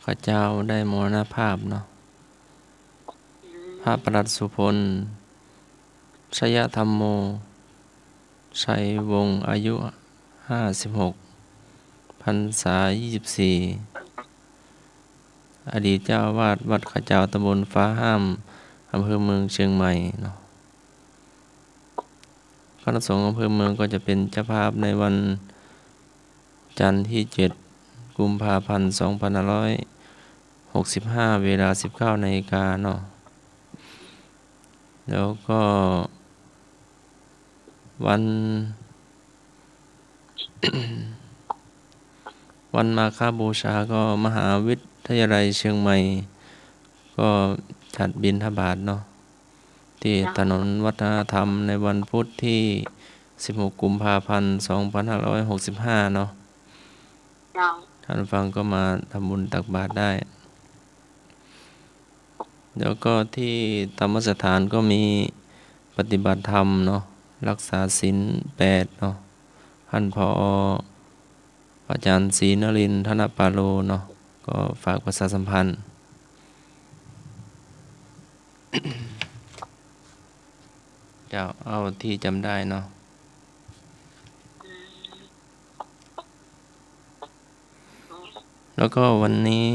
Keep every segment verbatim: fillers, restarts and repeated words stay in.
ข้าเจ้าได้มรณภาพเนาะ พระปลัดสุพล ชยธรรมโม ชัยวงศ์ อายุห้าสิบหก พรรษายี่สิบสี่ อดีตเจ้าอาวาสวัดเขาจาว ตำบลฟ้าห้าม อำเภอเมืองเชียงใหม่เนาะ คณะสงฆ์อำเภอเมืองก็จะเป็นเจ้าภาพในวันจันทร์ที่เจ็ดกุมภาพันธ์สองพันห้าร้อยหกสิบห้า เวลาสิบเก้านาฬิกาเนาะ แล้วก็วัน วันมาฆบูชาก็มหาวิทยาลัยเชียงใหม่ ก็จัดบิณฑบาตเนาะ ที่ เจ้า ถนนวัฒนธรรมในวันพุธที่สิบหกกุมภาพันธ์สองพันห้าร้อยหกสิบห้าเนาะ เจ้า ท่านฟังก็มาทำบุญตักบาตรได้ แล้วก็ที่ธรรมสถานก็มีปฏิบัติธรรมเนาะ รักษาศีลแปดเนาะ ท่าน ผอ อาจารย์ศรีนรินทร์ ธนปาโลเนาะ ก็ฝากประชาสัมพันธ์ เจ้า เอาที่จำได้เนาะ แล้วก็วันนี้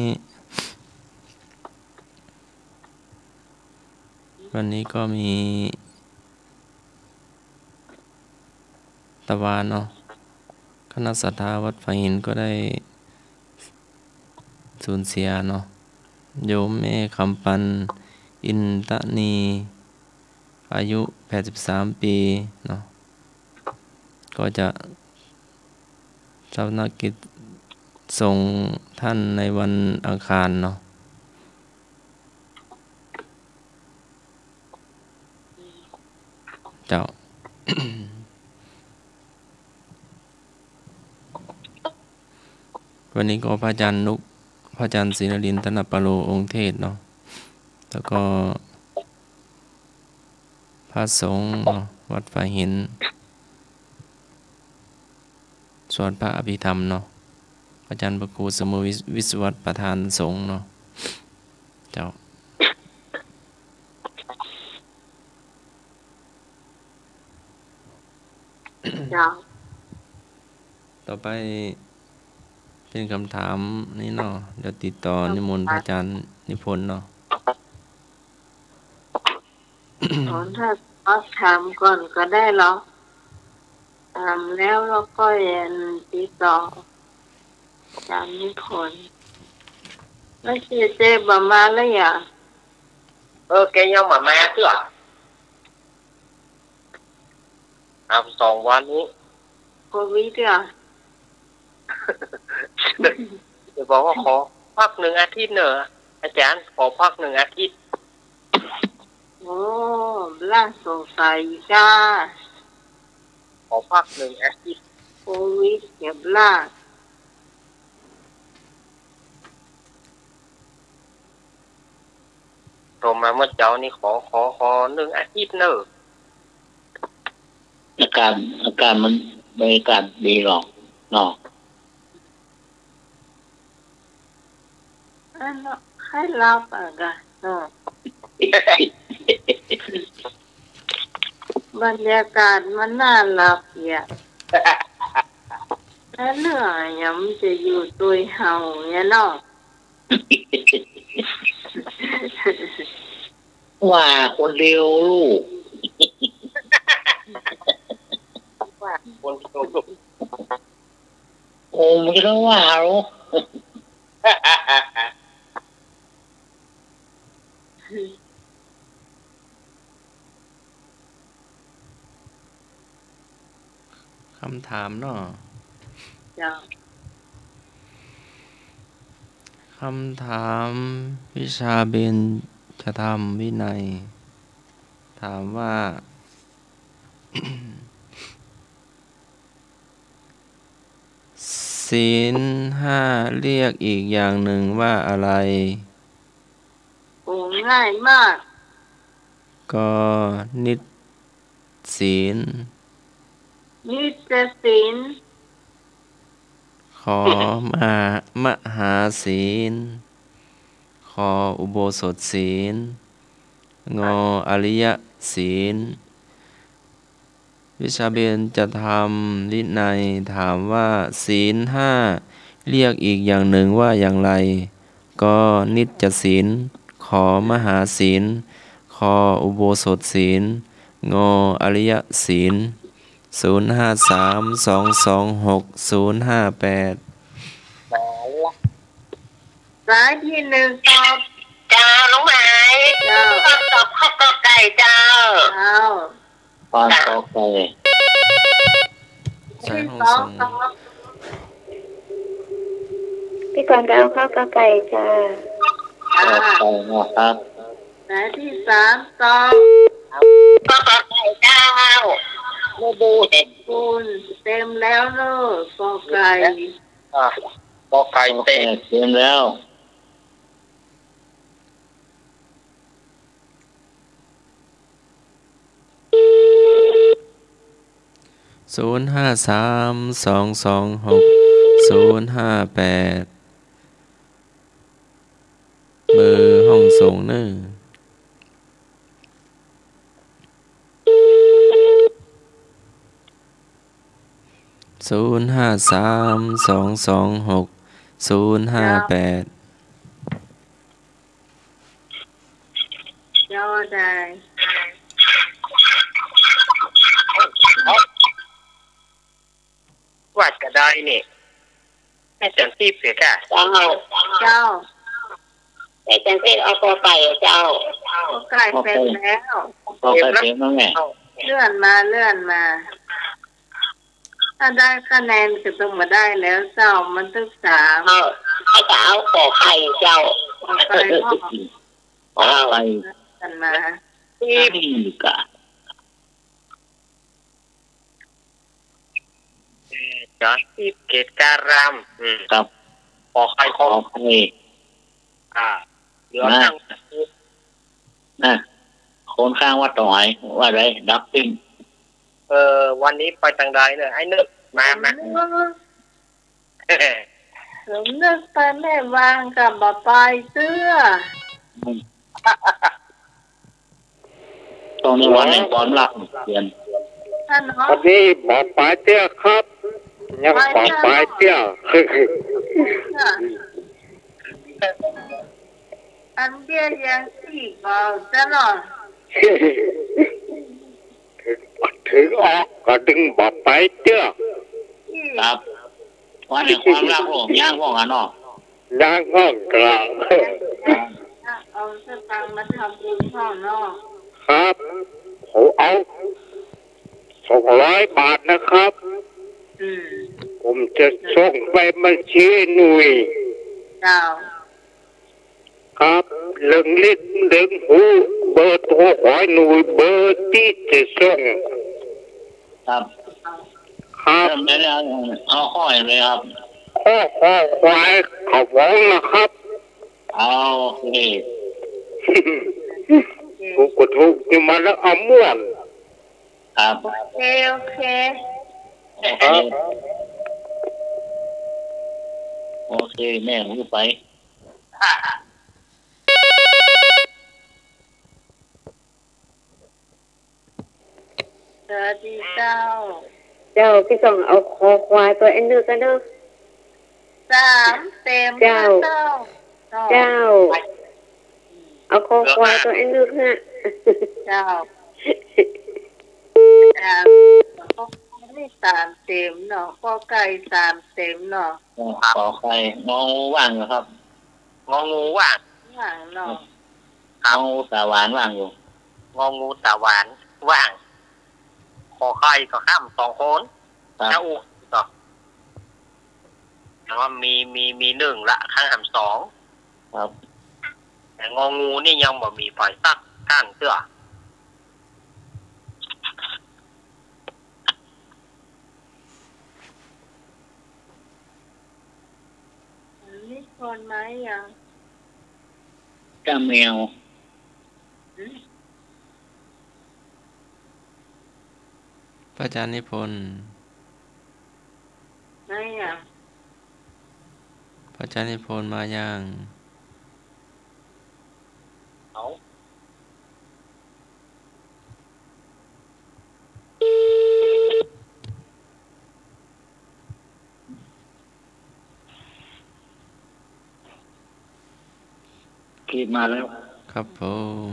วันนี้ก็มี ตะวาเนาะ คณะศรัทธาวัดฝายหินก็ได้สูญเสียเนาะ โยมแม่คำปัน อินทนี อายุแปดสิบสามปีเนาะ ก็จะฌาปนกิจศพท่านในวันอังคารเนาะ เจ้า วันนี้ก็พระอาจารย์นุก พระอาจารย์ศรีนรินทร์ ธนปาโล องค์เทศน์เนาะ แล้วก็พระสงฆ์เนาะ วัดฝายหิน สวดพระอภิธรรมเนาะ อาจารย์พระครูสมุทรวิศ- วิศวัตร ประธานสงฆ์เนาะ เจ้า เจ้า ต่อไปเป็นคำถามนี่เนาะ เดี๋ยวติดต่อนิมนต์พระอาจารย์นิพนธ์เนาะ อ๋อ ถ้า อ๋อ ถามก่อนก็ได้เหรอ ถามแล้ว แล้วก็เอ็นติดต่ออาจารย์นิพนธ์ แล้วเจเจบ่มาแล้วหยัง เออ แกยังบ่มาเตื้อ อ่ะ สองวันนี้ โควิดอ่ะ จะบอกว่าขอพักหนึ่งอาทิตย์เนอะ อาจารย์ ขอพักหนึ่งอาทิตย์ โอ้ บ่าสงสัยจ้า ขอพักหนึ่งอาทิตย์ โควิดอย่าบ่า โทรมาเมื่อเจ๊านี้ ขอ ขอ ขอหนึ่งอาทิตย์เนอะ อากาศ อากาศมัน บรรยากาศดีหรอกเนาะ อันเนาะ ใค่หลับอ่ะกะเนาะ บรรยากาศมันน่าหลับเนี่ย แล้วเรื่องอะหยังมันจะอยู่ตวยเฮาเนี่ยเนาะ ว่าคนเดียวลูก ว่าคนเดียวลูก โอ้ มันจะว่าลูก คำถามเนาะ เจ้า คำถามวิชาเบญจธรรมวินัย ถามว่า ศีลห้าเรียกอีกอย่างหนึ่งว่าอะไร โอ้ ง่ายมาก ก็นิจศีล นิจศีล ขอมหา มหาศีล ขออุโบสถศีล งออริยศีล วิชาเบญจธรรมวินัยถามว่า ศีลห้าเรียกอีกอย่างหนึ่งว่าอย่างไร ก นิจจศีล ข มหาศีล ค อุโบสถศีล ง อริยศีล ศูนย์ห้าสาม สองสองหก ศูนย์ห้าแปด สายที่หนึ่งตอบ เจ้า น้องไหม เจ้า ตอบข้อกอไก่เจ้า เจ้า ข้อกอไก่ สายห้องส่ง พี่กรณ์ก็เอาข้อกอไก่จ้า ข้อกอไก่นะครับ สายที่สามตอบ ข้อกอไก่เจ้า โมบูเห็น คุณเต็มแล้วเนอะ กอไก่ อ่ะ กอไก่เต็ม เต็มแล้ว ศูนย์ห้าสาม สองสองหก ศูนย์ห้าแปด เบอร์ห้องส่งเนอะ ศูนย์ห้าสาม สองสองหก ศูนย์ห้าแปด เจ้าได้ ว่าจะได้นี่ แม่จันทร์ทิพย์เสียค่ะ เจ้า เจ้า แม่จันทร์ทิพย์เอากอไก่เจ้า กอไก่เต็มแล้ว กอไก่เต็มแล้วไง เลื่อนมา เลื่อนมา ถ้าได้คะแนนก็ต้องมาได้แล้วเจ้า มันต้องสาม เออ ให้จะเอาขอไข่เจ้า ขอไข่ ขอไข่ กันมา อืม กะ เอ่อ จอห์นอีฟเกตการาม อืม ครับ ขอไข่ ขอไข่ อ่า เหลือ นะ ข้าง นะ คนข้างวัดตองไหน ว่าได ดับปิ้ง เออ วันนี้ไปตางใดเนี่ย ไอ้นึก มา มา สมนึกไปแม่วางก็บ่ไปเตื้อ อืม ต้องในวันแห่งความรักเปลี่ยน ท่านเนาะ วันนี้บ่ไปเตื้อครับ ยังบ่ไปเตื้อ อันเดียวยังสี่บ่จะเนาะ ถึงออกก็ดึงบ่ไปเตื้อ ครับ วันแห่งความรักโลกยังว่ากันเนาะ ยังว่ากัน เอาสตางค์มาทำบุญพ่อเนาะ ครับ ผมเอาสองร้อยบาทนะครับ อืม ผมจะส่งไปบัญชีหนุ่ย เจ้า ครับ เรื่องลิดเรื่องฮู้ เบอร์โทรของหนุ่ย เบอร์ตี้จะส่ง ครับ ครับ เริ่มได้แล้ว เอาข้อไหนเลยครับ ข้อคอควายเขาฟ้องนะครับ เอา โอเค ถูกก็ถูก อยู่มาแล้วเอาม่วน ครับ โอเค โอเค ครับ โอเค แม่ผมไป สวัสดีเจ้า เจ้า พี่ส่องเอาคอควายตัวเอ็นนึกกันเนอะ สามเต็ม เจ้า เจ้า เจ้า เอาคอควายตัวเอ็นนึกฮะ เจ้า สาม นี่สามเต็มเนาะ กอไก่สามเต็มเนาะ กอไก่ งองูว่างอยู่ครับ งองูว่าง ว่างเนาะ ครับ งองูสาหวานว่างอยู่ งองูสาหวานว่าง ขอไข่ก็ข้ามสองคน ครับ เจ้าอุกเนาะ แต่ว่ามี มี มีหนึ่งละ ข้างหามสอง ครับ แต่งองูนี่ยังบ่มีไผสักท่านเตื้อ นิพนธ์มายัง กะแมว หืม พระอาจารย์นิพนธ์ มายัง พระอาจารย์นิพนธ์มายัง ขีดมาแล้ว ครับผม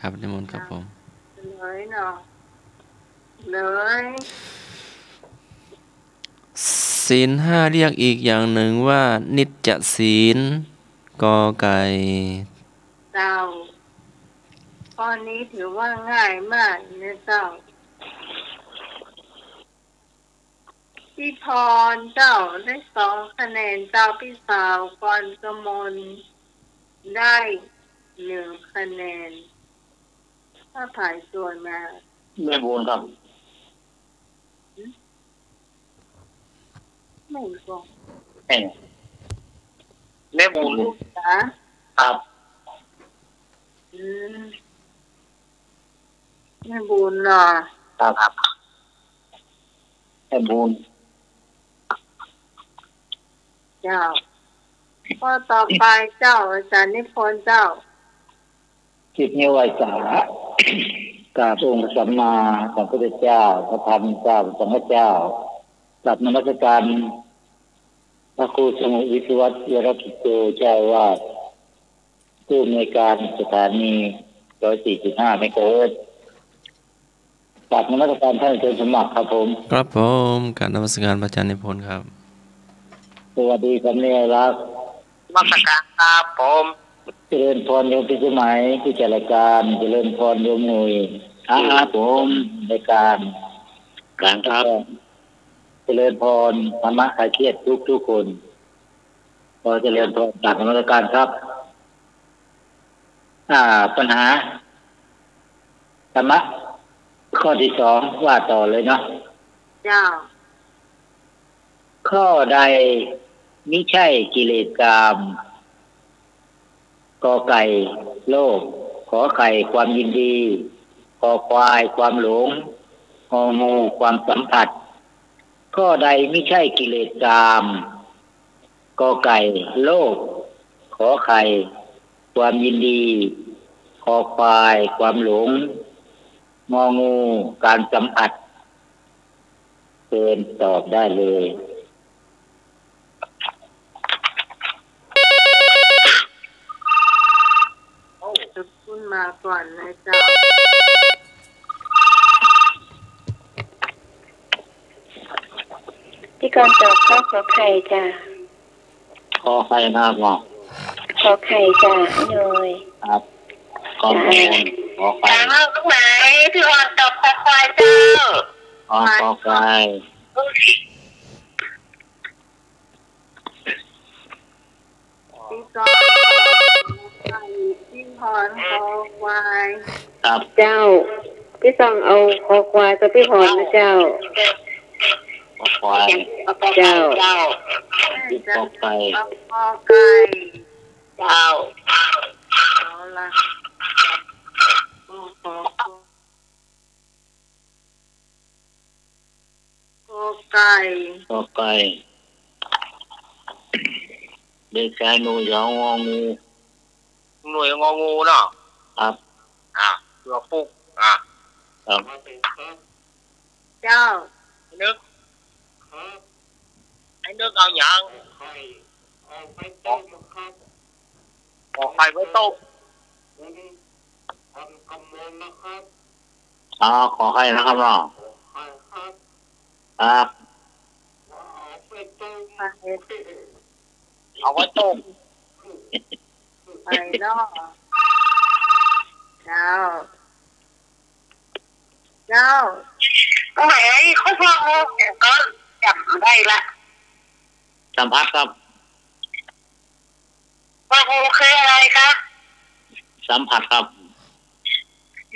ครับ นิมนต์ครับผม เลยเนาะ เลย ศีลห้าเรียกอีกอย่างหนึ่งว่านิจจศีล กอไก่ เจ้า ข้อนี้ถือว่าง่ายมากนะเจ้า พี่พรเจ้าได้สองคะแนนเจ้า พี่สาวกรกมลได้หนึ่งคะแนน ถ้าผายส่วนมา แม่บุญครับ หืม แม่บุญ แม่ แม่บุญ เหรอ ครับ อืม แม่บุญเนาะ ครับ แม่บุญ เจ้า ข้อต่อไปเจ้า อาจารย์นิพนธ์เจ้า สิบ นิ้วไหว้สา กราบองค์พระสัมมาสัมพุทธเจ้า พระธรรมเจ้า พระสังฆเจ้า กราบนมัสการพระครูสมุวิศวัตร วรกิจโจ เจ้าอาวาส ผู้อำนวยการสถานี ร้อยสี่จุดห้า เมกะเฮิรตซ์ กราบนมัสการท่านอาจารย์สมบัติครับผม ครับผม กราบนมัสการพระอาจารย์นิพนธ์ครับ สวัสดีครับ นิรักษ์ นมัสการครับผม เจริญพรโยมพิสมัย ผู้จัดรายการ เจริญพรโยมหนุ่ย ครับผม รายการ ครับ เจริญพร ธรรมะคลายเครียดทุกๆ คน ขอเจริญพร กราบนมัสการครับ อ่า ปัญหาธรรมะ ข้อที่สอง ว่าต่อเลยเนาะ เจ้า ข้อใดมิใช่กิเลสกาม กอไก่ โลภ ขอไข่ ความยินดี คอควาย ความหลง งองู ความสัมผัส ข้อใดมิใช่กิเลสกาม กอไก่ โลภ ขอไข่ ความยินดี คอควาย ความหลง งองู การสัมผัส เชิญตอบได้เลย คุณมาก่อนเลยเจ้า พี่กรณ์ตอบข้อขอไข่จ้ะ ขอไข่นะครับหมอ ขอไข่จ้ะ หน่อย ครับ ขอไข่ จ้ะ ขอไข่ ถามเอาตรงไหน พี่อ่อนตอบคอควายเจ้า อ๋อ คอควาย พี่กรณ์ พี่พร คอควาย ครับ เจ้า พี่ซองเอาคอควายกับพี่พรนะเจ้า คอควาย เจ้า พี่กอไก่ คอไก่ เจ้า เอาละ คอ คอไก่ คอไก่ เด็กชายหนุ่ย งองู หนุ่ย งองูเนาะ ครับ อ่ะ ตัวปุ๊ก อ่ะ ครับ เจ้า นึก ไอ้นึกเอาหยัง ขอไข่ไว้โต๊ะ อ๋อ ขอไข่นะครับเนาะ ครับ เอาไว้โต๊ะ ไปเนาะ เจ้า เจ้า ไหน ข้อความก็จำได้ละ สัมผัสครับ ว่า โอ คืออะไรคะ สัมผัสครับ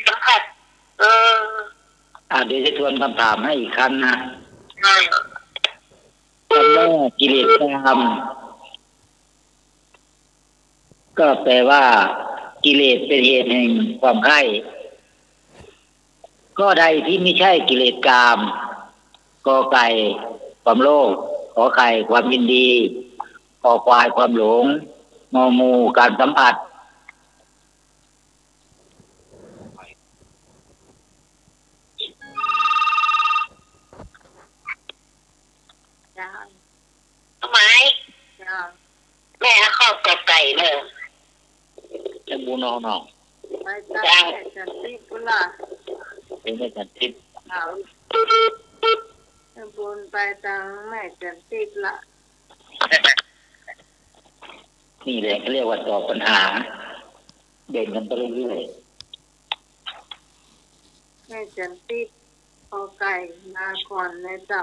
สัมผัส เออ อ่า เดี๋ยวจะทวนคำถามให้อีกครั้งนะ อ่า คำว่ากิเลสกาม ก็แปลว่า กิเลสเป็นเหตุแห่งความใคร่ ข้อใดที่ไม่ใช่กิเลสกาม กอไก่ ความโลภ ขอไข่ ความยินดี คอควาย ความหลง งองู การสัมผัส เจ้า ทำไม เจ้า ก่เน่อ เจ้าบุญเอาเนาะ ไปตางแม่จันติ๊บปุ้นละ ไปแม่จันติ๊บ ครับ เจ้าบุญไปตางแม่จันติ๊บละ นี่แหละเขาเรียกว่าตอบปัญหา เบ่งกันไปเรื่อยๆ แม่จันติ๊บ ก.ไก่ มาก่อนนะเจ้า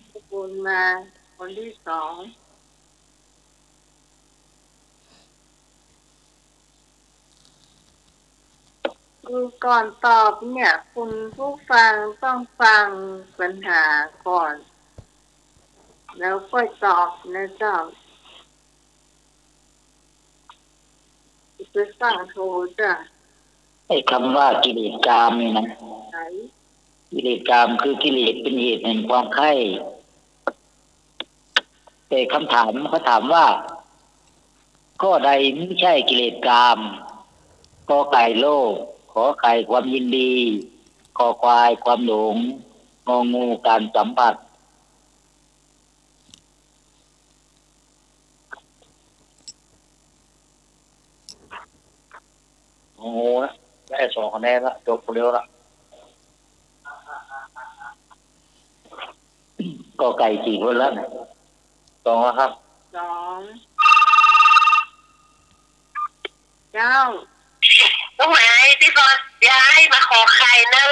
เจ้าบุญมาคนที่สอง คือก่อนตอบเนี่ย คุณผู้ฟังต้องฟังปัญหาก่อน แล้วค่อยตอบนะเจ้า ไปฟังโทรจ้ะ ไอ้คำว่ากิเลสกามนี่นะ ไหน กิเลสกามคือกิเลสเป็นเหตุแห่งความใคร่ แต่คำถามเขาถามว่า ข้อใดไม่ใช่กิเลสกาม ก.ไก่ โลภ ข.ไข่ ความยินดี ค.ควาย ความหลง ง.งู การสัมผัส โอ้โห ได้สองคะแนนละ จบคนเดียวละ ก.ไก่ กี่คนแล้วเนี่ย สองแล้วครับ สอง เจ้า ตรงไหนพี่กรณ์ ย้ายมา ข.ไข่ เน่อ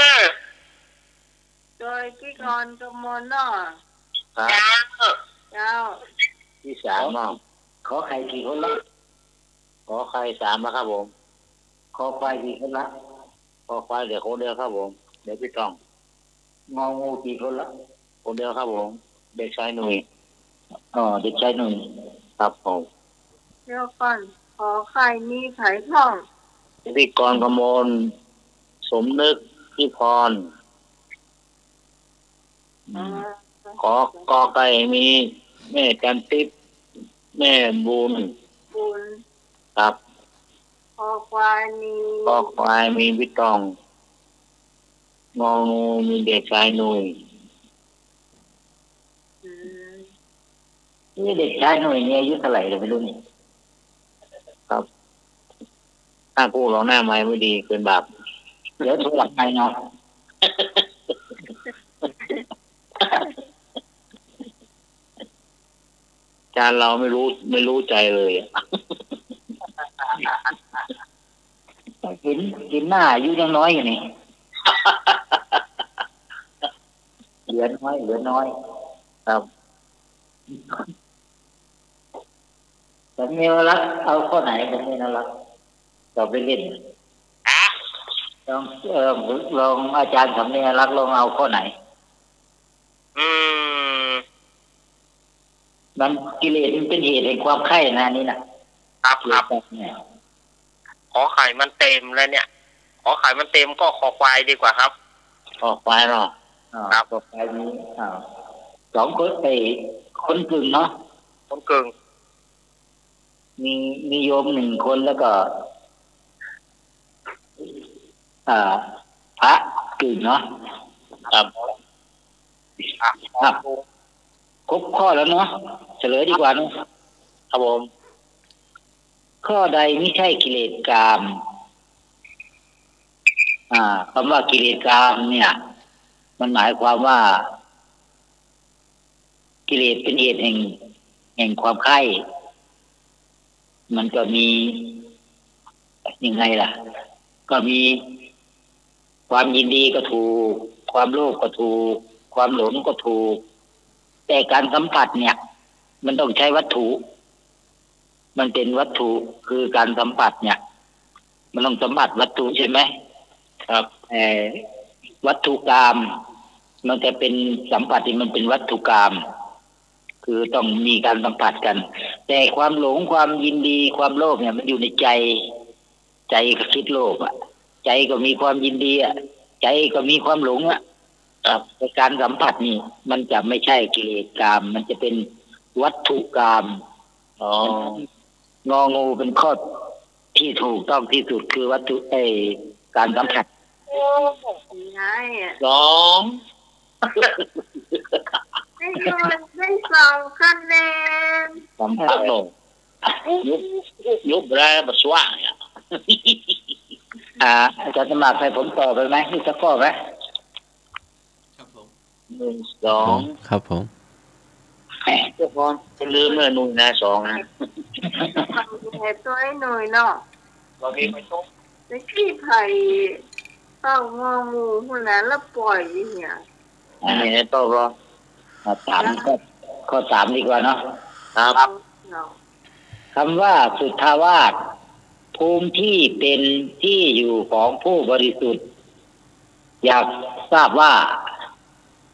โดยพี่กรณ์กมลเนาะ ครับ เจ้า เจ้า ที่สามเนาะ ข.ไข่ กี่คนละ ข.ไข่ สามแล้วครับผม ค.ควาย กี่คนละ ค.ควาย เหลือคนเดียวครับผม เดี๋ยวพี่ต้อง ง.งู กี่คนละ คนเดียวครับผม เด็กชายหนุ่ย อ๋อ เด็กชายหนุ่ย ครับผม เดี๋ยวก่อน ข.ไข่ มีใผพ่อง พิธีกรกมล สมนึก พิพร อืม อ๋อ ข.ก.ไก่ มีแม่จันติ๊บ แม่บุญ บุญ ครับ ค.ควาย มี ค.ควาย มีพี่ต้อง ง.งู มีเด็กชายหนุ่ย อืม นี่เด็กชายหนุ่ยนี่อายุเท่าไหร่ก็ไม่รู้นี่ ครับ ถ้าพูดหลอกหน้าไมค์ไม่ดี เป็นบาป เดี๋ยวโทรหลังไมค์เนาะ อาจารย์เราไม่รู้ ไม่รู้ใจเลยอะ เห็น เห็นหน้าอายุยังน้อยอยู่นี่ เหลือน้อย เหลือน้อย ครับ สำเนียงรัก เอาข้อไหน สำเนียงรัก ตอบเล่นๆ ฮะ ลอง เอ่อ ลองอาจารย์สำเนียงรัก ลองเอาข้อไหน อืม มันกิเลสมันเป็นเหตุแห่งความใคร่นะ อันนี้นะ ครับ ครับ เนี่ย ข.ไข่ มันเต็มแล้วเนี่ย ข.ไข่ มันเต็มก็ ค.ควาย ดีกว่าครับ ค.ควาย เนาะ อ่า ครับ ค.ควาย มี อ่า สองคน เอ้ย คนกึ่งเนาะ คนกึ่ง มี มีโยมหนึ่งคนแล้วก็ อ่า พระกึ่งเนาะ ครับ อ่ะ ครับ ครบข้อแล้วเนาะ เฉลยดีกว่าเนาะ ครับผม ข้อใดไม่ใช่กิเลสกาม อ่า คำว่ากิเลสกามเนี่ย มันหมายความว่า กิเลสเป็นเหตุแห่ง แห่งความใคร่ มันก็มี ยังไงล่ะ ก็มีความยินดีก็ถูก ความโลภก็ถูก ความหลงก็ถูก แต่การสัมผัสเนี่ย มันต้องใช้วัตถุ มันเป็นวัตถุ คือการสัมผัสเนี่ย มันต้องสัมผัสวัตถุใช่ไหม ครับ เอ่อ วัตถุกาม มันจะเป็นสัมผัสที่มันเป็นวัตถุกาม คือต้องมีการสัมผัสกัน แต่ความหลง ความยินดี ความโลภเนี่ย มันอยู่ในใจ ใจก็คิดโลภอะ ใจก็มีความยินดีอะ ใจก็มีความหลงอะ ครับ แต่การสัมผัสนี่ มันจะไม่ใช่กิเลสกาม มันจะเป็นวัตถุกาม อ๋อ ง.งู เป็นข้อที่ถูกต้องที่สุด คือวัตถุ เอ้ย การสัมผัส โอ้โห ง่ายอะ สอง ได้โยนได้สองคะแนน สัมผัส ครับผม ยุบ ยุบแล้วบ่สว่างเนี่ย อ่า อาจารย์สมัครให้ผมต่อไปไหม อีกสักข้อไหม ครับผม หนึ่ง สอง ครับผม แหม เจ้าของจะลืมเนอะ หนึ่งนะ สองนะ แหม ตัวไอ้หน่อยเนาะ ตะกี้ไผตอบงองูหั้นนะ แล้วป่อยอยู่เนี่ย อันนี้ตอบเหรอ อ่ะ สาม ข้อ ข้อสามดีกว่าเนาะ ครับ เนาะ คำว่าสุทธาวาส ภูมิที่เป็นที่อยู่ของผู้บริสุทธิ์ อยากทราบว่า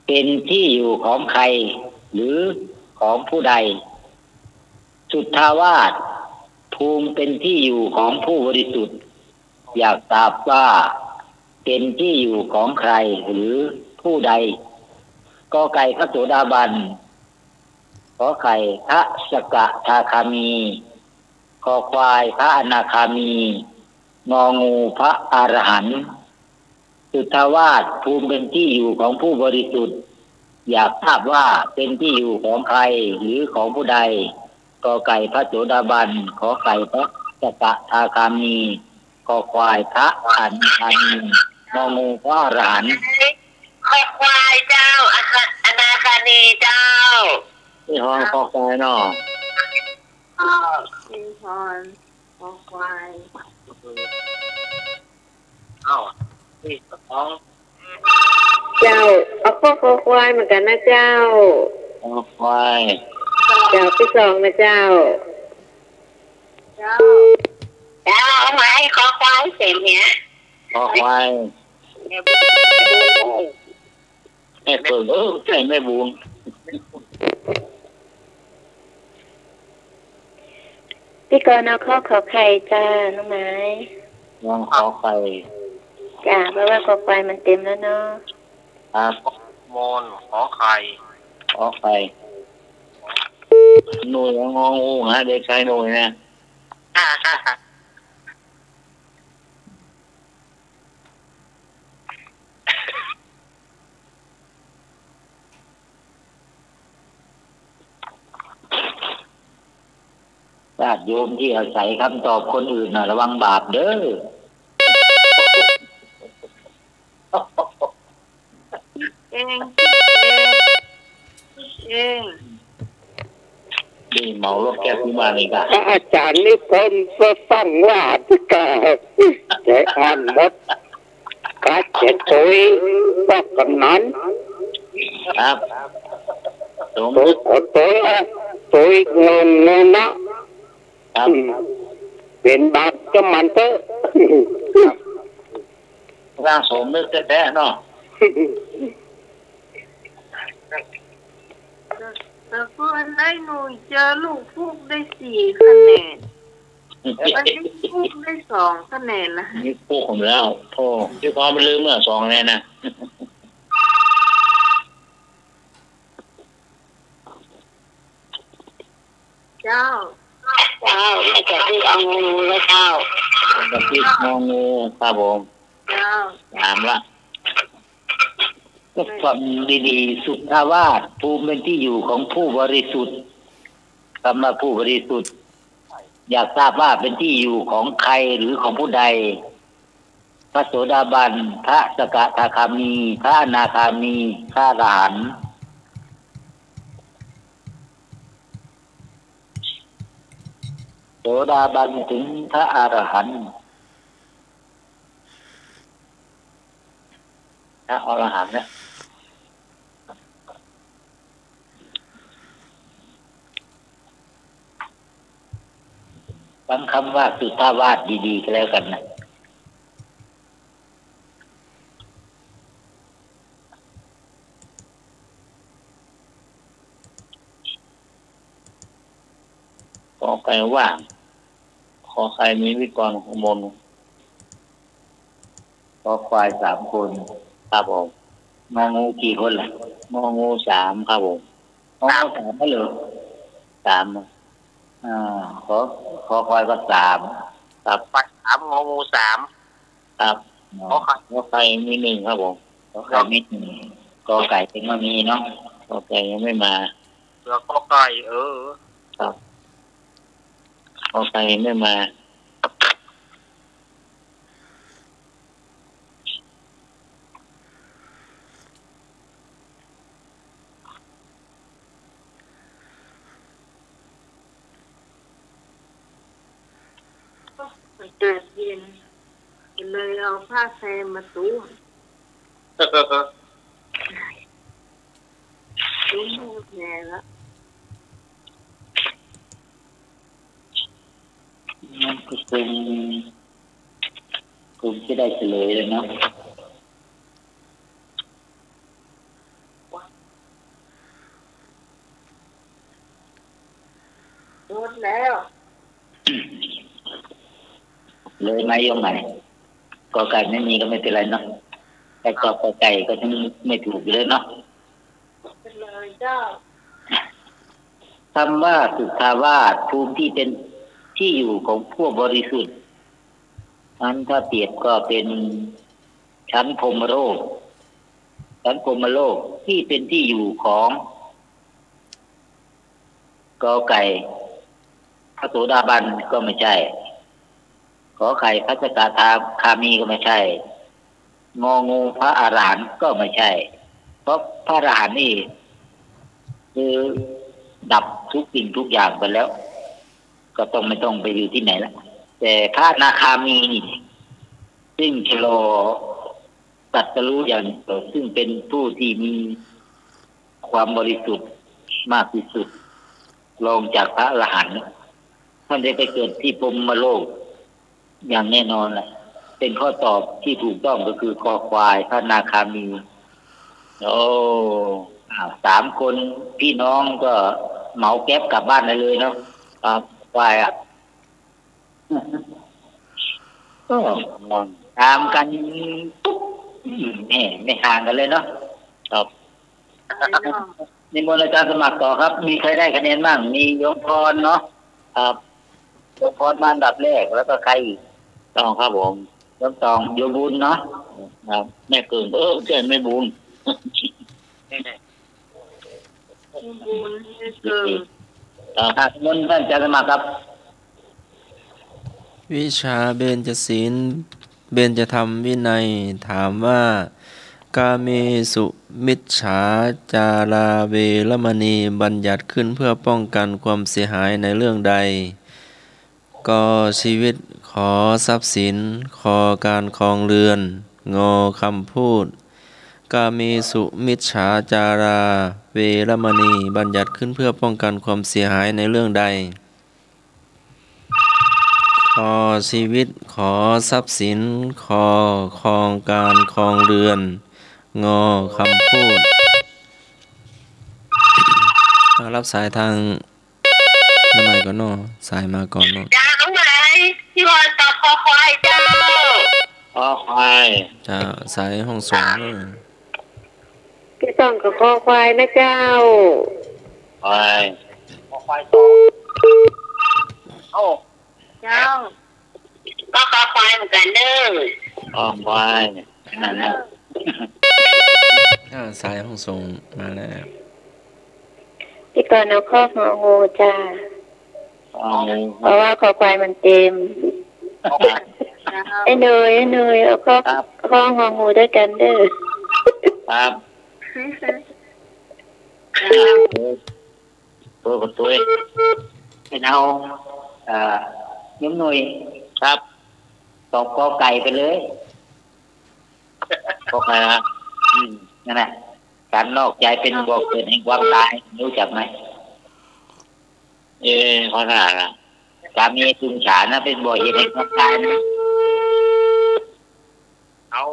เป็นที่อยู่ของใคร หรือของผู้ใด สุทธาวาส ภูมิเป็นที่อยู่ของผู้บริสุทธิ์ อยากทราบว่า เป็นที่อยู่ของใคร หรือผู้ใด ก.ไก่ พระโสดาบัน ข.ไข่ พระสกทาคามี ค.ควาย พระอนาคามี ง.งู พระอรหันต์ สุทธาวาส ภูมิเป็นที่อยู่ของผู้บริสุทธิ์ อยากทราบว่าเป็นที่อยู่ของใคร หรือของผู้ใด ก.ไก่ พระโสดาบัน ข.ไข่ พระสกทาคามี ค.ควาย พระอนาคามี ง.งู พระอรหันต์ ค.ควายเจ้า อนาคามีเจ้า นี่ฮ้องค.ควายเนาะ อ้อ นี่ฮ้องค.ควาย อ้าว นี่ฮ้อง เจ้า เอาข้อ ค.ควายเหมือนกั๋นนะเจ้า ค.ควาย เจ้า ตี้สองนะเจ้า เจ้า เจ้า เอามาให้ค.ควายเสียงเนี่ย ค.ควาย แม่เปิ้ง เออ ใจ้ แม่บุญ ตี้ก่อนเอาข้อ ข.ไข่ จ้า น้องไม้ น้อง ข.ไข่ จ้า เพราะว่า ค.ควาย มันเต็มแล้วเนาะ ครับ มน ข.ไข่ ข.ไข่ หน่วย ง.งู ฮะ เด็กชายหน่วยนะ ญาติโยมตี้อาศัยกำตอบคนอื่นน่ะ ระวังบาปเด้อ เอง เอง เอง นี่เหมารถแก้วที่บ้านอีกอ่ะ พระอาจ๋ารย์นี่ผมฟังว่าตี้ก่า แกอ่านหมด กะเจ็ดตัว บอกกำนัน ครับ ผม ตัว ตัว ตัว งง งงนะ ครับ อืม เป๋นบาปกับมันเต๊อะ ครับ ร่างสมนึกแต๊ๆ เนาะ แต่เพื่อนได้หน่วยเจอลูกพูกได้สี่คะแนน วันนี้พูกได้สองคะแนนนะ นี่พูกผมแล้ว โธ่ ตี้ความมันลืมเมื่อสองคะแนนนะ เจ้า เจ้า แม่จะพูดเอางองูแล้วเจ้า จะพูดงองู ครับผม เจ้า สามละ ก็ฟังดีๆ สุทธาวาส ภูมิเป็นที่อยู่ของผู้บริสุทธิ์ คำว่าผู้บริสุทธิ์ อยากทราบว่าเป็นที่อยู่ของใครหรือของผู้ใด พระโสดาบัน พระสกทาคามี พระอนาคามี พระอรหันต์ โสดาบันถึงพระอรหันต์ พระอรหันต์เนี่ย ฟังคำว่าสุทธาวาสดีๆ ก็แล้วกันนะ ขอไข่ว่าง ขอไข่มีวิกรณ์ข้างบน ขอควายสามคน ครับผม งองูกี่คนล่ะ งองูสามครับผม งองูสามเหรอ สาม อ่า ขอ ขอควายก็สาม ครับ ควายสาม งองูสาม ครับ อ๋อ ขอไข่ ขอไข่มีหนึ่งครับผม ขอไข่มีหนึ่ง ก.ไก่ยังไม่มีเนาะ ก.ไก่ยังไม่มา เหลือก.ไก่ เออ ครับ กอไก่ไม่มา อากาศเย็น เลยเอาผ้าแซมมาตุ้ม ตุ้มให้แผลละ มันก็คง คงจะได้เฉลยแล้วเนาะ หมดแล้ว เลยไหมโยมใหม่ กอไก่ไม่มีก็ไม่เป็นไรเนาะ แต่กอกอไก่ก็ยังไม่ถูกอยู่เลยเนาะ เป็นเลยเจ้า คำว่าสุทธาวาส ภูมิที่เป็นที่อยู่ของพวกบริสุทธิ์ นั้นถ้าเปรียบก็เป็นชั้นพรหมโลก ชั้นพรหมโลกที่เป็นที่อยู่ของ กอไก่ พระโสดาบันก็ไม่ใช่ ขอไข่ พระสกทาคามีก็ไม่ใช่ งองู พระอรหันต์ก็ไม่ใช่ เพราะพระอรหันต์นี่คือดับทุกสิ่งทุกอย่างไปแล้ว ก็ต้องไม่ต้องไปอยู่ที่ไหนละ แต่พระอนาคามีนี่ ซึ่งจะรอตรัสรู้อย่างเดียว ซึ่งเป็นผู้ที่มีความบริสุทธิ์มากที่สุด รองจากพระอรหันต์ ท่านได้ไปเกิดที่พรหมโลกอย่างแน่นอนแหละ เป็นข้อตอบที่ถูกต้องก็คือคอควาย พระอนาคามี โอ้ อ้าว สามคนพี่น้องก็เหมาแก๊ปกลับบ้านได้เลยเนาะ ครับ ควายอะ ก็ตามกันปุ๊บ อืม แหม ไม่ห่างกันเลยเนาะ ครับ นิมนต์อาจารย์สมัครต่อครับ มีใครได้คะแนนบ้าง มีโยมพรเนาะ ครับ โยมพรมาอันดับแรก แล้วก็ใครอีก ต้องครับผม โยมตอง โยมบุญเนาะ ครับ แม่เกิ่ง เออ ใช่ แม่บุญ บุญเกิด อ่า ครับ นิมนต์ท่านอาจารย์สมัครครับ วิชาเบญจศีล เบญจธรรมวินัย ถามว่า กาเมสุมิจฉาจาราเวรมณี บัญญัติขึ้นเพื่อป้องกันความเสียหายในเรื่องใด กอชีวิต ขอทรัพย์สิน คอการครองเรือน งอคำพูด กาเมสุมิจฉาจาราเวรมณี บัญญัติขึ้นเพื่อป้องกันความเสียหายในเรื่องใด คอชีวิต ขอทรัพย์สิน คอครองการครองเรือน งอคำพูด มารับสายทาง น้องใหม่ก่อนเนาะ สายมาก่อนเนาะ เจ้า น้องใหม่ พี่บอลตอบคอควายเจ้า คอควาย เจ้า สายห้องส่งเนาะ พี่ต้องกับคอควายนะเจ้า ควาย คอควายตอบ โอ้ เจ้า ก็คอควายเหมือนกันเด้อ คอควาย นั่นนะ อ่า สายห้องส่งมาแล้ว พี่กรณ์เอาคอฮองูจ้า ฮองู เพราะว่าคอควายมันเต็ม ครับ ไอ้หน่อย ไอ้หน่อย เอาคอ ครับ คอฮองูด้วยกันเด้อ ครับ เออ เออ ประตู เป็นเอา เอ่อ โยมหน่อย ครับ ตอบกอไก่ไปเลย กอไก่นะ อืม นั่นแหละ การนอกใจเป็นบ่อเกิดแห่งความตาย รู้จักไหม เออ ขอถามนะ กาเมสุมิจฉานะ เป็นบ่อเหตุแห่งความตายนะ เอา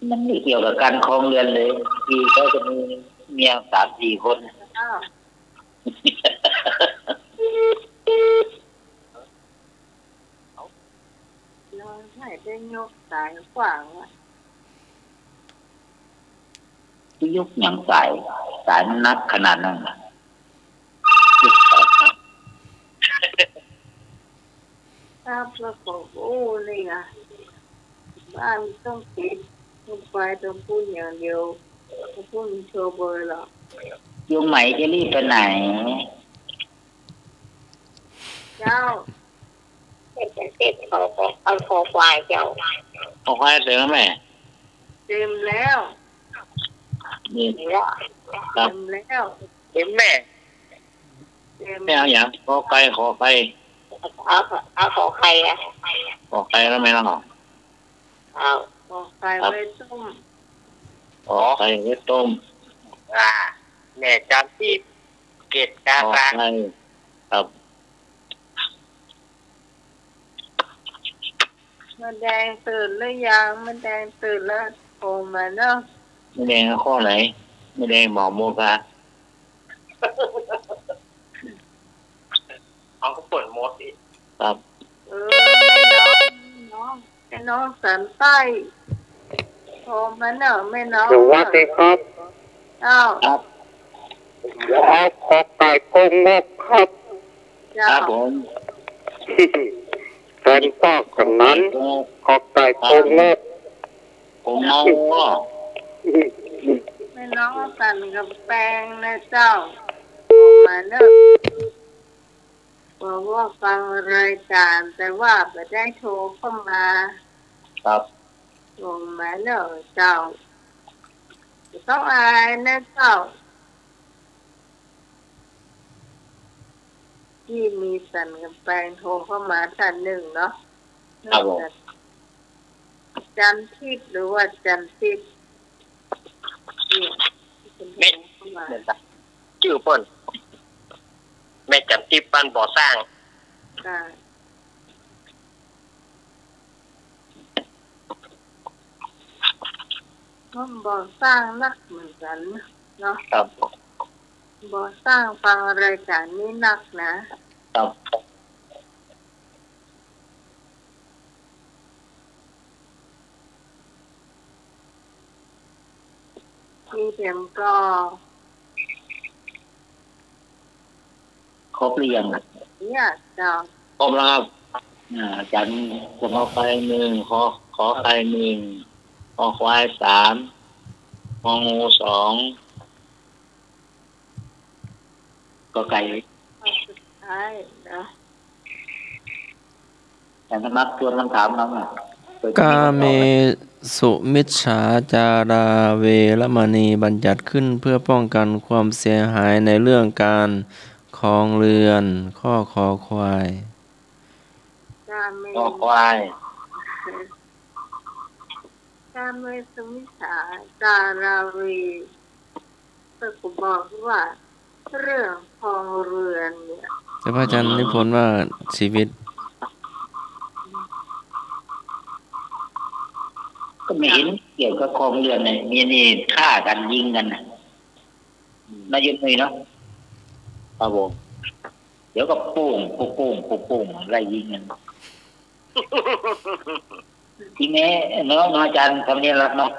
มันไม่เกี่ยวกับการครองเรือนเลย บางทีเขาจะมีเมียสามสี่คน อ้าว เราให้ได้ยกสายขวางอะ ยกหยังสาย สายมันหนักขนาดนั้นน่ะ ครับ แล้วก็ โอ้ นี่นะ บ้านต้องติด ต้องไปต้องพูดอย่างเดียว เพิ่งโทรเบอร์เหรอ โยมไหมจะรีบไปไหน เจ้า เจ็ดเจ็ด ขอ ขอ เอาคอควายเจ้า คอควายเสร็จแล้วแม่ เต็มแล้ว นี่ เต็มแล้ว ครับ เต็มแล้ว เต็มแม่ เต็ม แม่เอาหยัง ขอไข่ ขอไข่ เอา เอาขอไข่อะ ขอไข่แล้วแม่เนาะ เอา ขอไข่ ครับ ไว้ต้ม ขอไข่ไว้ต้ม อ่า แม่จันทิพย์ เกตดารา ขอไข่ ครับ แม่แดงตื่นหรือยัง แม่แดงตื่นแล้วโทรมาเนาะ แม่แดงข้อไหน แม่แดงบอกหมดค่ะ เอาก็เปิดหมดอีก ครับ เออ แม่น้อง แม่น้อง แม่น้องสันใต้ โทรมาเนาะ แม่น้อง สวัสดีครับ เจ้า ครับ เอาขอไก่โกงกครับ เจ้า ครับผม แฟนปากกันนั้น ขอไก่โกงก โกงก แม่น้องสันกำแพงนะเจ้า มาเนาะ บอกว่าฟังรายการ แต่ว่าบ่ได้โทรเข้ามา ครับ โทรมาเนาะเจ้า ต้องอายนะเจ้า ที่มีสันกำแพงโทรเข้ามาท่านหนึ่งเนาะ ครับผม จันทิพย์หรือว่าจันทิพย์เนี่ย แม่ เข้ามา ชื่อเปิ้น แม่จันทิพย์บ้านบ่อสร้าง ค่ะ มันบ่อสร้างนักเหมือนกันเนาะ ครับ บ่อสร้างฟังรายการนี้นักนะ ครับ มีเสียงกลอง ครบหรือยังอะ เนี่ยเจ้า ครบแล้วครับ อ่า อาจารย์ ขอไข่หนึ่ง ขอ ขอไข่หนึ่ง คอควายสาม งองูสอง กอไก่ ข้อสุดท้ายนะ แต่สมัครทวนคำถามแล้วนะ กาเมสุมิจฉาจาราเวรมณี บัญญัติขึ้นเพื่อป้องกันความเสียหายในเรื่องการครองเรือน ข้อคอควาย กาเม คอควาย กาเมสุมิจฉาจาราเว ก็บอกว่าเรื่องครองเรือนเนี่ย แต่พระอาจารย์นิพนธ์ว่าชีวิต ก็ไม่เห็นเกี่ยวกับครองเรือนเลย มีนี่ฆ่ากันยิงกันน่ะ นายกนี่เนาะ ครับผม เดี๋ยวก็โป้ง โป้ง โป้ง โป้ง ไล่ยิงกัน ทีนี้เนาะ อาจารย์ธรรมนีรัตน์เนาะ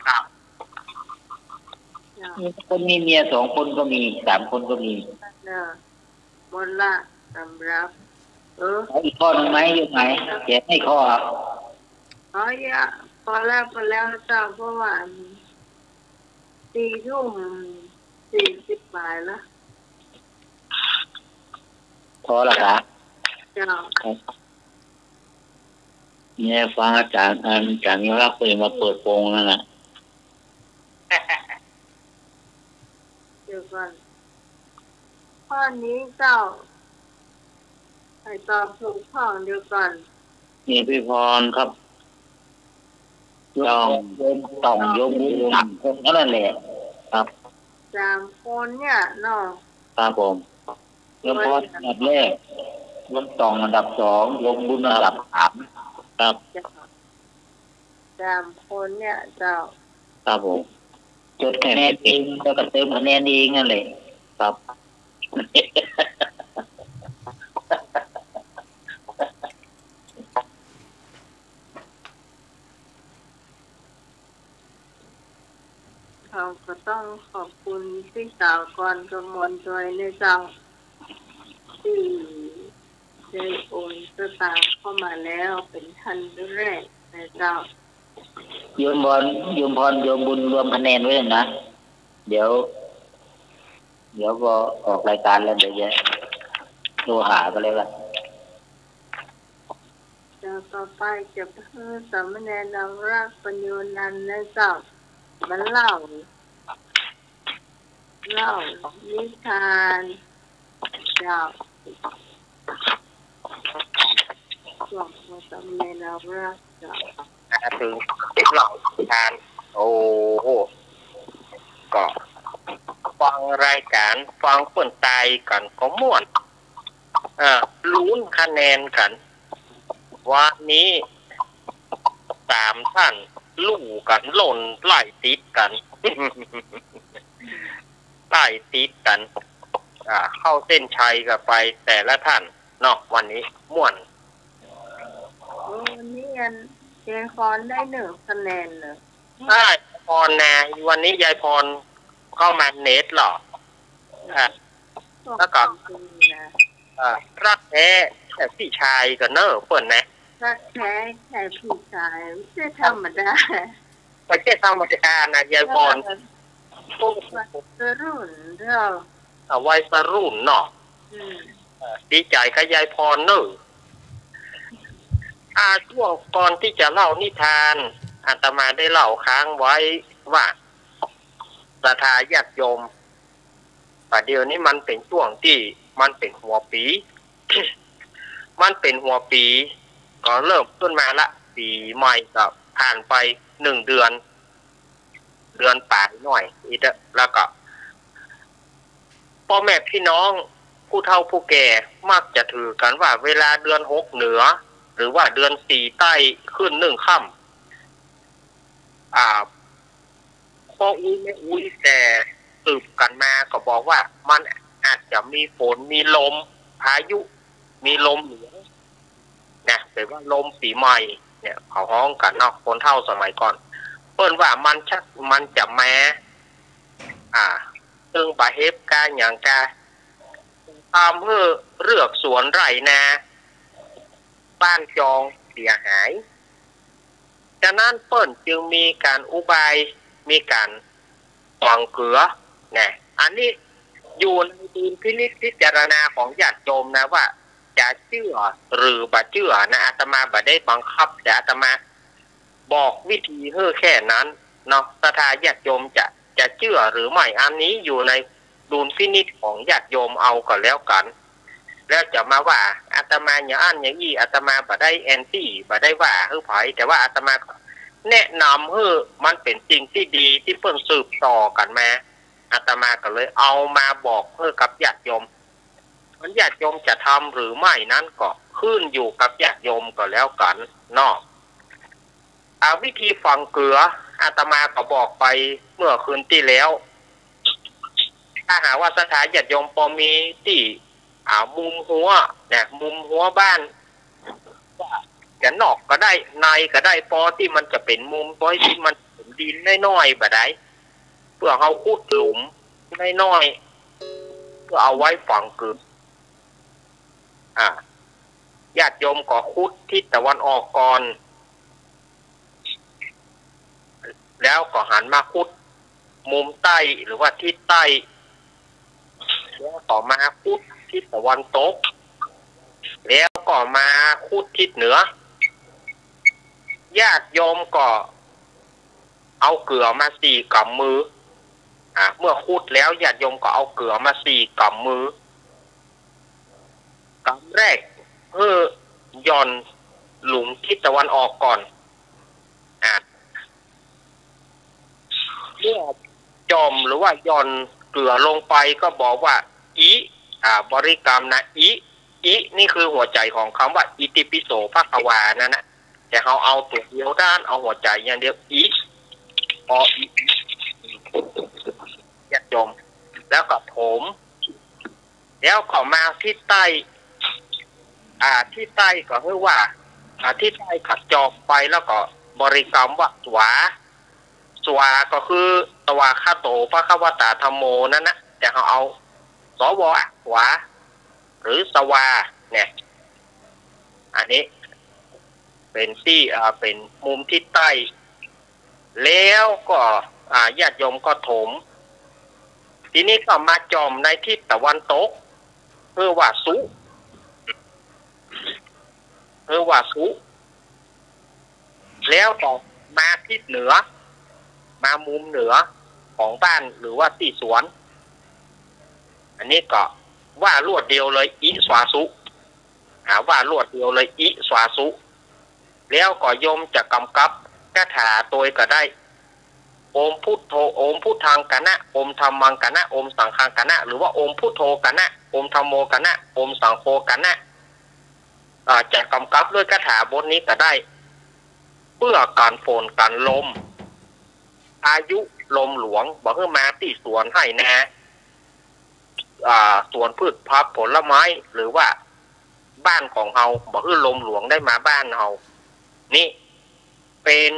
ครับ เจ้า มีคนมีเมียสองคนก็มี สามคนก็มี เนอะ หมดละสำหรับ เออ เอาอีกข้อหนึ่งไหม โยมไหม แจกให้ข้อ อ๋อ อย่า พอแล้ว พอแล้วเจ้า เพราะว่าสี่ทุ่มสี่สิบปลายละ พอละครับ เจ้า ครับ เนี่ยฟังอาจารย์ อาจารย์ยอดรักเปิ้นมาเปิดโปงนั่นน่ะ เดี๋ยวก่อน ข้อนี้เจ้า ใครตอบถูกข้อเดียวก่อน มีพี่พรครับ ต้อง โยมต้อง โยมบุญสามคนเท่านั้นแหละ ครับ สามคนเนี่ยเนาะ ครับผม โยมพรอันดับแรก โยมต้องอันดับสอง โยมบุญอันดับสาม ครับ เจ้า สามคนเนี่ยเจ้า ครับผม จดคะแนนเอง แล้วก็เติมคะแนนเองนั่นแหละ ครับ เขาก็ต้องขอบคุณพี่สาวกรกมลด้วยนะเจ้า ที่ได้โอนสตางค์เข้ามาแล้วเป็นท่านแรกนะเจ้า โยมพร โยมพร โยมบุญรวมคะแนนไว้นะ เดี๋ยว เดี๋ยวพอออกรายการแล้วเดี๋ยวจะโทรหาก็แล้วกัน เจ้า ต่อไปจะหื้อสามเณรนวรักษ์ ปัญโญนันท์นะเจ้า มาเล่า เล่านิทาน เจ้า ของสามเณรนวรักษ์ เจ้า มาเถิงเล่านิทาน โอ้โห ก็ฟังรายก๋าน ฟังเปิ้นไต่กั๋นก็ม่วน เอ่อ ลุ้นคะแนนกั๋น วันนี้สามท่านลู่กั๋นล่นไล่ติดกั๋น ไล่ติดกั๋น อ่า เข้าเส้นชัยกั๋นไปแต่ละท่านเนาะ วันนี้ม่วน โอ้ วันนี้อัน ยายพรได้หนึ่งคะแนนเหรอ ใช่ พรนะ วันนี้ยายพรเข้ามาเน็ตเหรอ อ่ะ แล้วก็ ขอบคุณนะ เอ่อ รักแท้แค่พี่ชายกั๋นเน่อเปิ้นนะ รักแท้แค่พี่ชาย ไม่ใช่ธรรมดา ไม่ใช่ธรรมดานะ ยายพร เออ วัยรุ่นเนาะ อ่ะ วัยรุ่นเนาะ อืม เอ่อ ดีใจ๋กับยายพรเน่อ อ่า ช่วงก่อนตี้จะเล่านิทาน อาตมาได้เล่าค้างไว้ว่า ศรัทธาญาติโยม ป่าเดี่ยวนี้มันเป๋นช่วงตี้มันเป๋นหัวปี๋ มันเป๋นหัวปี๋ ก็เริ่มขึ้นมาละ ปี๋ใหม่ก็ผ่านไปหนึ่งเดือน เดือนป๋ายหน่อยอีกแล้ว แล้วก็ ป้อแม่ปี้น้องผู้เฒ่าผู้แก่มักจะถือกั๋นว่าเวลาเดือนหกเหนือ หรือว่าเดือนสี่ใต้ขึ้นหนึ่งค่ำ อ่า ป้ออุ๊ยแม่อุ๊ยแต่สืบกั๋นมาก็บอกว่ามันอาจจะมีฝนมีลม พายุ มีลมเหนือ นะ แป๋ว่าลมปี๋ใหม่เนี่ย เขาฮ้องกั๋นเนาะ คนเฒ่าสมัยก่อน เปิ้นว่ามันจะ มันจะมา อ่า เซิ่งบ่าเฮ็บกาหยังกา ทำหื้อเฮือกสวนไร่นา บ้านจองเสียหาย ฉะนั้นเปิ้นจึงมีก๋านอุบาย มีก๋านฝังเกือ นะ อันนี้อยู่ในดุลพินิจพิจารณาของญาติโยมนะ ว่าจะเจื้อหรือบ่เจื้อนะ อาตมาบ่ได้บังคับ แต่อาตมาบอกวิธีหื้อแค่นั้นเนาะ ศรัทธาญาติโยมจะ จะเจื้อหรือไม่ อันนี้อยู่ในดุลพินิจของญาติโยมเอาก็แล้วกั๋น แล้วจะมาว่าอาตมาอย่างอั้นอย่างอี้ อาตมาบ่ได้แอนตี้ บ่ได้ว่าหื้อใผ แต่ว่าอาตมาแนะนำหื้อมันเป๋นสิ่งตี้ดีตี้เปิ้นสืบต่อกั๋นมา อาตมาก็เลยเอามาบอกหื้อกับญาติโยม มันญาติโยมจะทำหรือไม่นั้นก็ขึ้นอยู่กับญาติโยมก็แล้วกั๋นเนาะ อ่า วิธีฝังเกือ อาตมาก็บอกไปเมื่อคืนตี้แล้ว ถ้าหากว่าศรัทธาญาติโยมปอมีตี้ อ่า มุมฮั้วนะ มุมฮั้วบ้าน จะนอกก็ได้ ในก็ได้ ปอตี้มันจะเป๋นมุม ปอตี้มันเป๋นดินน้อยๆ บ่าใด เปื้อเฮาขุดหลุมน้อยๆ เปื้อเอาไว้ฝังเกือ อ่า ญาติโยมก็ขุดทิศตะวันออกก่อน แล้วก็หันมาขุดมุมใต้หรือว่าทิศใต้ แล้วก็มาขุดทิศตะวันตก แล้วก็มาขุดทิศเหนือ ญาติโยมก็เอาเกือมาสี่ก๋ำมือ อ่า เมื่อขุดแล้วญาติโยมก็เอาเกือมาสี่ก๋ำมือ ก๋ำแรกหื้อย่อนหลุมทิศตะวันออกก่อน อ่า เมื่อจ่อมหรือว่าหย่อนเกือลงไปก็บอกว่า อิ อ่า บริกรรมนะ อิ อิ นี่คือหัวใจ๋ของกำว่า อิติปิโสภะคะวา นั้นนะ แต่เฮาเอาตั๋วเดียวด้าน เอาหัวใจ๋อย่างเดียว อิ อ อิ ญาติโยม แล้วก็โถม แล้วก็มาทิศใต้ อ่า ทิศใต้ก็คือว่า อ่า ทิศใต้ก็จ่อมไปแล้วก็บริกรรมว่า สวา สวาก็คือ สวาคาโต ภะคะวะตา ธัมโม นั้นนะ แต่เฮาเอา สว อะ สวา หรือสวา เนี่ย อันนี้เป๋นตี้ อ่า เป๋นมุมทิศใต้ แล้วก็ อ่า ญาติโยมก็ถม ทีนี้ก็มาจ่อมในทิศตะวันตก เรียกว่าสุ เรียกว่าสุ แล้วก็มาทิศเหนือ มามุมเหนือของบ้านหรือว่าตี้สวน อันนี้ก็ว่ารวดเดียวเลย อิสวาสุ อ่า ว่ารวดเดียวเลย อิสวาสุ แล้วก็โยมจะกำกับคาถาตวยก็ได้ โอมพุทโธ โอมพุทธังกะนะ โอมธัมมังกะนะ โอมสังฆังกะนะ หรือว่าโอมพุทโธกะนะ โอมธัมโมกะนะ โอมสังโฆกะนะ อ่า จะกำกับด้วยคาถาบทนี้ก็ได้ เปื้อกั๋นฝนกั๋นลม พายุลมหลวง บ่หื้อมาตี้สวนไฮ่นา อ่า สวนพืชผักผลไม้ หรือว่าบ้านของเฮา บ่หื้อลมหลวงได้มาบ้านเฮา นี่เป๋น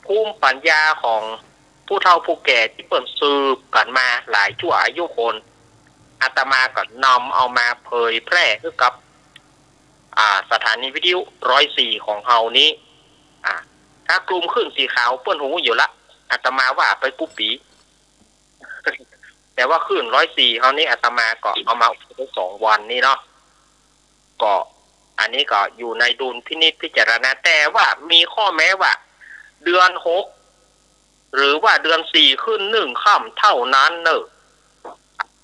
ภูมิปัญญาของผู้เฒ่าผู้แก่ตี้เปิ้นสืบกั๋นมาหลายชั่วอายุคน อาตมาก็นำเอามาเผยแพร่หื้อกับ อ่า สถานีวิทยุร้อยสี่ของเฮานี้ อ่า ถ้ากลุ่มคลื่นสีขาวเปิ้นฮู้อยู่ละ อาตมาว่าไปกู้ปี๋ แต่ว่าคลื่นร้อยสี่เฮานี้อาตมาก็เอามาได้สองวันนี้เนาะ ก็อันนี้ก็อยู่ในดุลพินิจพิจารณา แต่ว่ามีข้อแม้ว่า เดือนหก หรือว่าเดือนสี่ขึ้นหนึ่งค่ำเท่านั้นเน่อ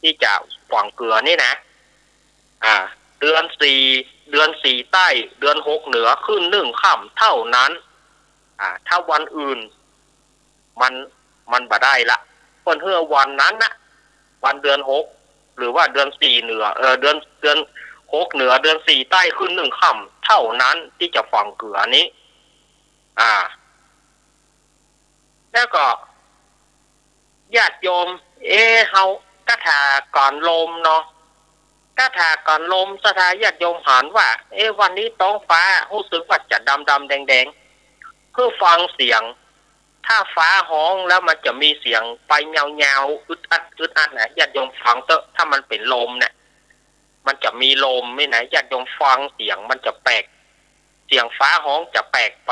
ตี้จะฝังเกือนี่นะ อ่า เดือนสี่ เดือนสี่ใต้ เดือนหกเหนือขึ้นหนึ่งค่ำเท่านั้น อ่า ถ้าวันอื่น มัน มันบ่ได้ละ เปิ้นหื้อวันนั้นนะ วันเดือนหก หรือว่าเดือนสี่เหนือ เอ่อ เดือน เดือนหกเหนือ เดือนสี่ใต้ขึ้นหนึ่งค่ำเท่านั้นตี้จะฝังเกือนี้ อ่า แล้วก็ ญาติโยม เอ๊ะ เฮาคาถากั๋นลมเนาะ คาถากั๋นลม ศรัทธาญาติโยมหันว่า เอ๊ะ วันนี้ท้องฟ้าฮู้สึกว่าจะดำๆ แดงๆ หื้อฟังเสียง ถ้าฟ้าฮ้องแล้วมันจะมีเสียงไปยาวๆ อึดอัด อึดอัดนะ ญาติโยมฟังเต๊อะ ถ้ามันเป๋นลมเนี่ย มันจะมีลมนี่นะ ญาติโยมฟังเสียงมันจะแปลก เสียงฟ้าฮ้องจะแปลกไป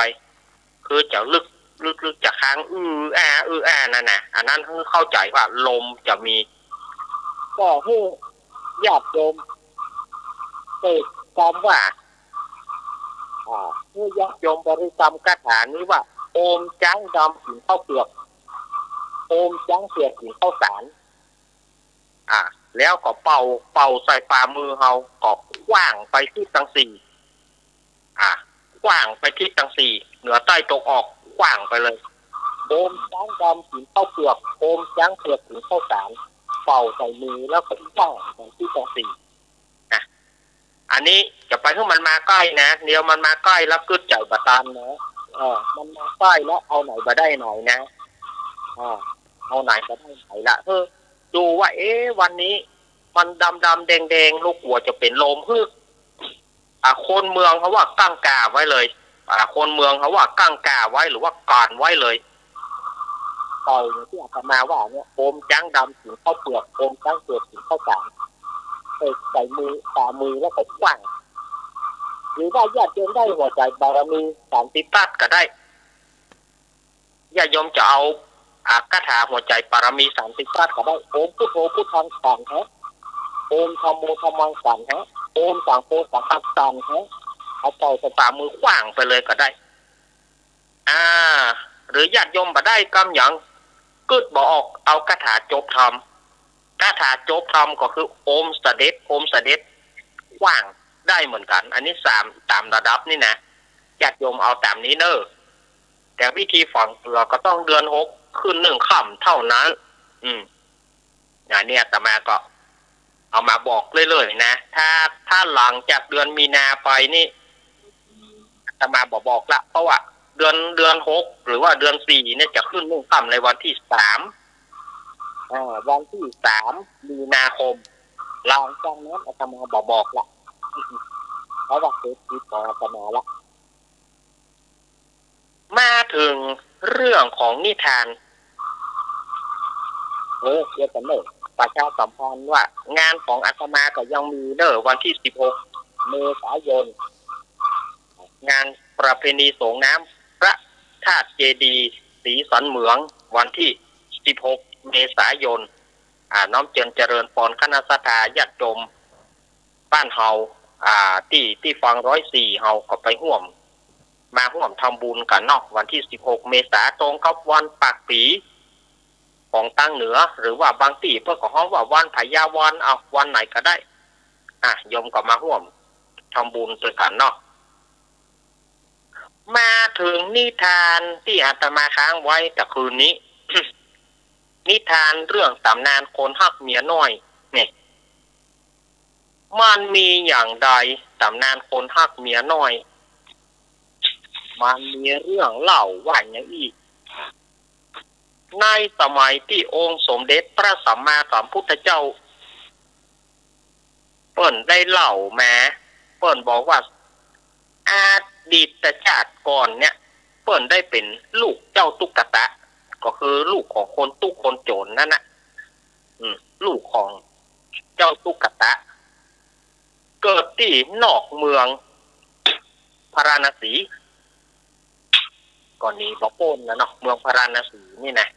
คือจะลึก ลึก ลึก จะค้าง อื้อ อา อื้อ อา นั่นนะ อันนั้นหื้อเข้าใจ๋ว่าลมจะมี ก็หื้อญาติโยมเปิดความว่า อ่า หื้อญาติโยมบริกรรมคาถานี้ว่า โอมจ๊างดำกิ๋นข้าวเปือก โอมจ๊างเผือกกิ๋นข้าวสาร อ่า แล้วก็เป่า เป่าใส่ฝ่ามือเฮา ก็ขว้างไปทิศตังสี่ อ่า ขว้างไปทิศตังสี่ เหนือใต้ตกออก ขว้างไปเลย โอมจ๊างดำกิ๋นข้าวเปือก โอมจ๊างเผือกกิ๋นข้าวสาร เป่าใส่มือแล้วก็ขว้างไปทิศตังสี่ นะ อันนี้จะไปหื้อมันมาใก้นะ เดี๋ยวมันมาใก้แล้วกึ๊ดใจ๋บ่ตันนะ เออ มันมาใก้แล้วเอาไหนบ่ได้ไหนนะ อ่า เอาไหนบ่ได้ไหนละ เออ ดูว่า เอ๊ะ วันนี้มันดำๆ แดงๆ ลูกกั๋วจะเป๋นลม หื้อ อ่า คนเมืองเขาว่ากั๋งก้าไว้เลย อ่า คนเมืองเขาว่ากั๋งก้าไว้ หรือว่ากั๋นไว้เลย เป่าอย่างตี้อาตมาว่าเนี่ย โอมจ๊างดำกิ๋นข้าวเปือก โอมจ๊างเผือกกิ๋นข้าวสาร ใส่ ใส่มือ ฝ่ามือแล้วก็ขว้าง หรือว่าญาติโยมได้หัวใจ๋บารมีสามสิบทัศน์ก็ได้ ญาติโยมจะเอา อ่า คาถาหัวใจ๋บารมีสามสิบทัศน์ก็ได้ โอมพุทโธพุทธังสันหะ โอมธัมโมธัมมังสันหะ โอมสังโฆสังฆังสันหะ เอาเป่าใส่ฝ่ามือขว้างไปเลยก็ได้ อ่า หรือญาติโยมบ่ได้กำหยัง กึ๊ดบ่ออก เอาคาถาจบธรรม คาถาจบธรรมก็คือ โอมเสด็จ โอมเสด็จ ขว้างได้เหมือนกั๋น อันนี้สาม ต๋ามระดับนี่นะ ญาติโยมเอาต๋ามนี้เน่อ แต่วิธีฝังเกือก็ต้องเดือนหกขึ้นหนึ่งค่ำเท่านั้น อืม อันนี้อาตมาก็เอามาบอกเรื่อยๆ นะ ถ้า ถ้าหลังจากเดือนมีนาไปนี่ อาตมาบ่บอกละ เพราะว่าเดือน เดือนหกหรือว่าเดือนสี่เนี่ยจะขึ้นหนึ่งค่ำในวันที่สาม อ่า วันที่สามมีนาคม หลังจากนั้นอาตมาบ่บอกละ เพราะว่าเสพติดของอาตมาละ มาเถิงเรื่องของนิทาน เออ เดี๋ยวก่อนเน่อ ประชาสัมพันธ์ว่างานของอาตมาก็ยังมีเน่อ วันที่สิบหกเมษายน งานประเพณีสรงน้ำพระธาตุเจดีย์ ศรีสันเหมือง วันตี้สิบหกเมษายน อ่า น้อมเจิญเจริญปอนคณะศรัทธาญาติโยมบ้านเฮา อ่า ตี้ ตี้ฟังร้อยสี่เฮาก็ไปฮ่วม มาฮ่วมทำบุญกั๋นเนาะ วันตี้สิบหกเมษา ตรงกับวันปากปี๋ของตางเหนือ หรือว่าบางตี้เปิ้นก็ฮ้องว่าวันพญาวัน เอาวันไหนก็ได้ อ่ะ โยมก็มาฮ่วมทำบุญตวยกั๋นเนาะ มาเถิงนิทานตี้อาตมาค้างไว้ตะคืนนี้ นิทานเรื่องต๋ำนานคนฮักเมียน้อยเนี่ย มันมีอย่างใด ต๋ำนานคนฮักเมียน้อย มันมีเรื่องเล่าว่าอย่างอี้ ในสมัยตี้องค์สมเด็จพระสัมมาสัมพุทธเจ้า เปิ้นได้เล่ามา เปิ้นบอกว่า อดีตชาติก่อนเนี่ย เปิ้นได้เป๋นลูกเจ้าตุ๊กตะ ก็คือลูกของคนตุ๊กคนโจ๋นนั่นน่ะ อืม ลูกของเจ้าตุ๊กตะ เกิดตี้นอกเมืองพาราณสี ก็หนีบ่ป๊นละเนาะ เมืองพาราณสีนี่นะ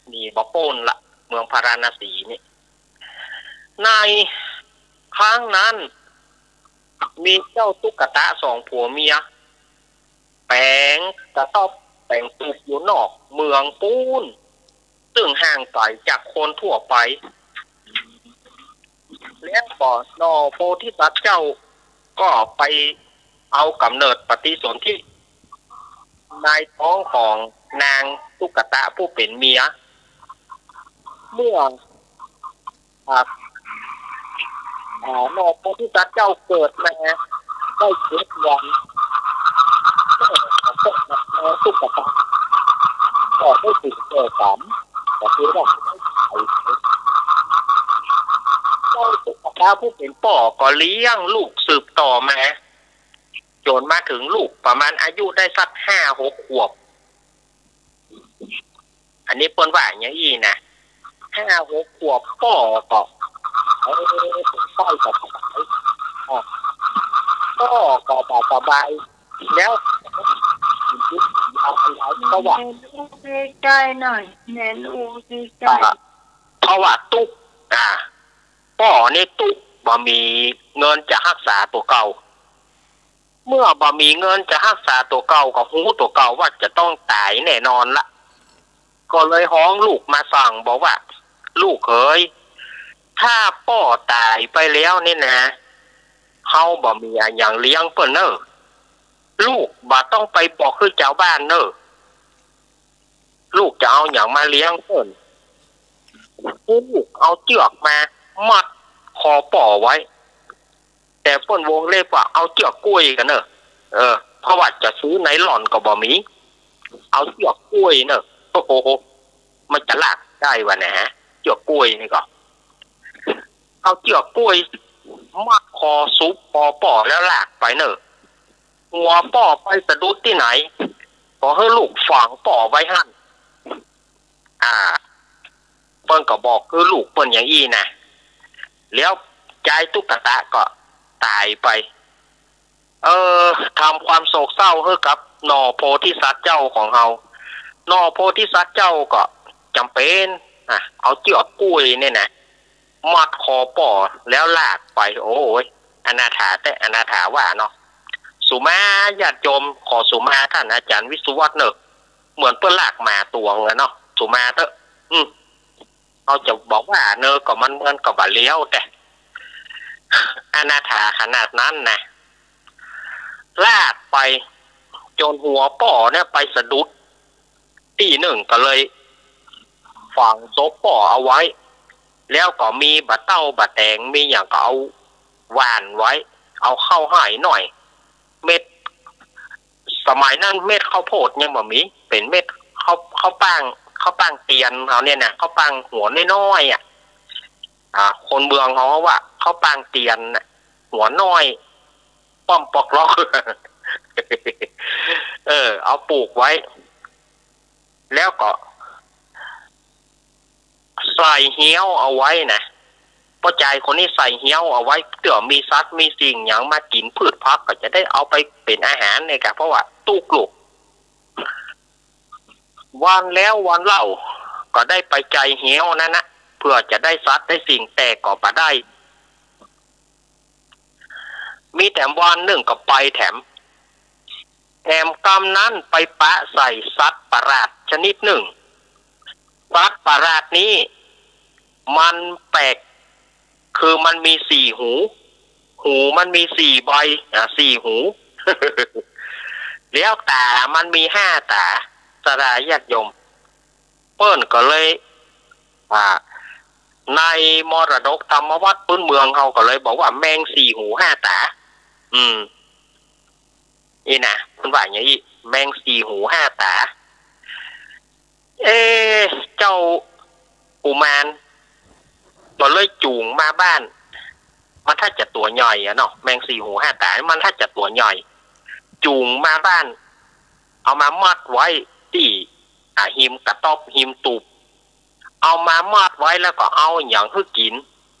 หนีบ่ป๊นละ เมืองพาราณสีนี่ ในครั้งนั้น มีเจ้าตุ๊กตะสองผัวเมีย แป๋งกระต๊อบแป๋งตูบอยู่นอกเมืองปู๊น ซึ่งห่างไก๋จากคนทั่วไป แล้วก็หน่อโพธิสัตว์เจ้าก็ไปเอาก๋ำเนิดปฏิสนธิในท้องของนางตุ๊กตะผู้เป๋นเมีย เมื่อ อ่า อ่า หน่อโพธิสัตว์เจ้าเกิดมาได้เจ็ดวัน ตุ๊กตะก็ได้ถือเกิดสาม ก็คือว่า เจ้าตุ๊กตะผู้เป๋นป้อก็เลี้ยงลูกสืบต่อมา จ๋นมาเถิงลูกประมาณอายุได้สักห้าหกขวบ อันนี้เปิ้นว่าอย่างอี้นะ ห้าหกขวบป้อก็ เออ ใกล้จะต๋าย อ่ะ ป้อก็บ่สบาย แล้ว เพราะว่า ใกล้ๆหน่อย แม่ลูกใกล้ๆ อ่ะ เพราะว่าตุ๊ก อ่ะ ป้อนี่ตุ๊ก บ่มีเงินจะฮักษาตั๋วเก่า เมื่อบ่มีเงินจะฮักษาตั๋วเก่า ก็ฮู้ตั๋วเก่าว่าจะต้องต๋ายแน่นอนละ ก็เลยฮ้องลูกมาสั่งบอกว่า ลูกเอ๋ย ถ้าป้อต๋ายไปแล้วนี่นะ เฮาบ่มีอะหยังเลี้ยงเปิ้นเน่อ ลูกบ่ต้องไปบอกหื้อจาวบ้านเน่อ ลูกจะเอาหยังมาเลี้ยงเปิ้น ลูกเอาเจื้อกมามัดคอป้อไว้ แต่เปิ้นวงเล็บว่าเอาเจื้อกกล้วยกั๋นเน่อ เออ เพราะว่าจะซื้อไนลอนก็บ่มี เอาเจื้อกกล้วยเน่อ โอ้โห มันจะลากได้วะนะฮะ เจื้อกกล้วยนี่ก็ เอาเจื้อกกล้วยมัดคอสุบคอป้อแล้วลากไปเน่อ หัวป้อไปสะดุดตี้ไหน ก็หื้อลูกฝังป้อไว้หั้น อ่า เปิ้นก็บอกหื้อลูกเปิ้นอย่างอี้นะ แล้วจายตุ๊กตะก็ต๋ายไป เออ ทำความโศกเศร้าหื้อกับหน่อโพธิสัตว์เจ้าของเฮา หน่อโพธิสัตว์เจ้าก็จ๋ำเป๋น อ่ะ เอาเจื้อกกล้วยเนี่ยนะ มัดคอป้อแล้วลากไป โอ้ย อนาถาแต๊ อนาถาว่าเนาะ สุมาญาติโยม ขอสุมาต้านอาจ๋ารย์วิศวัฒน์เน่อ เหมือนเปิ้นลากหมาตวงอะเนาะ สุมาเต๊อะ อืม เฮาจะบอกว่าเน่อ ก็มันเหมือนกับบ่าเลี้ยวแต๊ อนาถาขนาดนั้นนะ ลากไปจ๋นหัวป้อเนี่ยไปสะดุดตี้นึ่ง ก็เลยฝังศพป้อเอาไว้ แล้วก็มีบ่าเต๊าบ่าแตง มีหยังก็เอาหว่านไว้ เอาข้าวห้อยหน่อย เม็ด สมัยนั้นเม็ดข้าวโพดยังบ่มี เป๋นเม็ดข้าว ข้าวป้าง ข้าวป้างเตียนเฮาเนี่ยนะ ข้าวป้างหัวน้อยๆ อ่ะ อ่า คนเมืองเฮาว่าข้าวป้างเตียนน่ะ หัวน้อย ป้อมปอกลอก เออ เอาปลูกไว้ แล้วก็ใส่เฮี้ยวเอาไว้นะ ป้อจายคนนี้ใส่เฮี้ยวเอาไว้ เตื้อมีสัตว์มีสิ่งหยังมากิ๋นพืชผักก็จะได้เอาไปเป๋นอาหารเนี่ยกะ เพราะว่าตุ๊กลูก วันแล้ววันเล่า ก็ได้ไปไจเหวนั้นนะ เพื่อจะได้สัตว์ได้สิ่ง แต่ก็บ่ได้ มีแถมวันนึ่งก็ไปแถม แถมกำนั้นไปปะใส่สัตว์ประหลาดชนิดนึ่ง สัตว์ประหลาดนี้มันแปลก คือมันมีสี่หู หูมันมีสี่ใบ อ่า สี่หู แล้วต๋ามันมีห้าต๋า ศรัทธาญาติโยม เปิ้นก็เลย อ่า ในมรดกธรรมวัตรพื้นเมืองเฮาก็เลยบอกว่าแมงสี่หูห้าต๋า อืม นี่นะ เปิ้นว่าอย่างนี้ แมงสี่หูห้าต๋า เอ๊ะ เจ้ากุมารก็เลยจู๋งมาบ้าน มันถ้าจะตั๋วใหญ่อะเนาะ แมงสี่หูห้าต๋า มันถ้าจะตั๋วใหญ่ จู๋งมาบ้าน เอามามัดไว้ตี้ อ่า ฮิมกระต๊อบ ฮิมตูบ เอามามัดไว้แล้วก็เอาหยังหื้อกิ๋น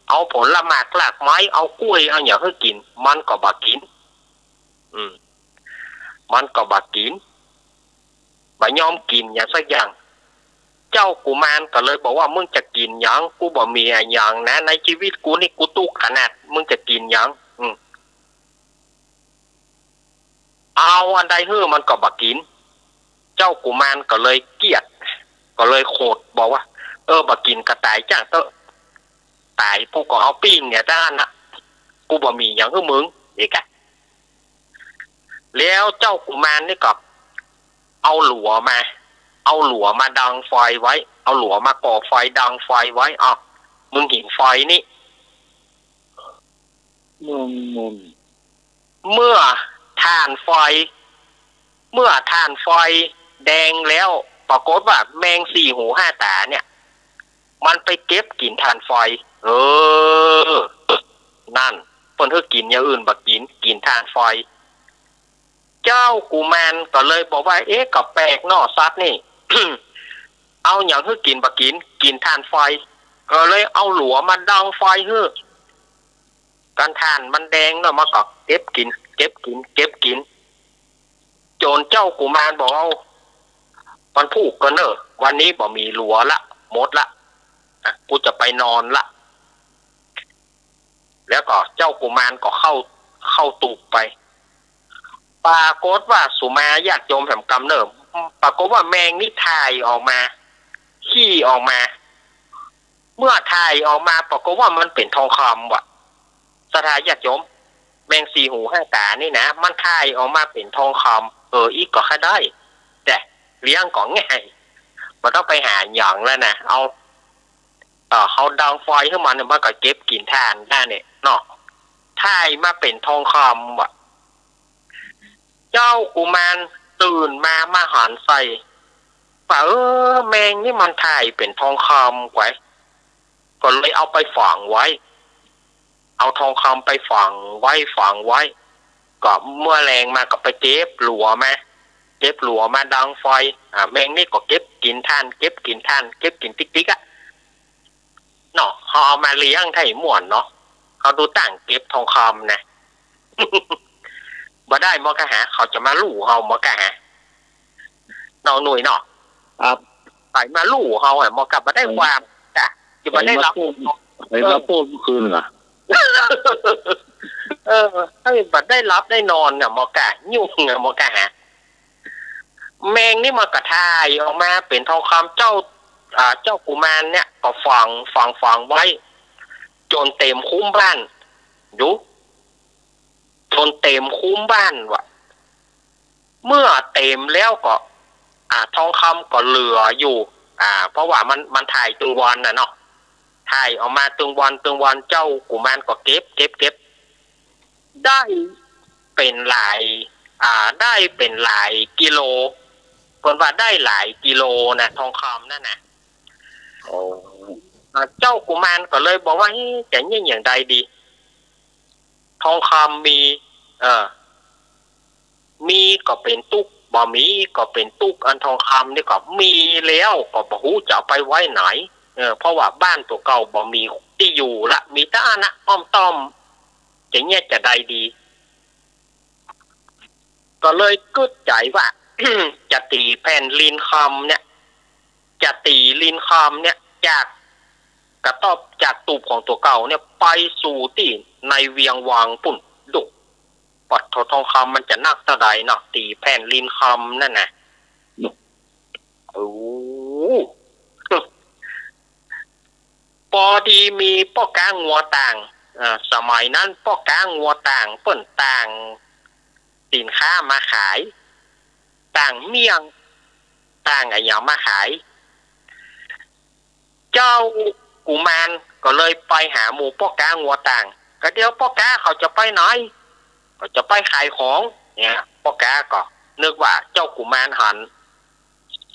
เอาผลหมากรากไม้ เอากล้วย เอาหยังหื้อกิ๋น มันก็บ่กิ๋น อืม มันก็บ่กิ๋น บ่ยอมกิ๋นหยังสักอย่าง เจ้ากุมารก็เลยบอกว่า มึงจะกิ๋นหยัง กูบ่มีอะหยังนะ ในชีวิตกูนี่กูตุ๊กข์ขนาด มึงจะกิ๋นหยัง อืม เอาอันใดหื้อมันก็บ่กิ๋น เจ้ากุมารก็เลยเกลียด ก็เลยโขดบอกว่า เออ บ่กิ๋นก็ต๋ายจ้างเต๊อะ ต๋ายกูก็เอาปิ้งเนี่ยจ้านะ กูบ่มีหยังหื้อมึง นี่กะ แล้วเจ้ากุมารนี่ก็เอาหลัวมา เอาหลัวมาดังไฟไว้ เอาหลัวมาก่อไฟดังไฟไว้ อ้าว มึงเห็นไฟนี่ มึง มึง เมื่อถ่านไฟ เมื่อถ่านไฟแดงแล้ว ปรากฏว่าแมงสี่หูห้าต๋าเนี่ย มันไปเก็บกิ๋นถ่านไฟ เออ นั่น เปิ้นหื้อกิ๋นอย่างอื่นบ่กิ๋น กิ๋นถ่านไฟ เจ้ากุมารก็เลยบอกว่า เอ๊ะ ก็แปลกเนาะ สัตว์นี่ เอาหยังหื้อกิ๋นบ่กิ๋น กิ๋นถ่านไฟ ก็เลยเอาหลัวมาดังไฟหื้อ กั๋นถ่านมันแดงเนาะ มันก็เก็บกิ๋น เก็บกิ๋น เก็บกิ๋น จ๋นเจ้ากุมารบอก เอา วันพูกก่อนเน่อ วันนี้บ่มีหลัวละ หมดละ อ่ะ กูจะไปนอนละ แล้วก็เจ้ากุมารก็เข้า เข้าตูบไป ปรากฏว่า สุมาญาติโยมแหมกำเนิด ปรากฏว่าแมงนี่ถ่ายออกมา ขี้ออกมา เมื่อถ่ายออกมา ปรากฏว่ามันเป๋นทองคำว่ะ ศรัทธาญาติโยม แมงสี่หูห้าต๋านี่นะ มันถ่ายออกมาเป๋นทองคำ เออ อี้ก็ใค่ได้ แต่เลี้ยงก็ง่าย บ่ต้องไปหาหยังแล้วนะ เอา เออ เอาดังไฟหื้อมันเนี่ย มันก็เก็บกิ๋นถ่านได้เนี่ยเนาะ ถ่ายมาเป๋นทองคำว่ะ เจ้ากุมารตื่นมา มาหันใส่ ว่า เออ แมงนี่มันถ่ายเป๋นทองคำไว้ ก็เลยเอาไปฝังไว้ เอาทองคำไปฝังไว้ ฝังไว้ ก็เมื่อแลงมาก็ไปเก็บหลัวมา เก็บหลัวมาดังไฟ อ่า แมงนี่ก็เก็บกิ๋นถ่าน เก็บกิ๋นถ่าน เก็บกิ๋นติ๊กๆ อะ เนาะ เฮาเอามาเลี้ยงไถ่ม่วนเนาะ เฮาดูตังเก็บทองคำนะ บ่ได้มอกะหา เขาจะมาลู่เฮา มอกะหา น้องหนุ่ยเนาะ ครับ ใผมาลู่เฮาอะ มอกะ บ่ได้ความ จ้ะ จะบ่ได้รับ ใผมาปล้น ใผมาปล้นคืนล่ะ เออ ให้บ่ได้หลับได้นอนน่ะ มอกะ ยุ่งอะ มอกะหา แมงนี่มันก็ถ่ายออกมาเป๋นทองคำ เจ้า อ่า เจ้ากุมารเนี่ยก็ฝัง ฝัง ฝังไว้ จ๋นเต๋มคุ้มบ้าน อยู่ จ๋นเต๋มคุ้มบ้านว่ะ เมื่อเต๋มแล้วก็ อ่า ทองคำก็เหลืออยู่ อ่า เพราะว่ามัน มันถ่ายตึงวันน่ะเนาะ ถ่ายออกมาตึงวัน ตึงวัน เจ้ากุมารก็เก็บ เก็บ เก็บ ได้เป๋นหลาย อ่า ได้เป๋นหลายกิโล เปิ้นว่าได้หลายกิโลน่ะ ทองคำนั่นน่ะ โอ้ อ่า เจ้ากุมารก็เลยบอกว่า เฮ้ย จะเยียะอย่างใดดี ทองคำมี เออ มีก็เป๋นตุ๊กข์ บ่มีก็เป๋นตุ๊กข์ อันทองคำนี่ก็มีแล้ว ก็บ่ฮู้จะเอาไปไว้ไหน เออ เพราะว่าบ้านตั๋วเก่าบ่มีตี้อยู่ละ มีแต่อันน่ะ อ้อมต้อม จะเยียะจะใดดี ก็เลยกึ๊ดใจ๋ว่า จะตี๋แผ่นดินคำเนี่ย จะตี๋ลินคำเนี่ย จากกระต๊อบ จากตูบของตั๋วเก่าเนี่ย ไปสู่ตี้ในเวียงวังปู้น ดู ปัดโธ่ ทองคำมันจะนักเต้าใดเนาะ ตี๋แผ่นลินคำนั่นน่ะ โอ้ ปอดีมีป้อก๊างัวต่าง อ่า สมัยนั้นป้อก๊างัวต่าง เปิ้นต่างสินค้ามาขาย ต่างเมี่ยง ต่างอะหยังมาขาย เจ้ากุมารก็เลยไปหาหมู่ป้อก๊างัวต่าง ก็เดี๋ยวป้อก๊าเขาจะไปไหน เขาจะไปขายของ เนี่ย ป้อก๊าก็นึกว่าเจ้ากุมารหัน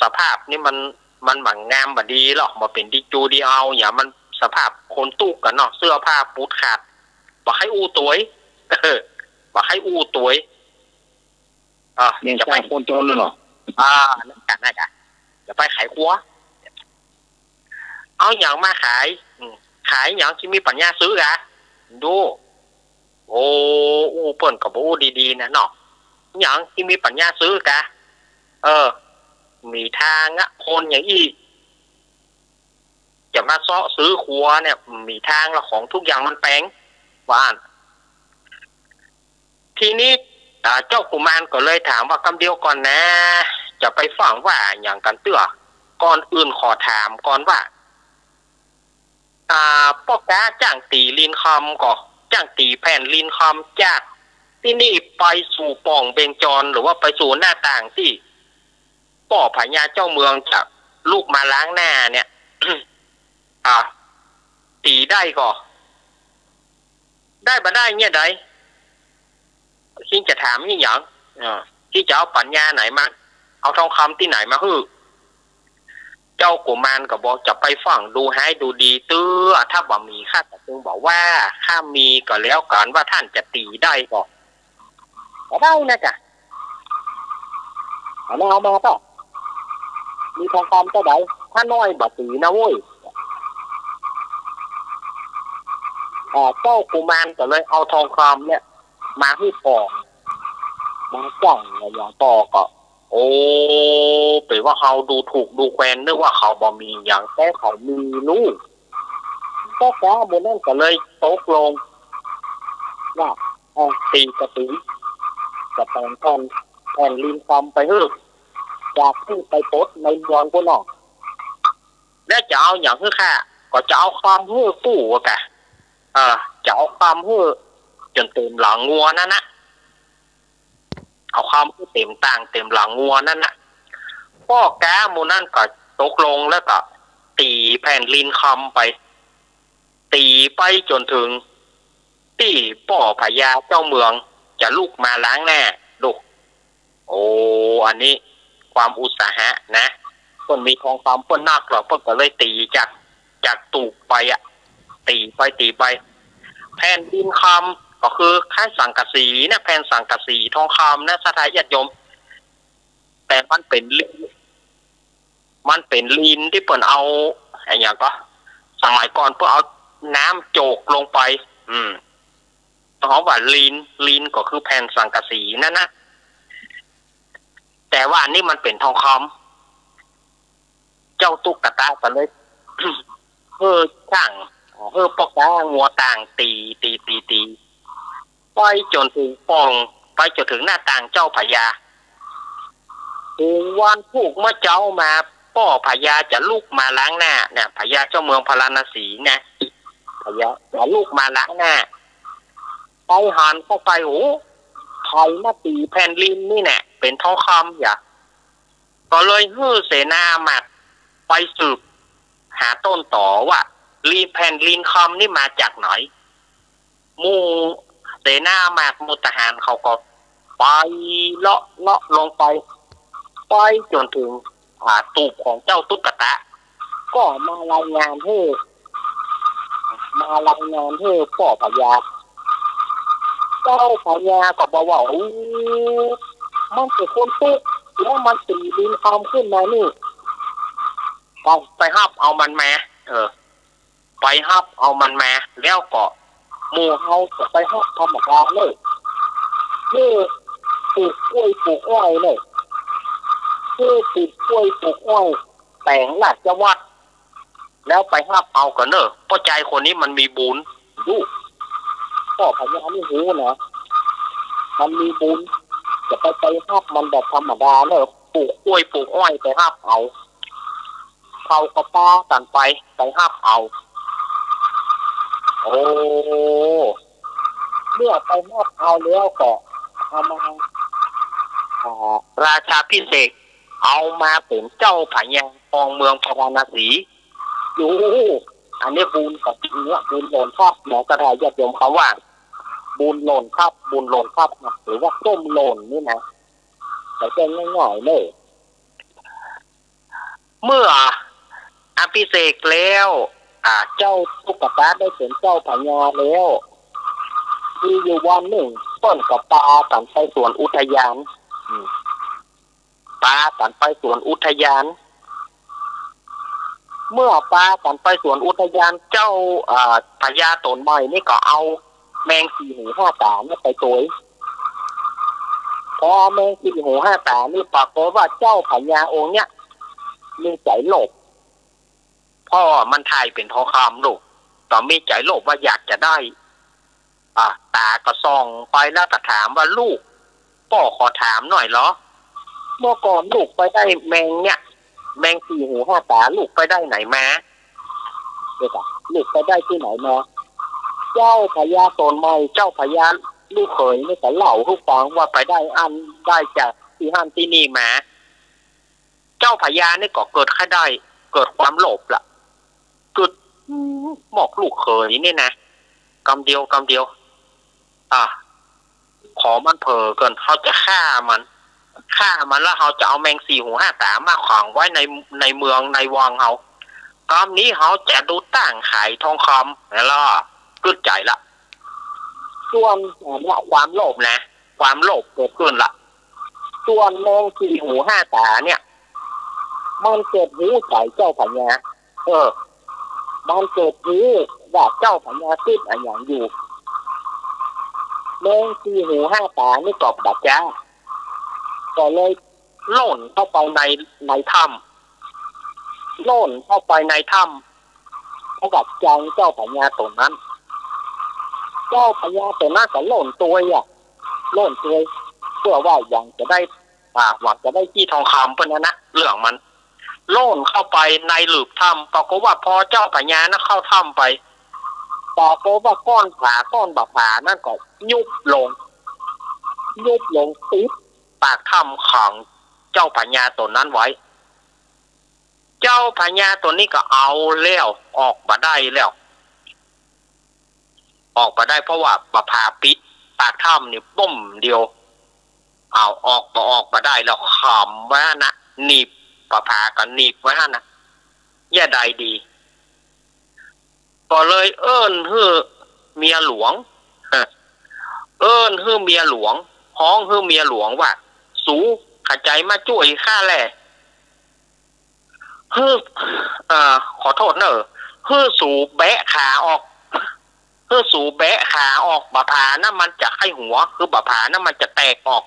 สภาพนี่มัน มันบ่งามบ่ดีหรอก บ่เป๋นดีจูดีเอา อย่างมันสภาพคนตุ๊กข์กั๋นเนาะ เสื้อผ้าปูดขาด บ่ใค่อู้ตวย เออ บ่ใค่อู้ตวย เออ เนี่ย จะไป เจ้าคนจนเลยเหรอ อ่า นั่นกะ นั่นกะ จะไปขายครัว เอาหยังมาขาย อืม ขายหยัง จะมีปัญญาซื้อกะ ดู โอ้ อู้เปิ้นก็บ่อู้ดีๆ นะเนาะ หยังจะมีปัญญาซื้อกะ เออ มีตางอะ คนอย่างอี้ จะมาเซาะซื้อครัวเนี่ย มีตางละ ของทุกอย่างมันแปง ว่าอั้น ทีนี้ อ่า เจ้ากุมารก็เลยถามว่ากำเดียวก่อนนะ จะไปฟั่งว่าหยังกั๋นเตื้อ ก่อนอื่นขอถามก่อนว่า อ่า ป้อก๊าจ้างตี๋ลินคำก็ จ้างตี๋แผ่นลินคำจากตี้นี่ไปสู่ป่องเบญจร หรือว่าไปสู่หน้าต่างตี้ป้อพญาเจ้าเมืองจะลุกมาล้างหน้าเนี่ย อ่า ตี๋ได้ก่อ ได้บ่ได้เนี่ยใด ตี้จะถามนี่หยัง เออ ตี้จะเอาปัญญาไหนมา เอาทองคำตี้ไหนมาหื้อ เจ้ากุมารก็บอกจะไปฟั่งดูฮ้ายดูดีเตื้อ ถ้าบ่มีข้าก็จึงบอกว่า ข้ามีก็แล้วกั๋น ว่าต้านจะตี๋ได้ก่อ ก็ได้นะจ๊ะ เอามา เอามาเต๊อะ มีทองคำเต้าใด ถ้าน้อยบ่ตี๋นะโว้ย อ่า เจ้ากุมารก็เลยเอาทองคำเนี่ย มาหื้อป้อ มาจ้างอะหยังป้อก็ โอ้ เป๋นว่าเฮาดูถูกดูแคลน นึกว่าเขาบ่มีหยัง แต่เขามีลูก ป้อก๊าหมู่นั้นก็เลยตกลงว่า เออ ตี๋ก็ตี๋ จะแต่งแผ่น แผ่นลินคำไปหื้อ จากตี้ไปปลดในเมืองปู้นเนาะ แล้วจะเอาหยังหื้อข้า ก็จะเอาคำหื้อกู้กะ เออ จะเอาคำหื้อจ๋นเต๋มหลังงัวนั่นนะ เอาคำหื้อเต๋มต่างเต๋มหลังงัวนั่นนะ ป้อก๊าหมู่นั้นก็ตกลงแล้วก็ตี๋แผ่นลินคำไป ตี๋ไปจ๋นเถิงตี้ป้อพญาเจ้าเมืองจะลุกมาล้างหน้า ดู โอ้ อันนี้ความอุตสาหะนะ เปิ้นมีทองคำเปิ้นนักหรอก เปิ้นก็เลยตี๋จาก จากตูบไปอะ ตี๋ไปตี๋ไป แผ่นลินคำก็คือคล้ายสังกะสีนะ แผ่นสังกะสีทองคำนะ ศรัทธาญาติโยม แต่มันเป๋นลิน มันเป๋นลินตี้เปิ้นเอา อะหยังก็ สมัยก่อนเปิ้นเอาน้ำโจกลงไป อืม เฮาว่าลิน ลินก็คือแผ่นสังกะสีนั่นนะ แต่ว่าอันนี้มันเป๋นทองคำ เจ้าตุ๊กตาก็เลย หื้อจ้าง หื้อป้อก๊างัวต่างตี๋ ตี๋ ตี๋ ตี๋ ไปจ๋นเถิงป่อง ไปจ๋นเถิงหน้าต่างเจ้าพญา เถิงวันพุกเมื่อเจ๊ามา ป้อพญาจะลุกมาล้างหน้าเนี่ย พญาเจ้าเมืองพาราณสีเนี่ย พญาจะลุกมาล้างหน้า ไปหันเข้าไป โอ้ ใผมาตี๋แผ่นลินนี่แน่ เป๋นทองคำอย่า ก็เลยหื้อเสนาหมัดไปสืบหาต้นตอว่า ลิน แผ่นลินคำนี่มาจากไหน หมู่เสนาหมัดหมู่ทหารเขาก็ไปเลาะเลาะลงไป ไปจ๋นเถิง อ่า ตูบของเจ้าตุ๊กตา ก็มารายงานหื้อ มารายงานหื้อป้อพญา เจ้าพญาก็บอกว่า โอ้ มันเป๋นคนตุ๊กข์ แล้วมันตี๋ลินคำขึ้นมานี่ ไป ไปฮับเอามันมา เออ ไปฮับเอามันมา แล้วก็หมู่เฮาจะไปฮับธรรมดาเลย หื้อปลูกกล้วยปลูกอ้อยเลย หื้อปลูกกล้วยปลูกอ้อย ไป ปงราชวัตร แล้วไปฮับเอาก่อเน่อ เพราะจายคนนี้มันมีบุญ ลูก ป้อพญานี่ฮู้นะ มันมีบุญ จะไป ไปฮับมันแบบธรรมดาเน่อ ปลูกกล้วยปลูกอ้อยไปฮับเอา เขาก็ปากั๋นไป ไปฮับเอา โอ้ เมื่อไปฮับเอาแล้วก็เอามา อ่า ราชาภิเษก เอามาเป๋นเจ้าพญาครองเมืองพาราณสี ดู อันนี้บุญของจริงเนี่ย บุญหล่นทับนะ ศรัทธาญาติโยม คำว่า บุญหล่นทับ บุญหล่นทับนะ หรือว่าส้มหล่นนี่นะ เข้าใจ๋ง่ายๆ เน่อ เมื่ออภิเษกแล้ว อ่า เจ้าสุกตะได้เป๋นเจ้าพญาแล้ว มีอยู่วันนึ่ง เปิ้นก็ปากั๋นไปสวนอุทยาน อืม ปากั๋นไปสวนอุทยาน เมื่อปากั๋นไปสวนอุทยาน เจ้า อ่า พญาต๋นใหม่นี่ก็เอาแมงสี่หูห้าต๋าเนี่ยไปตวย พอเอาแมงสี่หูห้าต๋านี่ ปรากฏว่าเจ้าพญาองค์เนี้ย มีใจ๋โลภ เพราะมันถ่ายเป๋นทองคำลูก ก็มีใจ๋โลภว่าอยากจะได้ อ่ะ ต๋าก็ส่องไปแล้วก็ถามว่า "ลูก ป้อขอถามหน่อยเหรอ เมื่อก่อนลูกไปได้แมงเนี่ย แมงสี่หูห้าต๋า ลูกไปได้ไหนมา เดี๋ยวก่อน ลูกไปได้ตี้ไหนมา" เจ้าพญาต๋นใหม่ เจ้าพญาลูกเขยนี่ก็เล่าหื้อฟังว่าไปได้อั้น ได้จากตี้หั้นตี้นี่มา เจ้าพญานี่ก็เกิดใค่ได้ เกิดความโลภละ กึ๊ด อืม หมอกลูกเขยนี่นะ กำเดียว กำเดียว อ่ะ ขอมันเผลอก่อน เฮาจะฆ่ามัน ฆ่ามันแล้วเฮาจะเอาแมงสี่หูห้าต๋ามาขังไว้ใน ในเมืองในวังเฮา กำนี้เฮาจะดูต้างขายทองคำ แล้วกึ๊ดใจ๋ละ ส่วน เนี่ย ความโลภนะ ความโลภเกิดขึ้นละ ส่วนแมงสี่หูห้าต๋าเนี่ย มันเกิดฮู้ใจ๋เจ้าพญา เออ มันเกิดฮู้ว่าเจ้าพญาคิดอะหยังอยู่ แมงสี่หูห้าต๋านี่ก็บ่จ๊า ก็เลยล่นเข้าไปใน ในถ้ำ ล่นเข้าไปในถ้ำ แล้วก็จังเจ้าพญาต๋นนั้น เจ้าพญาต๋นนั้นก็ล่นตวยอะ ล่นตวย เพื่อว่าหวังจะได้ อ่า หวังจะได้จี้ทองคำเปิ้นนั้นนะ เรื่องมัน ล่นเข้าไปในหลืบถ้ำ ปรากฏว่าพอเจ้าพญานะเข้าถ้ำไป ปรากฏว่าก้อนผา ก้อนบ่าผานั้นก็ยุบลง ยุบลงปิดปากถ้ำขังเจ้าพญาต๋นนั้นไว้ เจ้าพญาต๋นนี้ก็เอาแล้ว ออกบ่ได้แล้ว ออกบ่ได้ เพราะว่าบ่าผาปิดปากถ้ำนี่ป้มเดียว เอาออกบ่ ออกบ่ได้แล้ว ขังไว้หั้นนะ หนีบ บ่าผาก็หนีบไว้หั้นนะ เยียะใดดี ก็เลยเอิ้นหื้อเมียหลวง เอิ้นหื้อเมียหลวง ฮ้องหื้อเมียหลวงว่า สู ใครจะมาจ้วยข้าแล หื้อ เอ่อ ขอโต้ษเน่อ หื้อสูแบะขาออก หื้อสูแบะขาออก บ่าผานั้นมันจะใค่หัว คือบ่าผานั้นมันจะแตกออก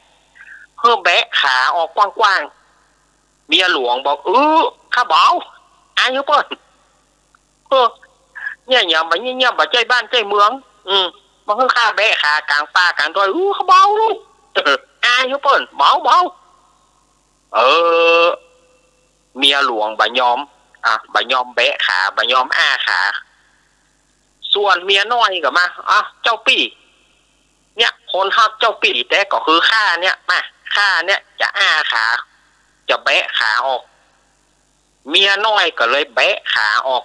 หื้อแบะขาออกกว้างๆ เมียหลวงบอก เออ ข้าบ่เอา อายหื้อเปิ้น เออ เนี่ย อย่างบ่าเนี่ย เนี่ย บ่ใจ้บ้านใจ้เมือง อืม มาหื้อข้าแบะขากลางป่ากลางดอย เออ ข้าบ่เอาลูก อายหื้อเปิ้น บ่เอา บ่เอา เออ เมียหลวงบ่ยอม อ่ะ บ่ยอมแบะขา บ่ยอมอ้าขา ส่วนเมียน้อยก็มา อ่ะ เจ้าปี้ เนี่ย คนฮักเจ้าปี้แต๊ก็คือข้าเนี่ย มา ข้าเนี่ยจะอ้าขา จะแบะขาออก เมียน้อยก็เลยแบะขาออก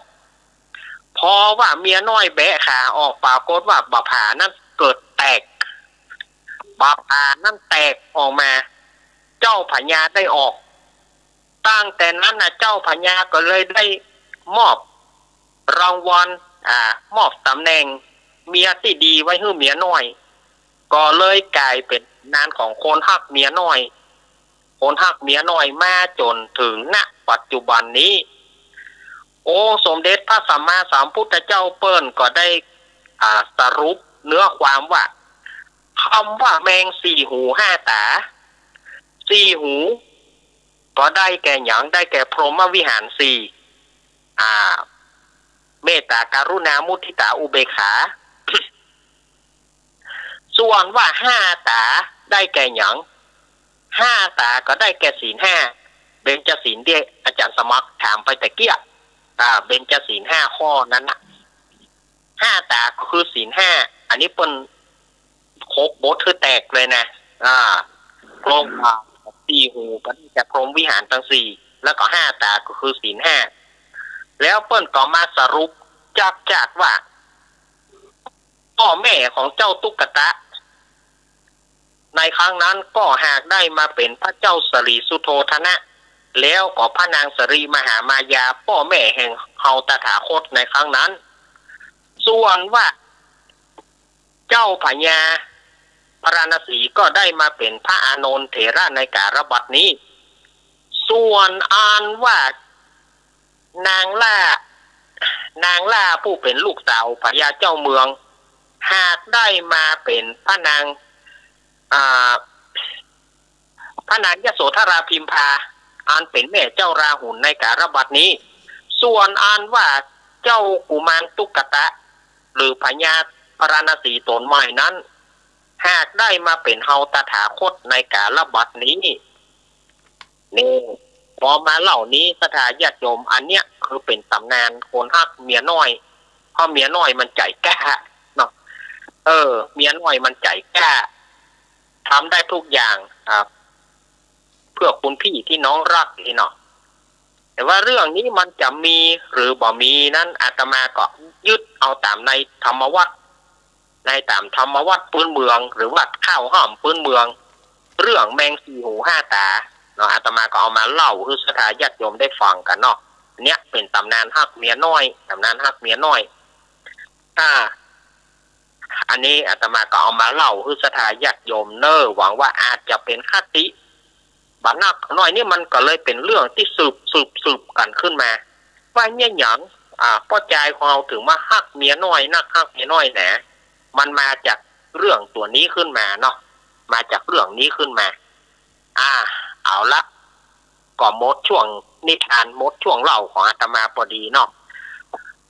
พอว่าเมียน้อยแบะขาออก ปรากฏว่าบ่าผานั้นเกิดแตก บ่าผานั้นแตกออกมา เจ้าพญาได้ออก ตั้งแต่นั้นนะ เจ้าพญาก็เลยได้มอบรางวัล อ่า มอบต๋ำแหน่งเมียตี้ดีไว้หื้อเมียน้อย ก็เลยก๋ายเป๋นต๋ำนานของคนฮักเมียน้อย คนฮักเมียน้อยมาจ๋นเถิง ณ ปัจจุบันนี้ องค์สมเด็จพระสัมมาสัมพุทธเจ้าเปิ้นก็ได้ อ่า สรุปเนื้อความว่า กำว่าแมงสี่หูห้าต๋า สี่หู ก็ได้แก่หยัง ได้แก่พรหมวิหารสี่ อ่า เมตตา กรุณา มุทิตา อุเบกขา ส่วนว่าห้าต๋าได้แก่หยัง ห้าต๋าก็ได้แก่ศีลห้า เบญจศีลตี้อาจ๋ารย์สมัครถามไปตะเกียะ อ่า เบญจศีลห้าข้อนั้นน่ะ ห้าต๋าก็คือศีลห้า อันนี้เปิ้นขบบทหื้อแตกเลยนะ อ่า พรหม สี่หูก็ได้แก่พรหมวิหารตังสี่ แล้วก็ห้าต๋าก็คือศีลห้า แล้วเปิ้นก็มาสรุปจักจัดว่า ป้อแม่ของเจ้าตุ๊กตะ ในครั้งนั้นก็หากได้มาเป๋นพระเจ้าสลีสุโธทนะ แล้วก็พระนางสลีมหามายา ป้อแม่แห่งเฮาตถาคตในครั้งนั้น ส่วนว่าเจ้าพญาพาราณสีก็ได้มาเป๋นพระอานนทเถระในกาลบัดนี้ ส่วนอันว่า นางล่า นางล่าผู้เป๋นลูกสาวพญาเจ้าเมือง หากได้มาเป๋นพระนาง อ่า พระนางยโสธราพิมพา อันเป๋นแม่เจ้าราหุลในกาลบัดนี้ ส่วนอันว่าเจ้ากุมารตุ๊กตะ หรือพญาพาราณสีต๋นใหม่นั้น หากได้มาเป๋นเฮาตถาคตในกาลบัดนี้ นี่ พอมาเล่านี้ศรัทธาญาติโยม อันเนี้ยคือเป๋นต๋ำนานคนฮักเมียน้อย เพราะเมียน้อยมันใจ๋กล้าเนาะ เออ เมียน้อยมันใจ๋กล้า ทำได้ทุกอย่าง อ่า เพื่อคุณพี่ที่น้องฮักนี่เนาะ แต่ว่าเรื่องนี้มันจะมีหรือบ่มีนั้น อาตมาก็ยึดเอาต๋ามในธรรมวัตร ในต๋ามธรรมวัตรปื๊นเมือง หรือว่าข้าวหอมปื๊นเมือง เรื่องแมงสี่หูห้าต๋าเนาะ อาตมาก็เอามาเล่าหื้อศรัทธาญาติโยมได้ฟังกั๋นเนาะ เนี้ยเป๋นต๋ำนานฮักเมียน้อย ต๋ำนานฮักเมียน้อย อ่า อันนี้อาตมาก็เอามาเล่าหื้อศรัทธาญาติโยมเน่อ หวังว่าอาจจะเป๋นคติ บ่านักบ่าน้อยนี่มันก็เลยเป๋นเรื่องตี้สืบ สืบ สืบกั๋นขึ้นมา ว่าเยียะหยัง อ่า ป้อจายของเฮาเถิงมาฮักเมียน้อยนัก ฮักเมียน้อยหนา มันมาจากเรื่องตั๋วนี้ขึ้นมาเนาะ มาจากเรื่องนี้ขึ้นมา อ่า เอาละ ก็หมดช่วงนิทาน หมดช่วงเล่าของอาตมาปอดีเนาะ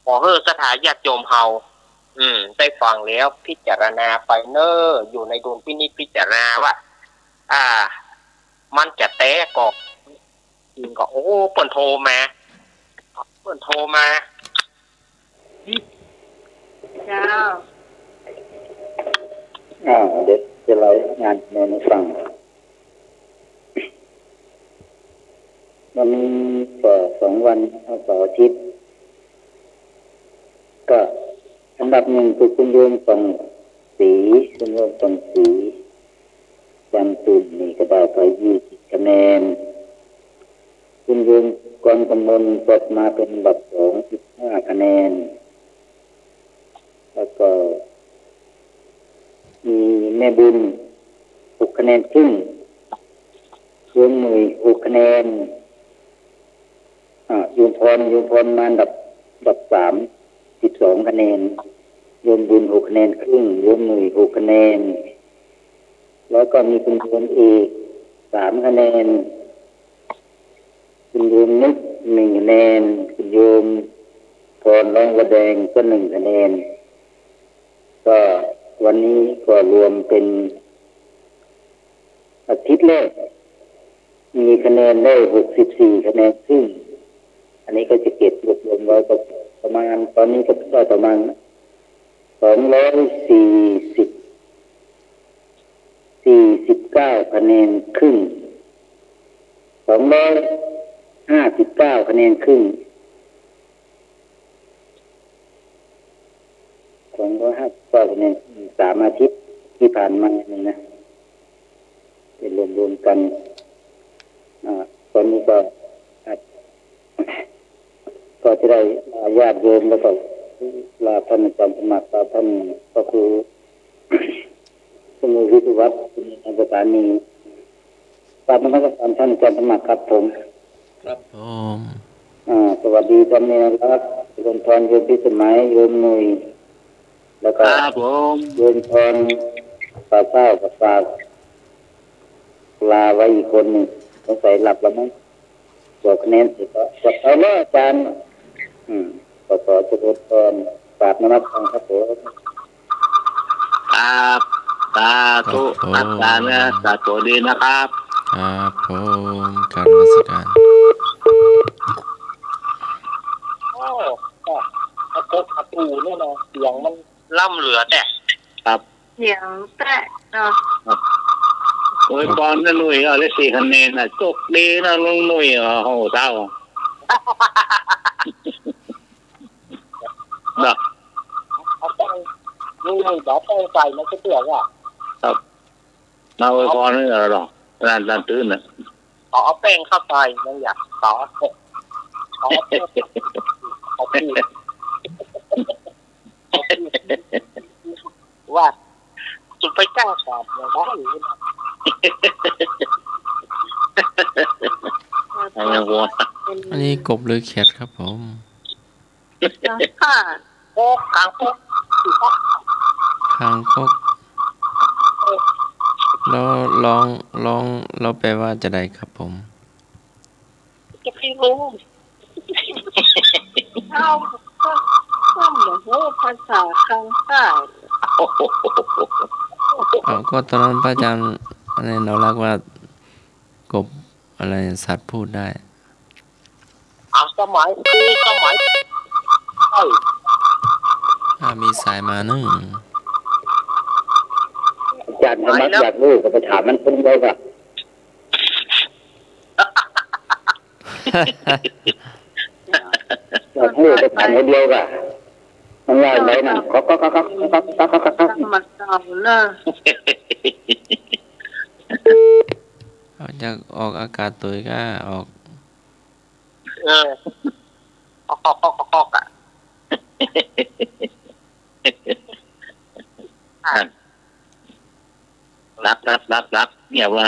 ขอหื้อศรัทธาญาติโยมเฮา อืม ได้ฟังแล้วพิจารณาไปเน่อ อยู่ในดุลพินิจพิจารณาว่า อ่า มันจะแต๊ก็จริงก็ โอ้ เปิ้นโทรมา เปิ้นโทรมา เจ้า อ่า เดี๋ยวจะเล่างานแม่ให้ฟัง วันนี้ก็สองวัน เสาร์อาทิตย์ ก็อันดับหนึ่งคือคุณโยมส่องศรี คุณโยมส่องศรี จันทร์ตุ่นนี่ก็ได้ไปยี่สิบคะแนน คุณโยมกรกมลก็มาเป็นอันดับสอง สิบห้าคะแนน แล้วก็มีแม่บุญ หกคะแนนครึ่ง โยมหนุ่ย หกคะแนน อ่า โยมพร โยมพรมาอันดับ อันดับสาม สิบสองคะแนน โยมบุญ หกคะแนนครึ่ง โยมหนุ่ย หกคะแนน แล้วก็มีคุณโยมเอก สามคะแนน คุณโยมนึก หนึ่งคะแนน คุณโยมพรร้องวัวแดงก็หนึ่งคะแนน ก็วันนี้ก็รวมเป็นอาทิตย์แรก มีคะแนนได้หกสิบสี่คะแนนครึ่ง อันนี้ก็จะเก็บรวบรวมไว้ก็ประมาณ ตอนนี้ก็ได้ประมาณสองร้อยสี่สิบ สี่สิบเก้าคะแนนครึ่ง สองร้อยห้าสิบเก้าคะแนนครึ่ง สองร้อยห้าสิบเก้าคะแนน สามอาทิตย์ที่ผ่านมานี่นะ เป็นรวมๆกัน อ่า ตอนนี้ก็ อ่า ก็จะได้ลาญาติโยม แล้วก็ลาท่านอาจารย์สมัคร ลาท่านพระครู สมุทรวิศวัตร คุณอาจารย์สถานี กราบนมัสการท่านอาจารย์สมัครครับผม ครับผม อ่า สวัสดีท่านเนรรัตน์ โยมพร โยมพิสมัย โยมหนุ่ย แล้วก็ ครับผม โยมพร ป่าเศร้ากับป่า ลาไว้อีกคนหนึ่ง สงสัยหลับแล้วมั้ง บอกคะแนนสิครับ ขอบใจเนาะอาจารย์ อืม ขอ ขอเจริญพร กราบนมัสการครับผม ครับ สาธุ ครับผม อาจารย์นะ สาธุดีนะครับ ครับผม กราบนมัสการ โอ้ ก็ประตู ประตูเนี่ยนะ เสียงมันล้ำเหลือแต่ ครับ เสียงแตะเนาะ ครับ อวยพรนะหนุ่ย เอาได้สี่คะแนนน่ะ โชคดีนะลุงหนุ่ย โอ้โห เศร้า เนาะ เอาแป้ง ลุงหนุ่ย เอาแป้งใส่มันจะเปลือกอ่ะ ครับ มาอวยพรให้เราหรอก ร้าน ร้านตื้นน่ะ ขอเอาแป้งเข้าใส่ มันอยากขอ ขอเอาแป้ง ขอพูด ขอพูด ว่า จุดไปจ้างสอบอย่างนั้น อะไรวะ อันนี้กบหรือแคทครับผม ค่ะ โอ๊ก คางคก คางคก แล้วร้อง ร้อง แล้วแปลว่าจะใดครับผม จะไปรู้ เฮาก็ ก็บ่ฮู้ภาษาคางใต้ อ้าว ก็ตอนนั้นพระอาจารย์ อะไร นวรักษ์ว่า กบ อะไร สัตว์พูดได้ เอาสมัย คือสมัย เอ้ย อ่า มีสายมานึ่ง อาจารย์สมัครอยากรู้ ก็ไปถามมันคนเดียวก่ะ อยากรู้ ไปถามคนเดียวก่ะ มันว่าอะไรนั่น ก็ ก็ ก็ ก็ ก็ ก็ ก็ ก็ ก็ มาเก่าเนอะ เอาจากออกอากาศตัวก็ออก เออ ออก ออก ออก ออก ออกอ่ะ อ่ะ รับ รับ รับ รับ เนี่ยว่า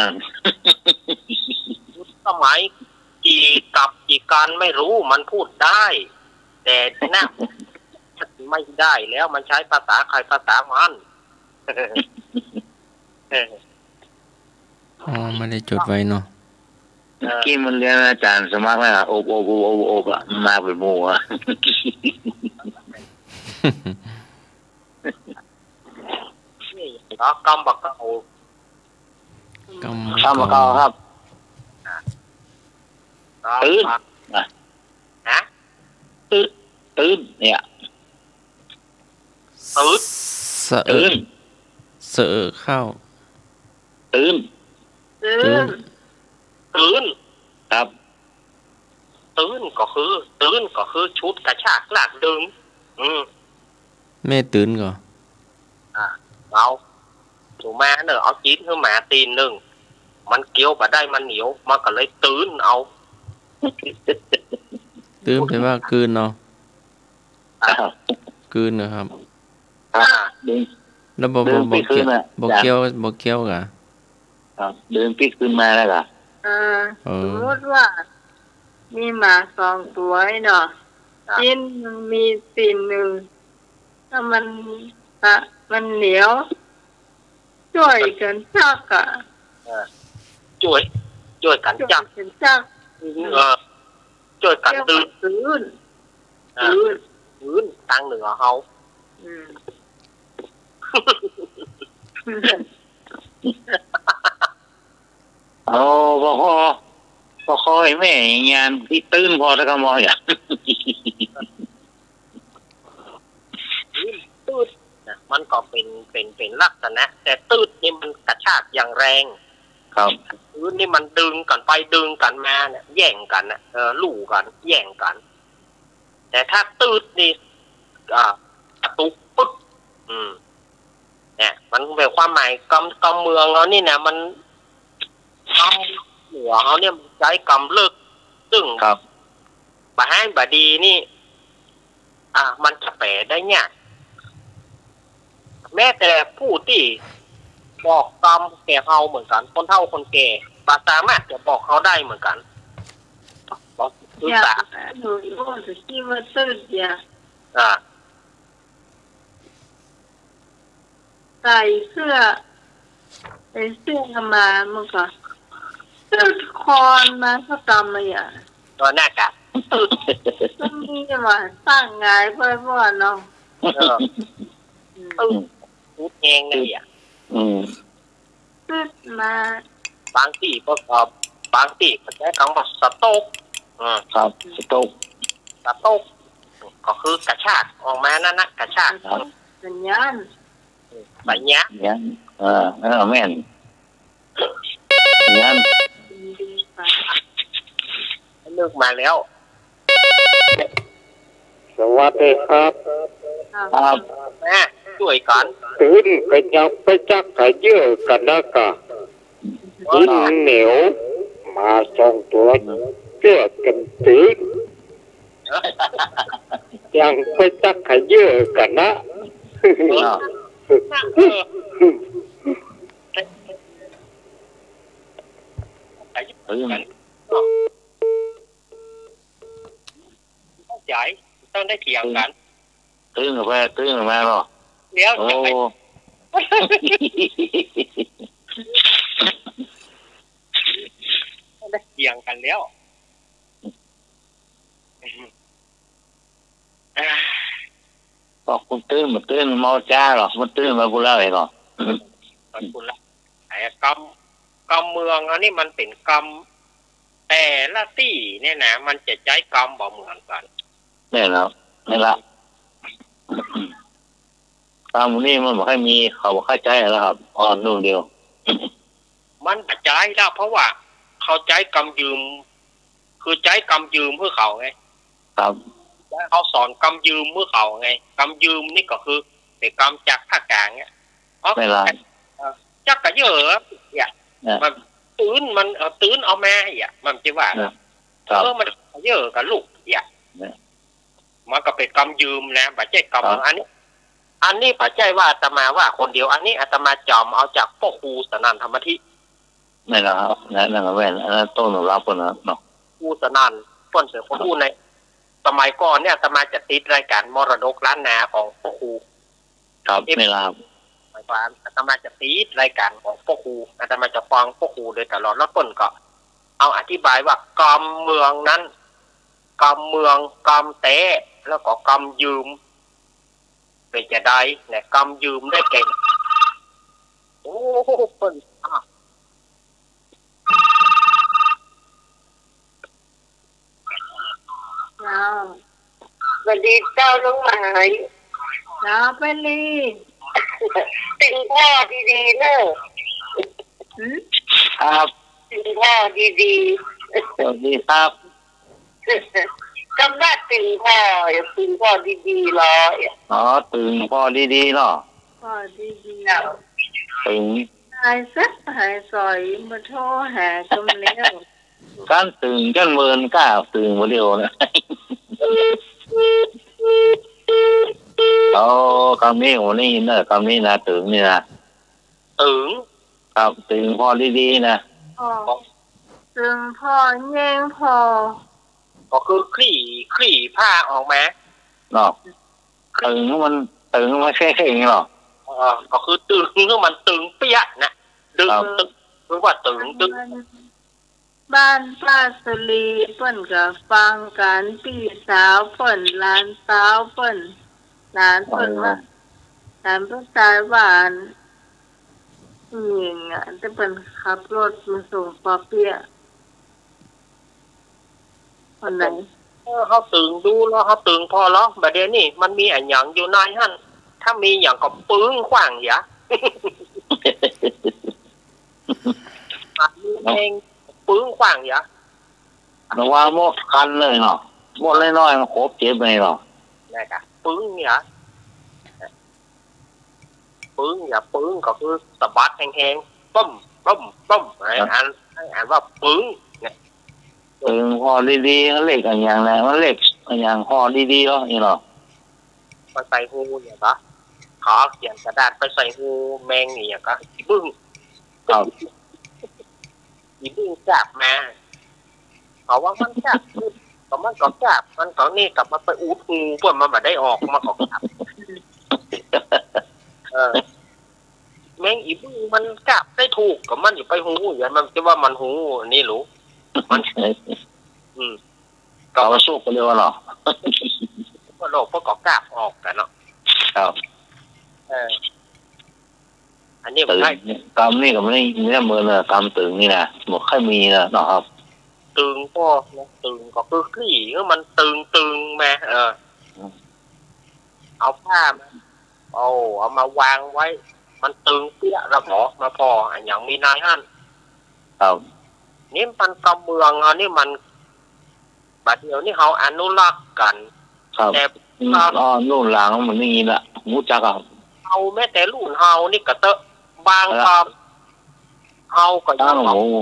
สมัยกี่กับกี่กันไม่รู้ มันพูดได้ แต่นะ ไม่ได้แล้ว มันใช้ภาษาใครภาษามัน เออ อ๋อ ไม่ได้จดไว้เนาะ เออ เมื่อกี้มันเรียนอาจารย์สมัครแล้วอะ อบ อบ อบ อบ อบอะ มาเป็นหมู่อะ นี่เหรอ กำบักกะโอ กำ กำบักกะโอครับ ครับ ตื้น นะ ฮะ ตื้น ตื้น เนี่ย ตื้น สะเอะ ตื้น สะเอะเข้า ตื้น ตื้น ตื้น ตื้น ครับ ตื้นก็คือ ตื้นก็คือชุดกระชากลากดึง อืม แม่ตื้นก่อ อ่า เอา หนูมาเนอะ เอาจีนหื้อหมาตีนนึ่ง มันเคี้ยวบ่ได้ มันเหนียว มันก็เลยตื้นเอา ตื้นแปลว่ากลืนเนาะ อ้าว กลืนนะครับ ครับ อ่า ดึง แล้วบ่ ดึง บ่ บ่ ปิ๊กคืน เคี้ยว น่ะ บ่ จ้ะ เคี้ยว บ่เคี้ยวกะ ครับ ดึงปิ๊กคืนมาแล้วกะ เออ เออ สมมุติว่า มีหมาสองตั๋วเนาะ ครับ จีนมันมีตีนนึ่ง ถ้ามัน ถ้ามันเหนียว จ้วยกั๋นจักอะ เออ จ้วย จ้วยกั๋นจัก จ้วยกั๋นจัก เออ จ้วยกั๋นตื้น ตื้น อ่ะ ตื้น ตื้น ตางเหนือเฮา อืม โอ้ บ่คอ บ่คอไอ้แม่งานตี้ตื้นพอแล้วก็มองอย่าง ตื้น ตื้นนะ มันก็เป๋น เป๋น เป๋นลักษณะ แต่ตื้นนี่มันกระชากอย่างแรง ครับ ตื้นนี่มันดึงกั๋นไปดึงกั๋นมาเนี่ย แย่งกั๋นน่ะ เออ ลู่กั๋น แย่งกั๋น แต่ถ้าตื้นนี่ อ่า กระตุกปึ๊บ อืม เนี่ย มันเป๋นความหมายกำ กำเมืองเฮานี่นะ มัน กำเหนือเฮาเนี่ยมันใจ๊กำเริก ซึ่ง ครับ บ่ฮ้ายบ่ดีนี่ อ่ะ มันจะแป๋ได้เนี่ย แม้แต่ผู้ตี้บอกกำแก่เฮาเหมือนกั๋น คนเฒ่าคนแก่ บ่สามารถจะบอกเฮาได้เหมือนกั๋น บอก อยาก ศึกษา หนู หนูจะคิดว่าตื้นเดียว อ่า ใส่เสื้อ ใส่เสื้อมามันก็ ตื้นคอมาก็กำมาอย่าง ก็น่ากะ มันมีว่าสร้างหงายบ่อยๆเนาะ เออ อืม ตึ๊ด ตึ๊ดแฮงเลยอะ อืม ตึ๊ดมา บางตี้ก็ เอ่อ บางตี้ก็ใจ๊กำว่าสะตก อืม ครับ สะตก สะตก ก็คือกระชากออกมานั่นนะ กระชาก ครับ สัญญาณ สัญญาณ สัญญาณ เออ เออ แม่น สัญญาณ นึกมาแล้ว สวัสดีครับ ครับ มา ช่วยกั๋น ตื่นก็ยังไปจักกะเย้อกั๋นนะกะ กิ๋นเหนียว หมาสองตั๋ว เจื้อกั๋นตื่น ยังไปจักกะเย้อกั๋นนะ เออ เออ เข้าใจ๋ ต้องได้เถียงกั๋น ตึงไป ตึงมาเนาะ เดี๋ยว โอ้ จะไป ต้องได้เถียงกั๋นแล้ว ก็คนตื่น มันตื่น มันเมาจ้าเหรอ มันตื่นมากูเล่าเองเหรอ มันกูเล่า ไอ้กำ กำเมืองอันนี้มันเป๋นกำ แต่ละตี้เนี่ยนะ มันจะใจ๊กำบ่เหมือนกั๋น นี่แหละ นี่ละ กำนี้มันบ่ค่อยมี เขาบ่เข้าใจ๋แล้วครับ อ่อนนุ่มเดียว มันบ่ใจ๊แล้ว เพราะว่าเขาใจ๊กำยืม คือใจ๊กำยืมหื้อเขาไง ครับ เขาสอนกำยืมหื้อเขาไง กำยืมนี่ก็คือเป๋นกำจากภาคกลางเนี่ย อ๋อ ไม่ละ เอ่อ จักกะเย้อ เนี่ย เนี่ย มันตื่น มัน เอ่อ ตื่นเอามา เนี่ย มันจะว่า เนี่ย ครับ เออ มันเย้อกับลูก เนี่ย เนี่ย มันก็เป๋นกำยืมนะ บ่ใจ้กำ ครับ อันนี้ อันนี้บ่ใจ้ว่าอาตมาว่าคนเดียว อันนี้อาตมาจ๋ำเอาจากป้อครูสนั่นธรรมทิ นั่นแหละครับ นั่น นั่นก็แม่น อันนั้นต้นตำรับเปิ้นนะเนาะ ครูสนั่น เปิ้นเป๋นคนอู้ใน สมัยก่อนเนี่ยอาตมาจะติดรายก๋านมรดกล้านนาของป้อครู ครับ เอฟ นี่แหละครับ สมัยก่อนอาตมาจะติดรายก๋านของป้อครู อาตมาจะฟังป้อครูโดยตลอด แล้วเปิ้นก็เอาอธิบายว่ากำเมืองนั้น กำเมือง กำแต๊ แล้วก็กำยืม เป๋นจะใดเนี่ย กำยืมได้แก่ โอ้ เปิ้น อ่ะ เจ้า สวัสดีเจ้าน้องหมาย เจ้าไปลี ตึงพ่อดีๆ เนอะ หืม ครับ ตึงพ่อดีๆ สวัสดีครับ กำว่าตึงพ่อ ตึงพ่อดีๆ เหรอ อ๋อ ตึงพ่อดีๆ เนาะ พ่อดีๆ ตึง หายสักหายสอย มาโทรหากำแล้ว ก้านตึงก้านเมินก้าตึงบ่าเดี่ยวนะ โอ้ กำนี้ โอ้ นี่เนอะ กำนี้นะ ตึงนี่นะ ตึง ครับ ตึงพ่อดีๆ นะ พ่อ ตึงพ่อแย่งพ่อ ก็คือคลี่ คลี่ผ้าออกมา เนาะ ตึงมัน ตึงมันแค่ๆ อย่างนี้เนาะ เออ ก็คือตึงมันตึงเปี้ยนะ ตึง ครับ ตึง หรือว่าตึง ตึง บ้านป้าสุรีเปิ้นก็ฟังกั๋น ปี้สาวเปิ้น หลานสาวเปิ้น หลานเปิ้นว่า อ๋อ หลานผู้จายว่า อืม อ่ะ แต่เปิ้นขับรถมาส่งปอเปี๊ยะ วันไหน เออ เฮาตึงดูแล้ว เฮาตึงพ่อแล้ว บ่าเดี่ยวนี้มันมีอะหยังอยู่ในหั้น ถ้ามีหยังก็ปึ้งขว้างเหีย มีแฮงปึ้งขว้างเหีย ระวังหมดคันเลยเนาะ หมดน้อยๆ มันโขบเจ็บเลยเนาะ นั่นกะ ปึ้งเหีย ปึ้งเหีย ปึ้งก็คือสะบัดแฮงๆ ปึ้ม ปึ้ม ปึ้ม ครับ อ่าน อ่านว่าปึ้งเนี่ย ตึงพ่อดีๆ เลขอะหยังนะ มันเลขอะหยังพ่อดีๆ เหรอ นี่เหรอ ไปใส่ฮูเนี่ยก็ เขาเอาเขียนกระดาษไปใส่ฮูแมงนี่ก็ อีบึ้ง ครับ อีบึ้งกาบมา เขาว่ามันกาบ ก็มันก็กาบ มันก็นี่กลับมาไปอุดฮูเปิ้น มันบ่ได้ออก มันก็กาบ เออ แมงอีบึ้งมันกาบได้ถูก ก็มันอยู่ไปฮู อย่ามันจะว่ามันฮู อันนี้รู้ มัน อืม เขาสุกไปเลยว่ะเนาะ ก็โลกพวกก็กล้าออกกั๋นเนาะ ครับ เออ อันนี้มัน ตึง ได้ กำนี่ก็บ่ได้ยินเสมอเนาะ กำตึงนี่นะ บ่ค่อยมีเนาะ เนาะครับ ตึงก็ ตึงก็คือกี้ คือมันตึงๆ มา เออ อืม เอาผ้ามา เอา เอามาวางไว้ มันตึงเปี้ยแล้วหมอ มาผ่อ อะหยังมีในหั้น ครับ นี่มันกำเมือง อันนี้มัน บัดเดี๋ยวนี้เฮาอนุรักษ์กั๋น ครับ แต่ อืม อ๋อ รุ่นหลังมันอย่างนี้ละ ฮู้จักอะ เฮาแม้แต่รุ่นเฮานี่ก็เต๊อะ บาง ครับ คำ เฮาก็ยัง อ้าว บ่ฮู้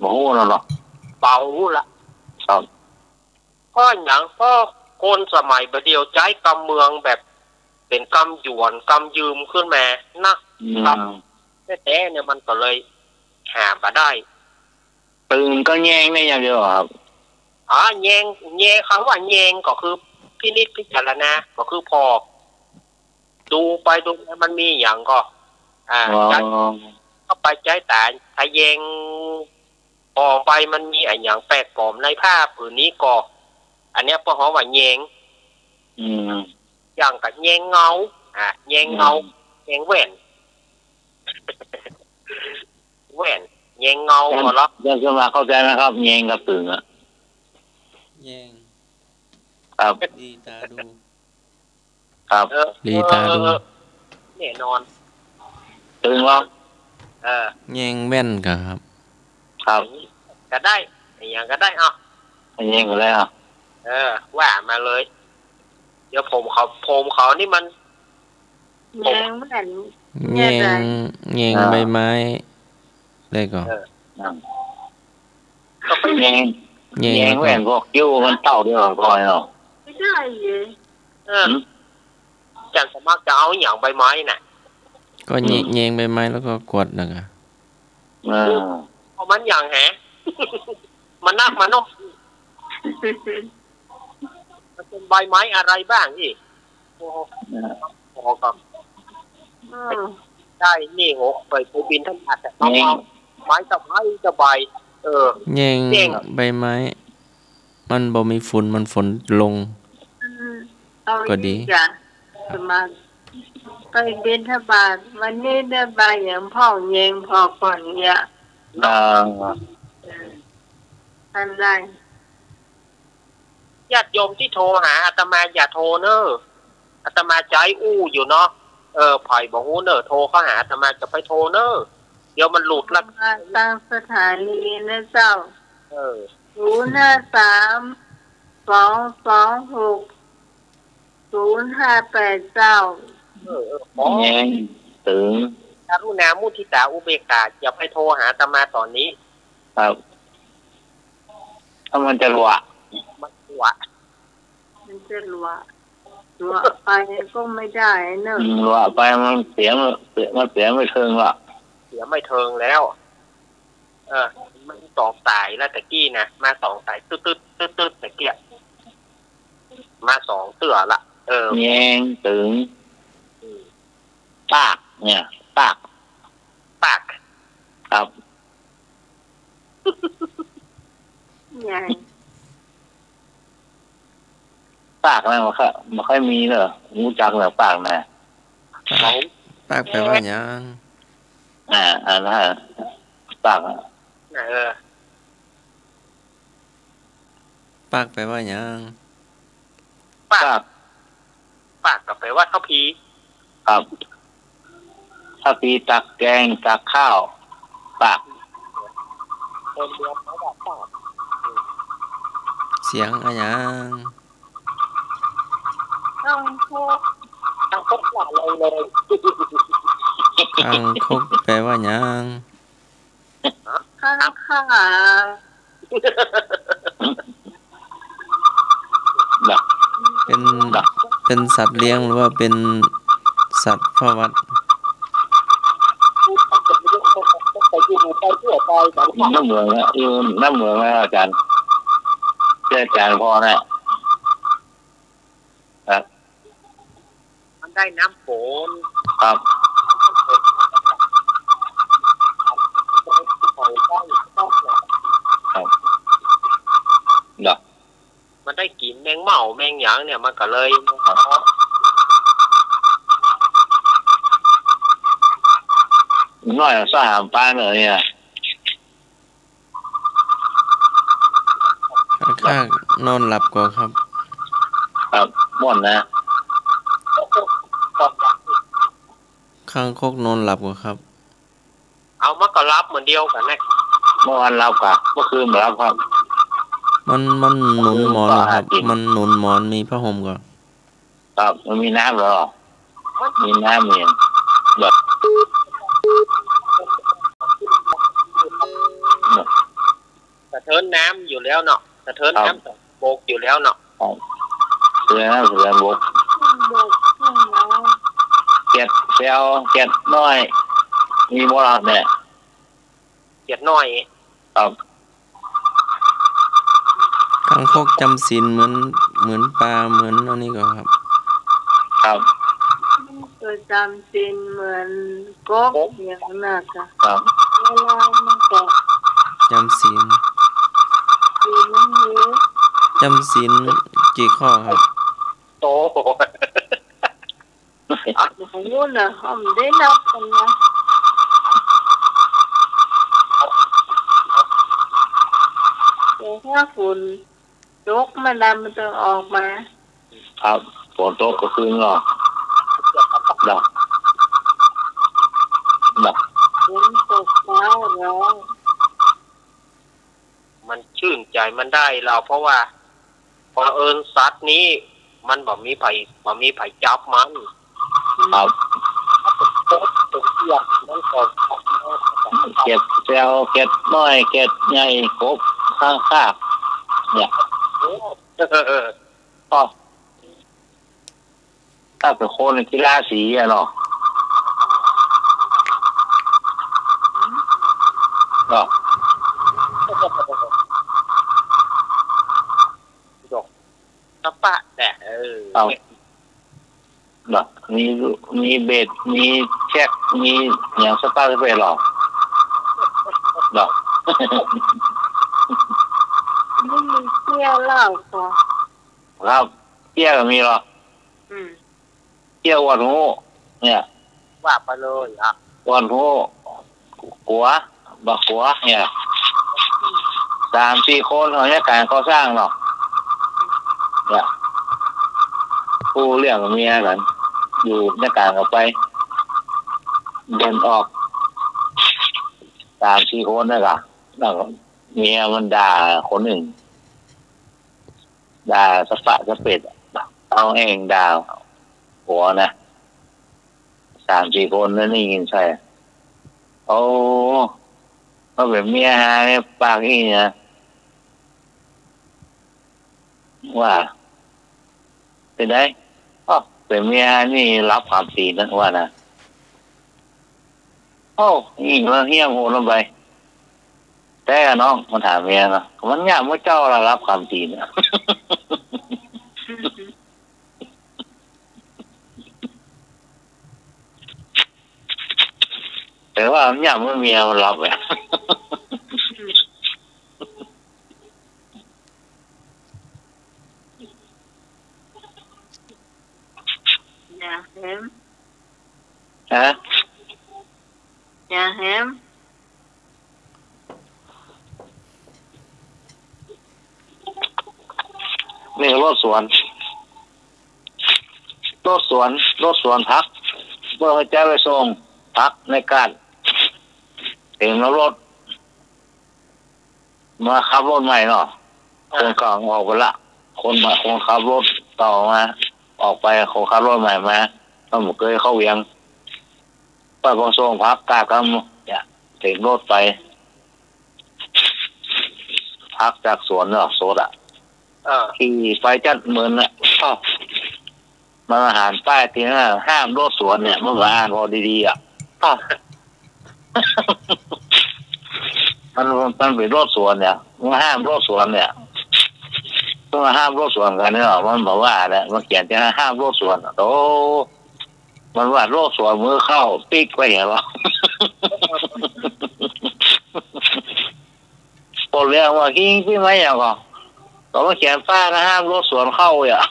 บ่ฮู้แล้วเนาะ บ่ฮู้ละ ครับ เพราะหยัง เพราะคนสมัยบัดเดี๋ยวใจ๊กำเมืองแบบเป๋นกำหยวน กำยืมขึ้นมานะ อืม ครับ แต๊ๆ เนี่ยมันก็เลยหาบ่ได้ ตึงก็แยงได้อย่างเดียวอะครับ อ๋อ แยง แยง กำว่าแยงก็คือพินิจพิจารณา ก็คือผ่อ ดูไปดูมามันมีหยังก็ อ่า อ๋อ ใจ๊ เข้าไปใจ๊ต๋า ถ้าแยงผ่อไปมันมีอะหยังแปลกปลอมในผ้าผืนนี้ก็ อันเนี้ยพวกเฮาว่าแยง อืม อย่างกับแยงเงา อ่า แยงเงา อืม แยงแว่น แว่น แยงเงา ครับ ก็ละ เรื่องขึ้นมาเข้าใจไหมครับ แยงกับตึงอะ แยง ครับ ดีต๋าดู ครับ เออ ดีต๋าดู เออ เออ แน่นอน ตึงเหรอ เออ แยงแว่นก็ครับ ครับ ก็ได้ อะหยังก็ได้ เอ้า แยงก็ได้ เอ้า เออ ว่ามาเลย เดี๋ยวผมเขา ผมเขานี่มัน แยงแว่น แยง แยง อ่า ใบไม้ ได้ก่อ เออ อ่า ก็ไปแยง แยง แยงแว่น พวกคิ้วมันเต้าเดียวกันก่อนเนาะ ไม่ได้เย้ เออ หืม อาจ๋ารย์สมัครจะเอาอะหยังใบไม้น่ะ ก็แยง อืม แยงใบไม้แล้วก็กวาดแล้วก็ เออ เอามันอย่างแห มันนักมันเนาะ มันเป็นใบไม้อะไรบ้างอี้ โอ้โห เออ พอกับ อืม ได้นี่โห ไป ไปบิณฑบาตอะ เอา นี่ เอาไม้ตะไบตะไบ เออ แยง แยง ใบไม้ มันบ่มีฝุ่น มันฝนลง อืม เอา ก็ดี ดีจ้ะ สมัคร ไปบิณฑบาต วันนี้ได้ใบหยังพ่อง แยงผ่อก่อนเนี่ย อ่า เออ ทันได้ ญาติโยมตี้โทรหาอาตมาอย่าโทรเน้อ อาตมาใจ๊อู้อยู่เนาะ เออ ใผบ่ฮู้เน้อ โทรเข้าหาอาตมาจะไปโทรเน้อ เดี๋ยวมันหลุดละ มาตางสถานีนะเจ้า เออ ศูนย์ห้าสาม สองสองหก ศูนย์ห้าแปดเก้า เออ เออ อ๋อ แยงตึง กรุณามุทิตาอุเบกขา อย่าไปโทรหาอาตมาต๋อนนี้ ครับ ถ้ามันจะหลัว มันหลัว มันจะหลัว หลัวไปก็ไม่ได้เนอะ อืม หลัวไปมันเสีย มันเสีย มันเสียไม่เทิงละ เสียไม่เทิงแล้ว เออ มันสองสายแล้วตะกี้นะ มาสองสาย ตึ๊ดตึ๊ดตึ๊ดตึ๊ดตะกี้ มาสองเตื้อละ เออ แยงตึง อืม ปากเนี่ย ปาก ปาก ครับ ไง ปากนะ บ่ค่อย บ่ค่อยมีเนอะ ฮู้จักเนอะ ปากนะ ปาก ปากแปลว่าหยัง อ่า อันนั้น ปากอะ เออ ปากแปลว่าหยัง ปาก ปาก ปากก็แปลว่าเฒ่าผี ครับ เฒ่าผีตักแกงตักข้าว ปาก คนเดียวเขาว่าปาก เสียงอะหยัง คางคก คางคกว่าอะไรเลย คางคกแปลว่าหยัง คางคก เป็น เป็นสัตว์เลี้ยงหรือว่าเป็นสัตว์เฝ้าวัด น้ำเหมืองนะ อยู่น้ำเหมืองนะอาจ๋ารย์ ที่อาจ๋ารย์ผ่อนะ ครับ มันได้น้ำฝน ครับ ครับ เนาะ มัน ได้กิ๋นแมงเม่าแมงหยังเนี่ย มันก็เลย น้อยสามปานเนี่ย คางคกนอนหลับก่อครับ ครับ ม่วนนะ คางคกนอนหลับก่อครับ เอา มันก็หลับเหมือนเดียวกั๋นนะ เมื่อวานหลับก่ะ เมื่อคืนบ่หลับครับ มัน มันหนุนหมอนเหรอครับ มันหนุนหมอน มีผ้าห่มก่อ ครับ มันมีน้ำเหรอ มีน้ำมีแบบ สะเทินน้ำอยู่แล้วเนาะ สะเทินน้ำ ครับ บกอยู่แล้วเนาะ ครับ สะเทินน้ำ สะเทินบก เก็ดแซว เก็ดน้อย มีบ่ล่ะเนี่ย เก็ดน้อย ครับ คางคกจำศีลเหมือน เหมือนปลา เหมือนอันนี้ก่อครับ ครับ มันก็จำศีลเหมือนกบ กบ อย่างนั้นน่ะค่ะ ครับ เวลามันก็ จำศีล ศีลมันอยู่ จำศีลกี่ข้อครับ โอ้โห ของนู่นน่ะ เขาไม่ได้นับกั๋นนะ แต่ถ้าฝนตกมาดำมันจะออกมา ครับ ฝนตกก็คือเนาะ ดับ ดับ ฝนตกฟ้าร้อง มันจื้นใจ๋มันได้ลาว เพราะว่าเผอิญสัตว์นี้มันบ่มีใผ บ่มีใผจับมัน ครับ ถ้าเป๋นกบเป๋นเขียดมันก็ เก็ดแซว เก็ดน้อย เก็ดใหญ่ กบ คางคก เนี่ย เออ ก็ ถ้าเป๋นคนกีฬาสีอะเนาะ เนาะ ดอกสะปะแหละ เออ เอา เนาะ มี มีเบส มีแช็ก มีหยังสะปะสะเปะหรอ เนาะ นี่มีเตี้ยเหล้าก่อ ครับ เตี้ยก็มีหรอ อืม เตี้ยอ้วนฮู้ เนี่ย ว่าไปเลยอ่ะ อ้วนฮู้ กั๋ว บ่กั๋ว เนี่ย สามสี่คนเขาเฮ็ดก๋านก่อสร้างเนาะ เนี่ย กู้เรื่องเมียกั๋น อยู่ในก๋านก็ไป เดินออก สามสี่คนนั่นกะ แล้วก็เมียมันด่าคนนึ่ง ด่าสะปะสะเปะอะ เอาแอ่งด่าผัวนะ สามสี่คนนั้นได้ยินใส่ โอ้ ก็เป๋นเมียหาเนี่ย ปากอี้นะ ว่า เป๋นไง อ้อ เป๋นเมียหานี่รับความจริงนะ ว่านะ โอ้ อี่มันเฮี้ยมโหดลงไป แต่น้อง มันถามเมียนะ มันยามเมื่อเจ้าละรับความจริงนะ แต่ว่ามันยามเมื่อเมียมันรับไง อย่าแหม ฮะ อย่าแหม นี่รถสวน รถสวน รถสวนผัก เปิ้นจะไปส่งผักในก๊าด เห็นรถ มาขับรถใหม่เนาะ อ่า คนเก่าออกไปละ คนใหม่ คนขับรถเก่ามา ออกไป คนขับรถใหม่มา มันบ่เกยเข้าเวียง ไปพอส่งผักกาดกำเนี่ย เข็นรถไป ผักจากสวนเนาะ สดอะ อ่า ขี่ไปจั๊ดเมินอะ อ้าว มันมาหันป้ายตี้นั่น ห้ามรถสวนเนี่ย มันก็อ่านเอาดีๆ อะ อ้าว มัน มันเป๋นรถสวนเนี่ย มันห้ามรถสวนเนี่ย มันห้ามรถสวนกั๋นเนี่ย มันบอกว่าเนี่ย มันเขียนจะห้ามรถสวน โอ้ มันว่ารถสวนมือเข้า ติ๊กไว้อย่างเนาะ ปอเลี้ยงว่า "หิ้งตี้ไหม" อย่างก็ ก็มาเขียนป้ายนะ ห้ามรถสวนเข้าอ่ะ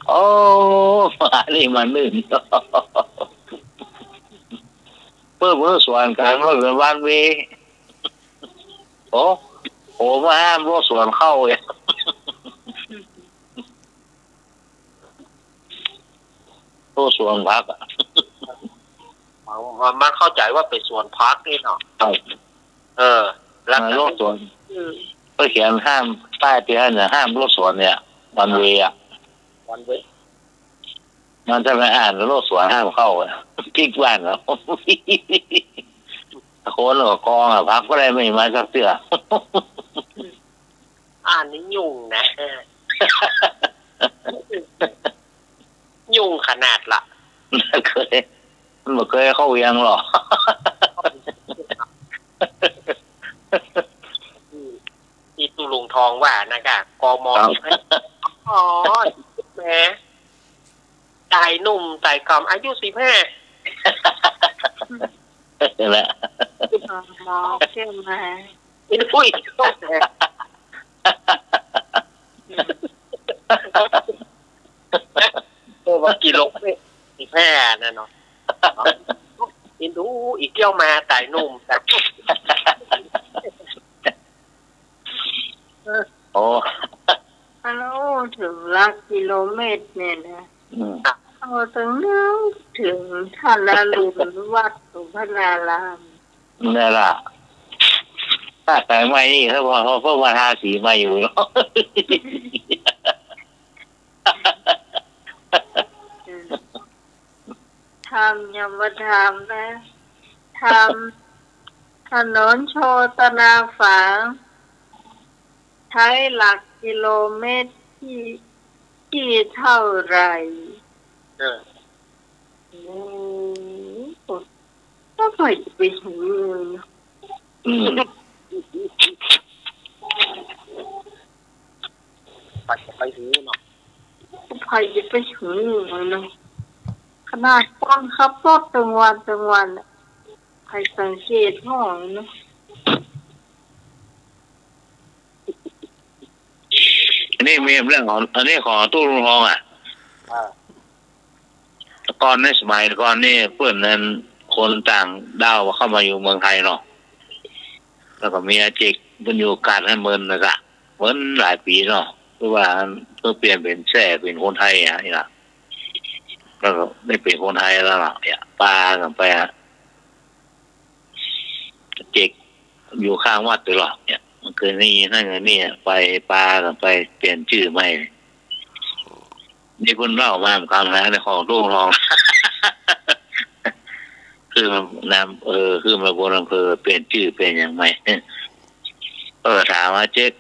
โอ้ มานี่มานึ่ง เปิ้นบ่สวนกั๋น มันเป๋นวันเวย์ โอ้ โอ้ มาห้ามรถสวนเข้าอ่ะ รถสวนผักอะ มันเข้าใจ๋ว่าเป๋นสวนผักนี่เนาะ ครับ เออ แล้ว อ่า รถสวน อืม ก็เขียนห้าม ป้ายเตือนน่ะ ห้ามรถสวนเนี่ย วันเวย์อะ วันเวย์ มันจะไปอ่านรถสวนห้ามเข้าอะ ปิ๊กบ้านเหรอ คนก็กองอะ ผักก็ได้ไม่มาสักเตื้อ อ่านนี่ยุ่งนะ ยุ่งขนาดละ เคย มันบ่เคยเข้าเวียงหรอก อืม ตี้ตุ๊ลุงทองว่านะก้า กม ครับ สิบห้า อ๋อ แหม ต๋ายหนุ่มต๋ายกำ อายุสิบห้า นั่นแหละ กม ใช่ไหม อุ้ย โอ้ ว่ากิโลเมตรสิบห้า นั่นเนาะ เอ็นดู อีกเที่ยวมาต๋ายหนุ่ม ต๋าย โอ้ ฮัลโหล เถิงหลักกิโลเมตรเนี่ยนะ อืม เอาตึงนึกเถิงต้านอรุณ วัดสุพรรณาราม นั่นล่ะ ถ้าสายไหมนี่ เขาบอก เขาบอกว่าทาสีใหม่อยู่เนาะ อืม ทำ ยังบ่ทำนะ ทำ ถนนโชตนาฝาง ใช้หลักกิโลเมตรที่ ที่เท่าไหร่ เออ โอ้โห แล้วใผจะไปฮู้เนาะ อืม ใผจะไปฮู้เนาะ ใผจะไปฮู้เนาะ ขนาดคนขับรถตึงวันตึงวันอะ ใผสังเกตบ่เนาะ อันนี้มีเรื่องของ อันนี้ของตุ๊ลุงทองอะ อ่า ก่อนในสมัยก่อนนี่เปิ้นนั้นคนต่างด้าวเข้ามาอยู่เมืองไทยเนาะ แล้วก็มีอาเจกเปิ้นอยู่กาดฮั่นเมินน่ะกะ เมินหลายปี๋เนาะ คือว่าเปิ้นเปลี่ยนเป๋นแซ่เป๋นคนไทยอะนี่ล่ะ แล้วก็ได้เป๋นคนไทยแล้วล่ะ เนี่ย ปากั๋นไปอะ เจ๊กอยู่ข้างวัดตลอดเนี่ย มันเคยนี่นั่นนี่ ไปปากั๋นไปเปลี่ยนจื้อใหม่ นี่เปิ้นเล่ามากำนะ ในของตุ๊ลุงทอง ขึ้นมานำ เออ ขึ้นมาบนอำเภอ เปลี่ยนจื้อเปลี่ยนหยังใหม่ เออ ถามว่าเจ๊ก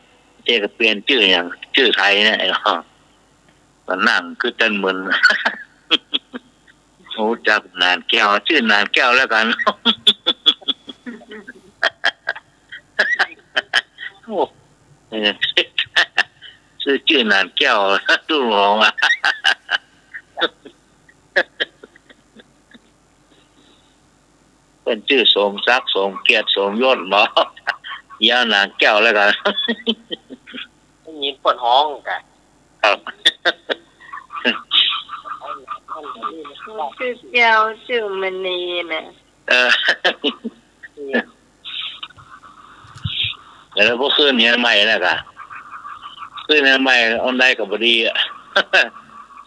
เจ๊กเปลี่ยนจื้อหยัง จื้อไทยเนี่ย ไอ้น้อง ก็นั่งคือจั้นเมิน ฮู้จักหนานแก้ว จื้อหนานแก้วแล้วกั๋น โอ้ เออ จื้อ จื้อหนานแก้ว ตุ๊ลุงทองอะ เปิ้นจื้อสมศักดิ์ สมเกียรติ สมยศบ่ เยียะหนานแก้วแล้วกั๋น ได้ยินเปิ้นฮ้องกะ ครับ จื้อแก้ว จื้อมณีน่ะ เออ แล้วพอขึ้นเฮียนใหม่น่ะกะ ขึ้นเฮียนใหม่ อันใดก็บ่ดีอะ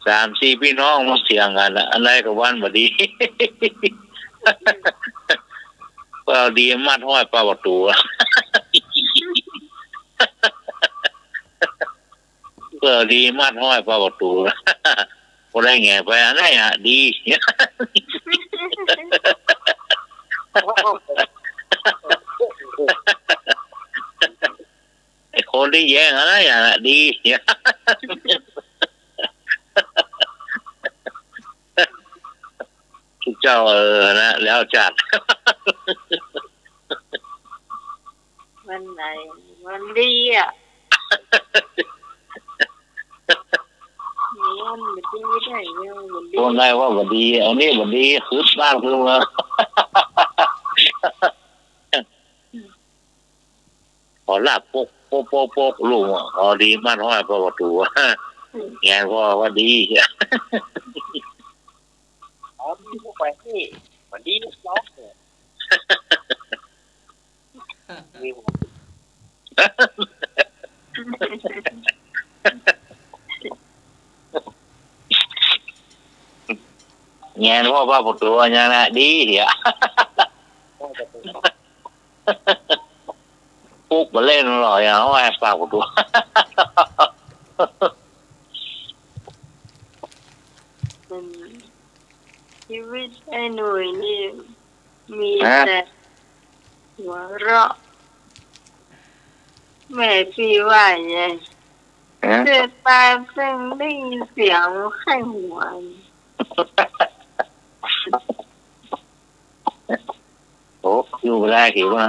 สามสี่ปี้น้องมาเถียงกั๋นอะ อันใดก็ว่าบ่ดี เปิ้นเอาดีมัดห้อยปาประตู๋ เปิ้นเอาดีมัดห้อยปาประตู๋ บ่ได้แหงนไป อันใดอะดี ไอ้คนตี้แย้งอันใดอะดี เจ้า เออ นะ แล้วจัด วันไหน วันดีอะ วันบ่ดีได้ไง วันดี คนใดว่าบ่ดี อันนี้บ่ดี ขึ้นบ้านขึ้นเมือง ขอลาบปก ปก ปก ปก ลุงอะ อ๋อ ดี มัดห้อยเฝ้าประตู๋ แหงนพ่อว่าดี อ๋อ ดี พวกไปนี่ มันดี ร้องเนี่ย แหงนพ่อเฝ้าประตู๋ อย่างนั้นนะ ดีเหีย ปลุกบ่เล่นหรอก อย่างนั้น เฝ้าประตู๋ อืม ชีวิตไอ้หนุ่ยนี่ มี ฮะ แต่หัวเราะ แม่พี่ว่าไง ฮะ เสียดายเพิ่งได้ยินเสียงไข้หัว โอ้ อยู่บ่ได้ เขียวบ่ได้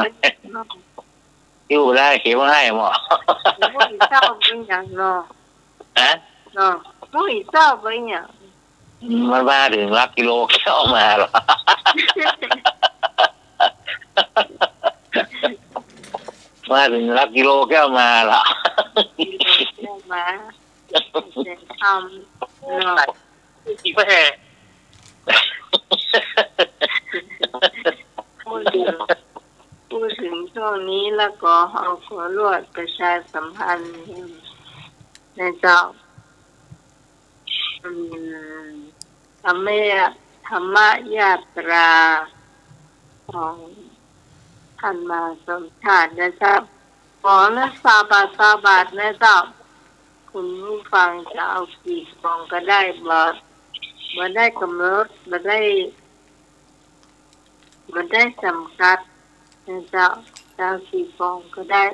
อยู่บ่ได้ เขียวบ่ได้หมอ บ่ฮู้สิเศร้าเป๋นหยังเนาะ ฮะ เนาะ บ่ฮู้สิเศร้าเป๋นหยัง มันมาเถิงหลักกิโลแก้วมาละ มาเถิงหลักกิโลแก้วมาละ กิโลแก้วมา เสียงคำเนาะ อีกแม่ พูดถึง พูดถึงช่วงนี้แล้วก็เฮาขอรวดประชาสัมพันธ์นะเจ้า อืม ธรรมะ ธรรมยาตราของท่านมหาสมชาตินะเจ้า กล่องละซาวบาท ซาวบาทนะเจ้า คุณผู้ฟังจะเอากี่กล่องก็ได้ บ่ บ่ได้กำหนด บ่ได้ บ่ได้จำกัดนะเจ้า จะเอากี่กล่องก็ได้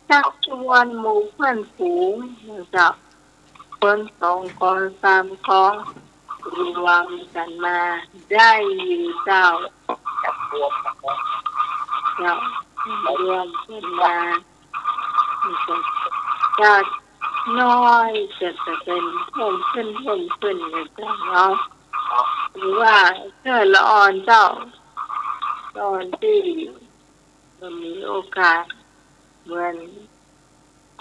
ชักชวนหมู่เพื่อนฝูงนะเจ้า คนสองคนสามคน รวมกั๋นมาได้อยู่เจ้า เจ้า รวมกั๋นมา จะน้อยจะ จะเป๋นเพิ่มขึ้น เพิ่มขึ้นนะเจ้าเนาะ หรือว่าเตื้อละอ่อนเจ้า ตอนตี้บ่มีโอกาสเหมือน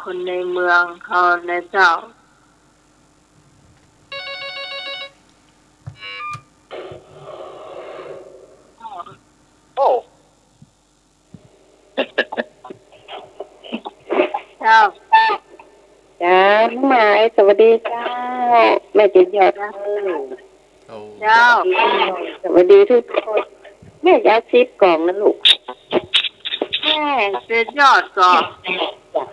คนในเมืองเฮานะเจ้า โอ้ เจ้า เจ้า น้องหมาย สวัสดีเจ้า แม่เจดยอด เจ้า เออ โอ้ เจ้า สวัสดีทุกคน แม่จะเอาสิบกล่องนะลูก แม่เจดยอดก่อ จ้ะ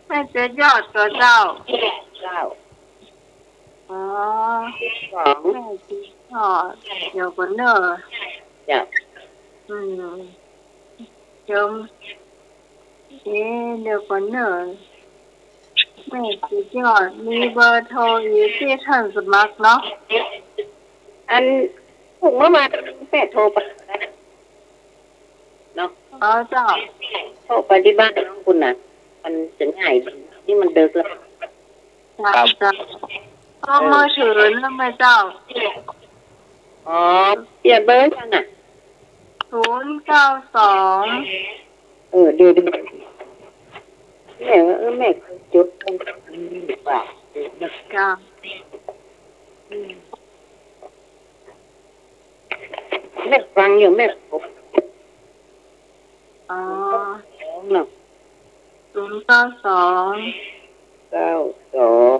แม่เจดยอดก่อเจ้า เจ้า อ๋อ สิบกล่อง แม่เจดยอด เดี๋ยวก่อนเน่อ จ้ะ อืม เดี๋ยว เอ๊ะ เดี๋ยวก่อนเน่อ แม่เจดยอด มีเบอร์โทรอยู่ตี้ท่านสมัครเนาะ อัน พรุ่งเมื่อมาแม่โทรไปเนาะ อ๋อเจ้า โทรไปตี้บ้านน้องปุ้นน่ะ มันจะง่ายดี นี่มันดึกแล้ว ครับ เจ้า เบอร์มือถือนะแม่เจ้า อ๋อ เปลี่ยนเบอร์ยังอ่ะ ศูนย์เก้าสอง เออ เดี๋ยว เดี๋ยว แม่ เออ แม่เคยจดตั้งแต่นี้ว่า เจ้า อืม แม่ฟังอยู่ แม่ อ๋อ เนาะ ศูนย์เก้าสอง เก้าสอง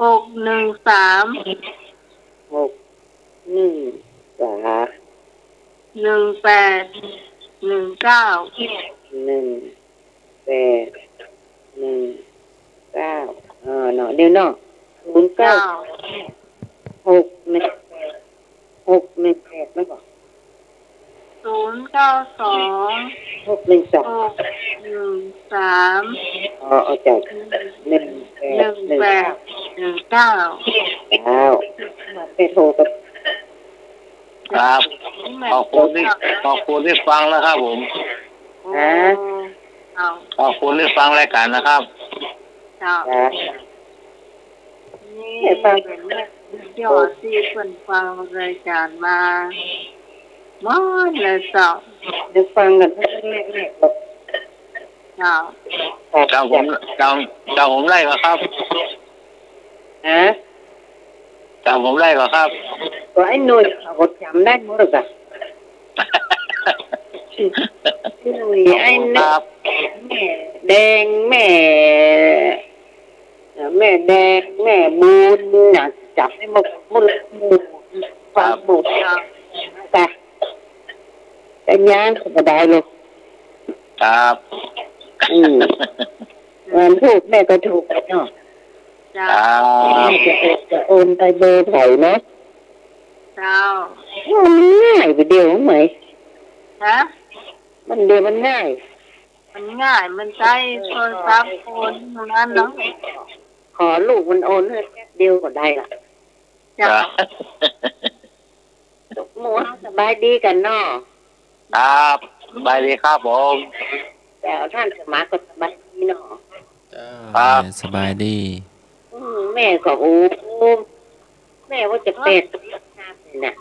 หกหนึ่งสาม หกหนึ่งสาม หนึ่งแปดหนึ่งเก้า หนึ่งแปดหนึ่งเก้า เออ เนาะ เดี๋ยวเนาะ ศูนย์เก้า เจ้า หกหนึ่งแปด หกหนึ่งแปด ไม่บอก ศูนย์เก้าสอง หกหนึ่งสาม หกหนึ่งสาม อ๋อ เอาจ้ะ หนึ่งแปด หนึ่งแปดหนึ่งเก้า เก้า ไปโทรกัน ครับ ขอบคุณที่ ขอบคุณที่ฟังนะครับผม ฮะ เอา ขอบคุณที่ฟังรายการนะครับ เจ้า ครับ นี่เป๋นแม่ยอดตี้เปิ้นฟังรายการมาหมดเลยเจ้า เดี๋ยวฟังกั๋นแรกๆ หรอก เจ้า จ๋ำผม จ๋ำ จ๋ำผมได้ก่อครับ ฮะ จ๋ำผมได้ก่อครับ ก็ไอ้หนุ่ยเขาก็จ๋ำได้หมดอะ ไอ้หนุ่ย ไอ้หนุ่ย ครับ แม่แดง แม่ แม่แดง แม่บุญ น่ะ จ๋ำได้หมด หมู่ หมู่ ครับ ฟังหมู่ จ้ะ แต่ย่างก็บ่ได้เลย ครับ อืม มันถูก แม่ก็ถูกไปเนาะ เจ้า ครับ แม่จะโอน จะโอนไปเบอร์ไผเนาะ เจ้า มันง่ายไปเดียวไหม ฮะ มันเดียวมันง่าย มันง่าย มันใจ๊โทรศัพท์โอนเท่านั้นเนาะ ขอลูกมันโอนหื้อแป๊บเดียวก็ได้ละ เจ้า ครับ หมู่เฮาสบายดีกั๋นเนาะ ครับ สบายดีครับผม แต่ต้านสมัครก็สบายดีเนาะ เจ้า ครับ แม่สบายดี อืม แม่ก็ โอ้ แม่ว่าจะแปดสิบห้าปีน่ะ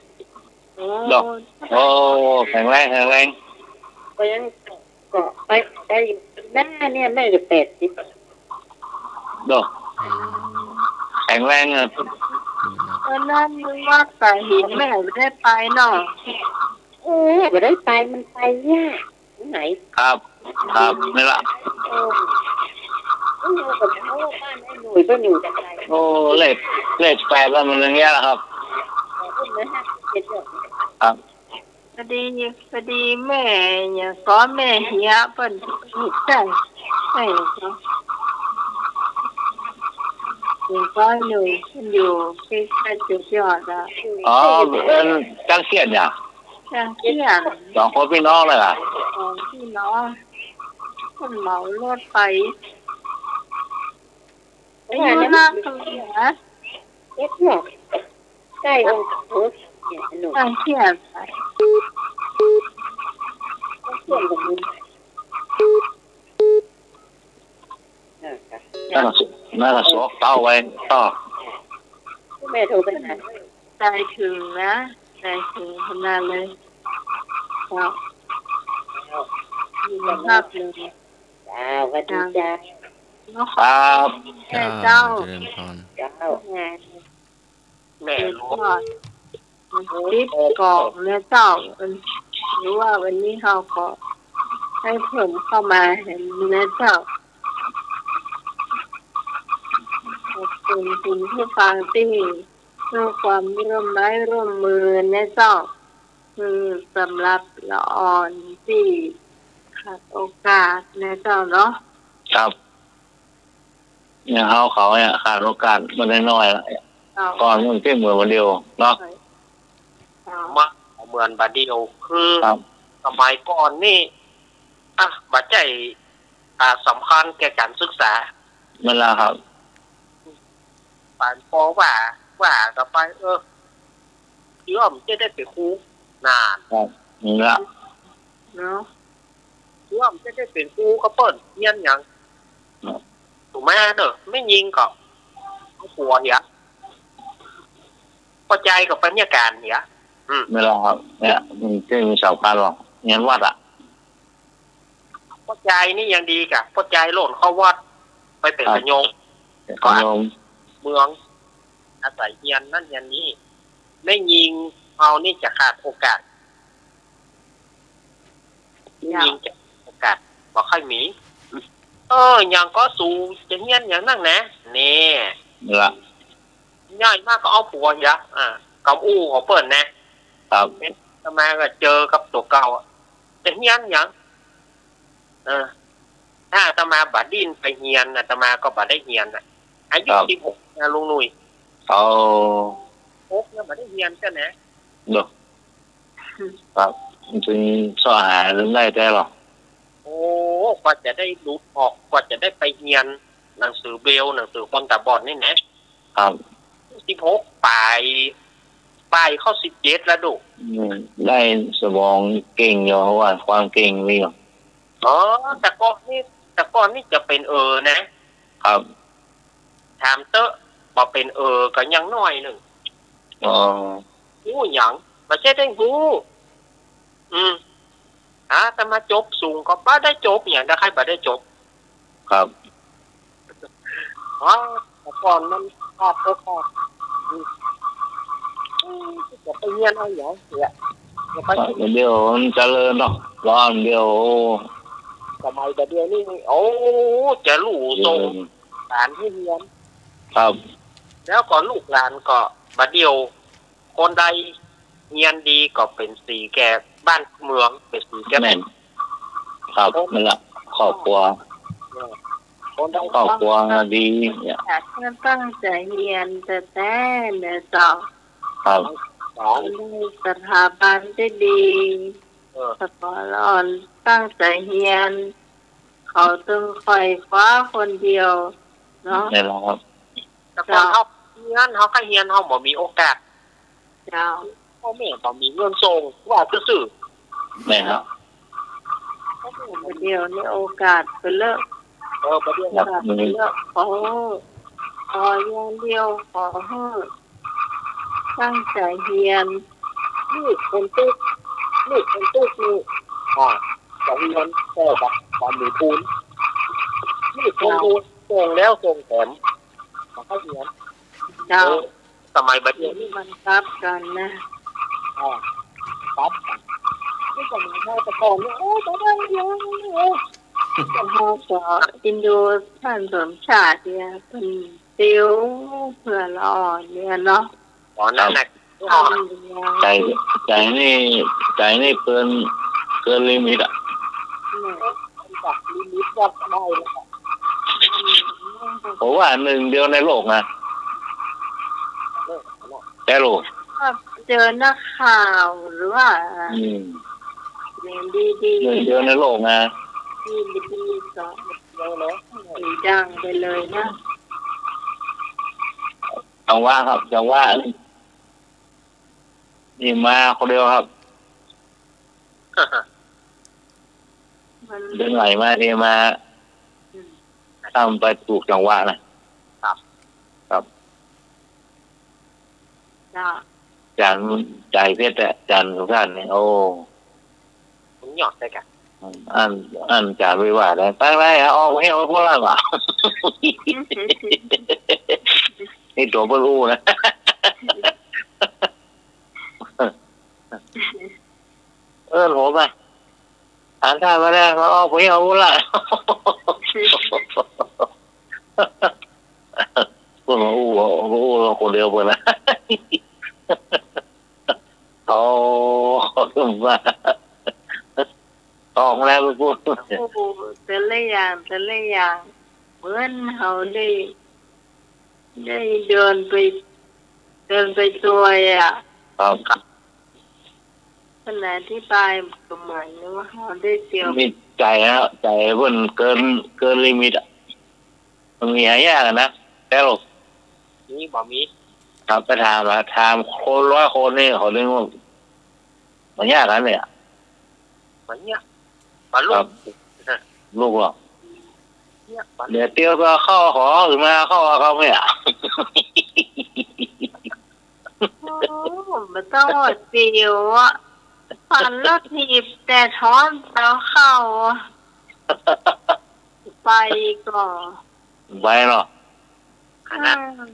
โอ้ เนาะ โอ้ แข็งแรง แข็งแรง ก็ยัง ก็ไปได้อยู่ หน้าเนี่ยแม่จะแปดสิบ เนาะ แข็งแรงอะ วันนั้นมึงว่าแต่เห็นแม่บ่ได้ไปเนาะ โอ้ บ่ได้ไป มันไปยาก ไหน ครับ ครับ นี่ละ เออ โอ้ บ้านไอ้หนุ่ยก็อยู่แต่ไกล โอ้ เลข เลขแปดแล้วมันอย่างเงี้ยแหละครับ ครับ พอดี พอดีแม่เนี่ย ก็แม่เหียเปิ้น ใจ้ ใจ้ เหียก็อยู่ อยู่ใก้ๆ จุดยอดอะ อ๋อ เปิ้นจ้างเสี้ยนเนี่ย จ้างเสี้ยน สองคนปี้น้องเลยอะ สองปี้น้อง เปิ้นเหมารถไป อายุนักเท่าไหร่นะ เจ็ดหรอ ใก้องค์ โอ้ เนี่ย หนุ่ม ใก้เสี้ยน ใก้เสี้ยนกับมึง เออ ค่ะ นั่นน่ะสิ นั่นน่ะสอกเต้าไว้ต่อ แม่โทรไปหา ใจ๋เถิงนะ ใจ๋เถิงขนาดเลย เจ้า เจ้า ดีมากเลย เจ้า สวัสดีเจ้า ครับ เจ้า เจ้า เจ้า เจริญพร เจ้า แม่หลวง สิบกล่องนะเจ้า หรือว่าวันนี้เฮาก็ให้เพิ่มเข้ามาแหมนะเจ้า ขอบคุณคุณผู้ฟังตี้ เพื่อความร่วมไม้ร่วมมือนะเจ้า คือสำหรับละอ่อนตี้ขาดโอกาสนะเจ้าเนาะ ครับ อย่างเฮาเขาเนี่ยขาดโอกาสมาได้น้อยละ เจ้า ก่อนมันเจ๊เหมือนวันเดียวเนาะ เจ้า มาเหมือนบาดเดียว คือ ครับ สมัยก่อนนี่ อ่ะ บ่ใจ้ อ่า สำคัญแก่ก๋านศึกษา นั่นแหละครับ ปานปอว่า ว่าต่อไป เออ เจื้อมจะได้เป๋นครู นั่น ครับ นั่นแหละ เนาะ เจื้อมจะได้เป๋นครูก็เปิ้น เฮียนหยัง ครับ ถูกไหมเนอะ แม่ญิงก็ ผัวเหีย ป้อจายก็ไปเฮียนก๋านเหีย อืม นั่นแหละครับ เนี่ย มันจะมีสำคัญหรอก เฮียนวัดอะ ป้อจายนี่ยังดีก่ะ ป้อจายโล่นเข้าวัด ไปเป๋น ครับ ขะโยม เป๋นขะโยม เมือง อาศัยเฮียนนั่นเฮียนนี่ แม่ญิงเฮานี่จะขาดโอกาส แม่ญิงจะขาดโอกาส บ่ค่อยมี เออ หยังก็สูจะเฮียนหยังนักแหนะ นี่ ละ ใหญ่มากก็เอาผัวเหีย อ่า กำอู้ของเปิ้นนะ ครับ อาตมาก็เจอกับตั๋วเก่าอะ จะเฮียนหยัง เออ ถ้าอาตมาบ่ดิ้นไปเฮียน อาตมาก็บ่ได้เฮียนน่ะ อายุ ครับ สิบหกนะลุงหนุ่ย อ๋อ หกยังบ่ได้เฮียนเตื้อนะ เนาะ ครับ มันจึงเซาะหาได้แต๊หรอ โอ้ กว่าจะได้หลุดออก กว่าจะได้ไปเฮียนหนังสือเบรลล์ หนังสือคนตาบอดนี่นะ ครับ สิบหกป๋าย ป๋ายเข้าสิบเจ็ดแล้วดู อืม ได้สมองเก่งอยู่ ว่าความเก่งมีอยู่ อ๋อ แต่ก่อนนี่ แต่ก่อนนี่จะเป๋นเออนะ ครับ ถามเต๊อะ บ่เป๋นเออก็ยังน้อยนึ่ง อ๋อ ฮู้หยัง บ่ใจ้ได้ฮู้ อืม อาตมาจบสูงก็บ่ได้จบหยัง ถ้าใค่บ่ได้จบ ครับ อ๋อ แต่ก่อนมันขาดโอกาส อืม จะไปเฮียนเอาหยังเสีย จะไป เดี๋ยวมันเจริญเนาะ ร้อนเดียว สมัยเดี๋ยวนี้ โอ้ จะลู่ส่ง เออ หลานหื้อเฮียน ครับ แล้วก็ลูกหลานก็บ่าเดี่ยว คนใดเฮียนดีก็เป๋นสีแก่บ้านเมือง เป๋นสีแก่ แม่น ครับ คน นั่นแหละ ครอบครัว เออ คนใด ครอบครัวดีเนี่ย ถ้าตั้งใจ๋เฮียนแต๊ๆ เนี่ยเจ้า ครับ สถาบันจะดี เออ สะกออ่อนตั้งใจ๋เฮียน เขาตึงใฝ่คว้าคนเดียวเนาะ แม่นแล้วครับ แต่ก่อน เจ้า เฮาเฮียน เฮาก็เฮียน เฮาบ่มีโอกาส เจ้า พ่อแม่บ่มีเงินส่ง ว่าซื่อๆ แม่นครับ บ่าเดี่ยวนี้โอกาสเปิ้นเลอะ เออ บ่าเดี่ยว ครับ โอกาสเปิ้นเลอะ ขอ ขออย่างเดียว ขอหื้อ ตั้งใจ๋เฮียน ลูกคนตุ๊ก ลูกคนตุ๊กนี่ อ่า จะเฮียน แต่บ่า บ่มีทุน ลูกคนรวยส่งแล้วส่งแถม บ่าเฮียน เจ้า เออ สมัยบ่าเดี่ยวนี้มันกลับกั๋นนะ อ่า กลับกั๋น นี่ก็เหมือนเฮาแต่ก่อนเนี่ย โอ้ย บ่าเดี่ยว เฮาก็อินดูท่านสมชาติเนี่ย เปิ้น ติวเปื้อละอ่อนเนี่ยเนาะ ต๋อนนั้นน่ะ ครับ ใจ๋ ใจ๋นี่ ใจ๋นี่เปิ้นเกินลิมิตอะ อืม ผมว่านึ่งเดียวในโลกนะ แต่โลก ก็เจอนักข่าวหรือว่า อืม เห็นดีๆ นึ่งเดียวในโลกนะ ดีๆ ก็ดังไปเลยนะ จังหวะครับ จังหวะ นี่มาคนเดียวครับ มัน เดือนใหม่มานี่มา อืม ถ้ามันไปถูกจังหวะนะ ครับ ครับ เจ้า อาจ๋ารย์ อาจ๋ารย์เพชรอะ อาจ๋ารย์สุชาติเนี่ย โอ้ มันยอดเลยกะ อั้น อั้นอาจ๋ารย์วิวาทน์นะ ไปๆ เอาออกไป เอาพวกเราอะ นี่ตั๋วเปิ้นอู้นะ เออ ผมอะ หันท่ามาแล้ว เอาออกไป เอาพวกเรา เปิ้นมาอู้ อู้คนเดียวเปิ้นนะ โอ้ มา ออกแล้ว โอ้ แต่ละอย่าง แต่ละอย่าง เหมือนเฮาได้ ได้เดินไป เดินไปตวยอะ ครับ ขนาดอธิบายก็เหมือนว่าเฮาได้เตียว มีใจ๋อะ ใจ๋เปิ้นเกิน เกินลิมิตอะ มันมีหายากอะนะ แต่โลก มีบ่มี ครับ ไปถามอะ ถามคนร้อยคนนี่ เขาเรียกว่า มันยากนะเนี่ย มันยาก มันลูก ครับ ลูกเหรอ เนี่ย มัน เดี๋ยวเตียวก็เข้าหอขึ้นมา เข้าเอาเขาเนี่ย โอ้ บ่ต้องว่าเตียวอะ ปั่นรถถีบแต่ถอนเสาเข้า ไปก่อ ไปเนาะ ขนาด อืม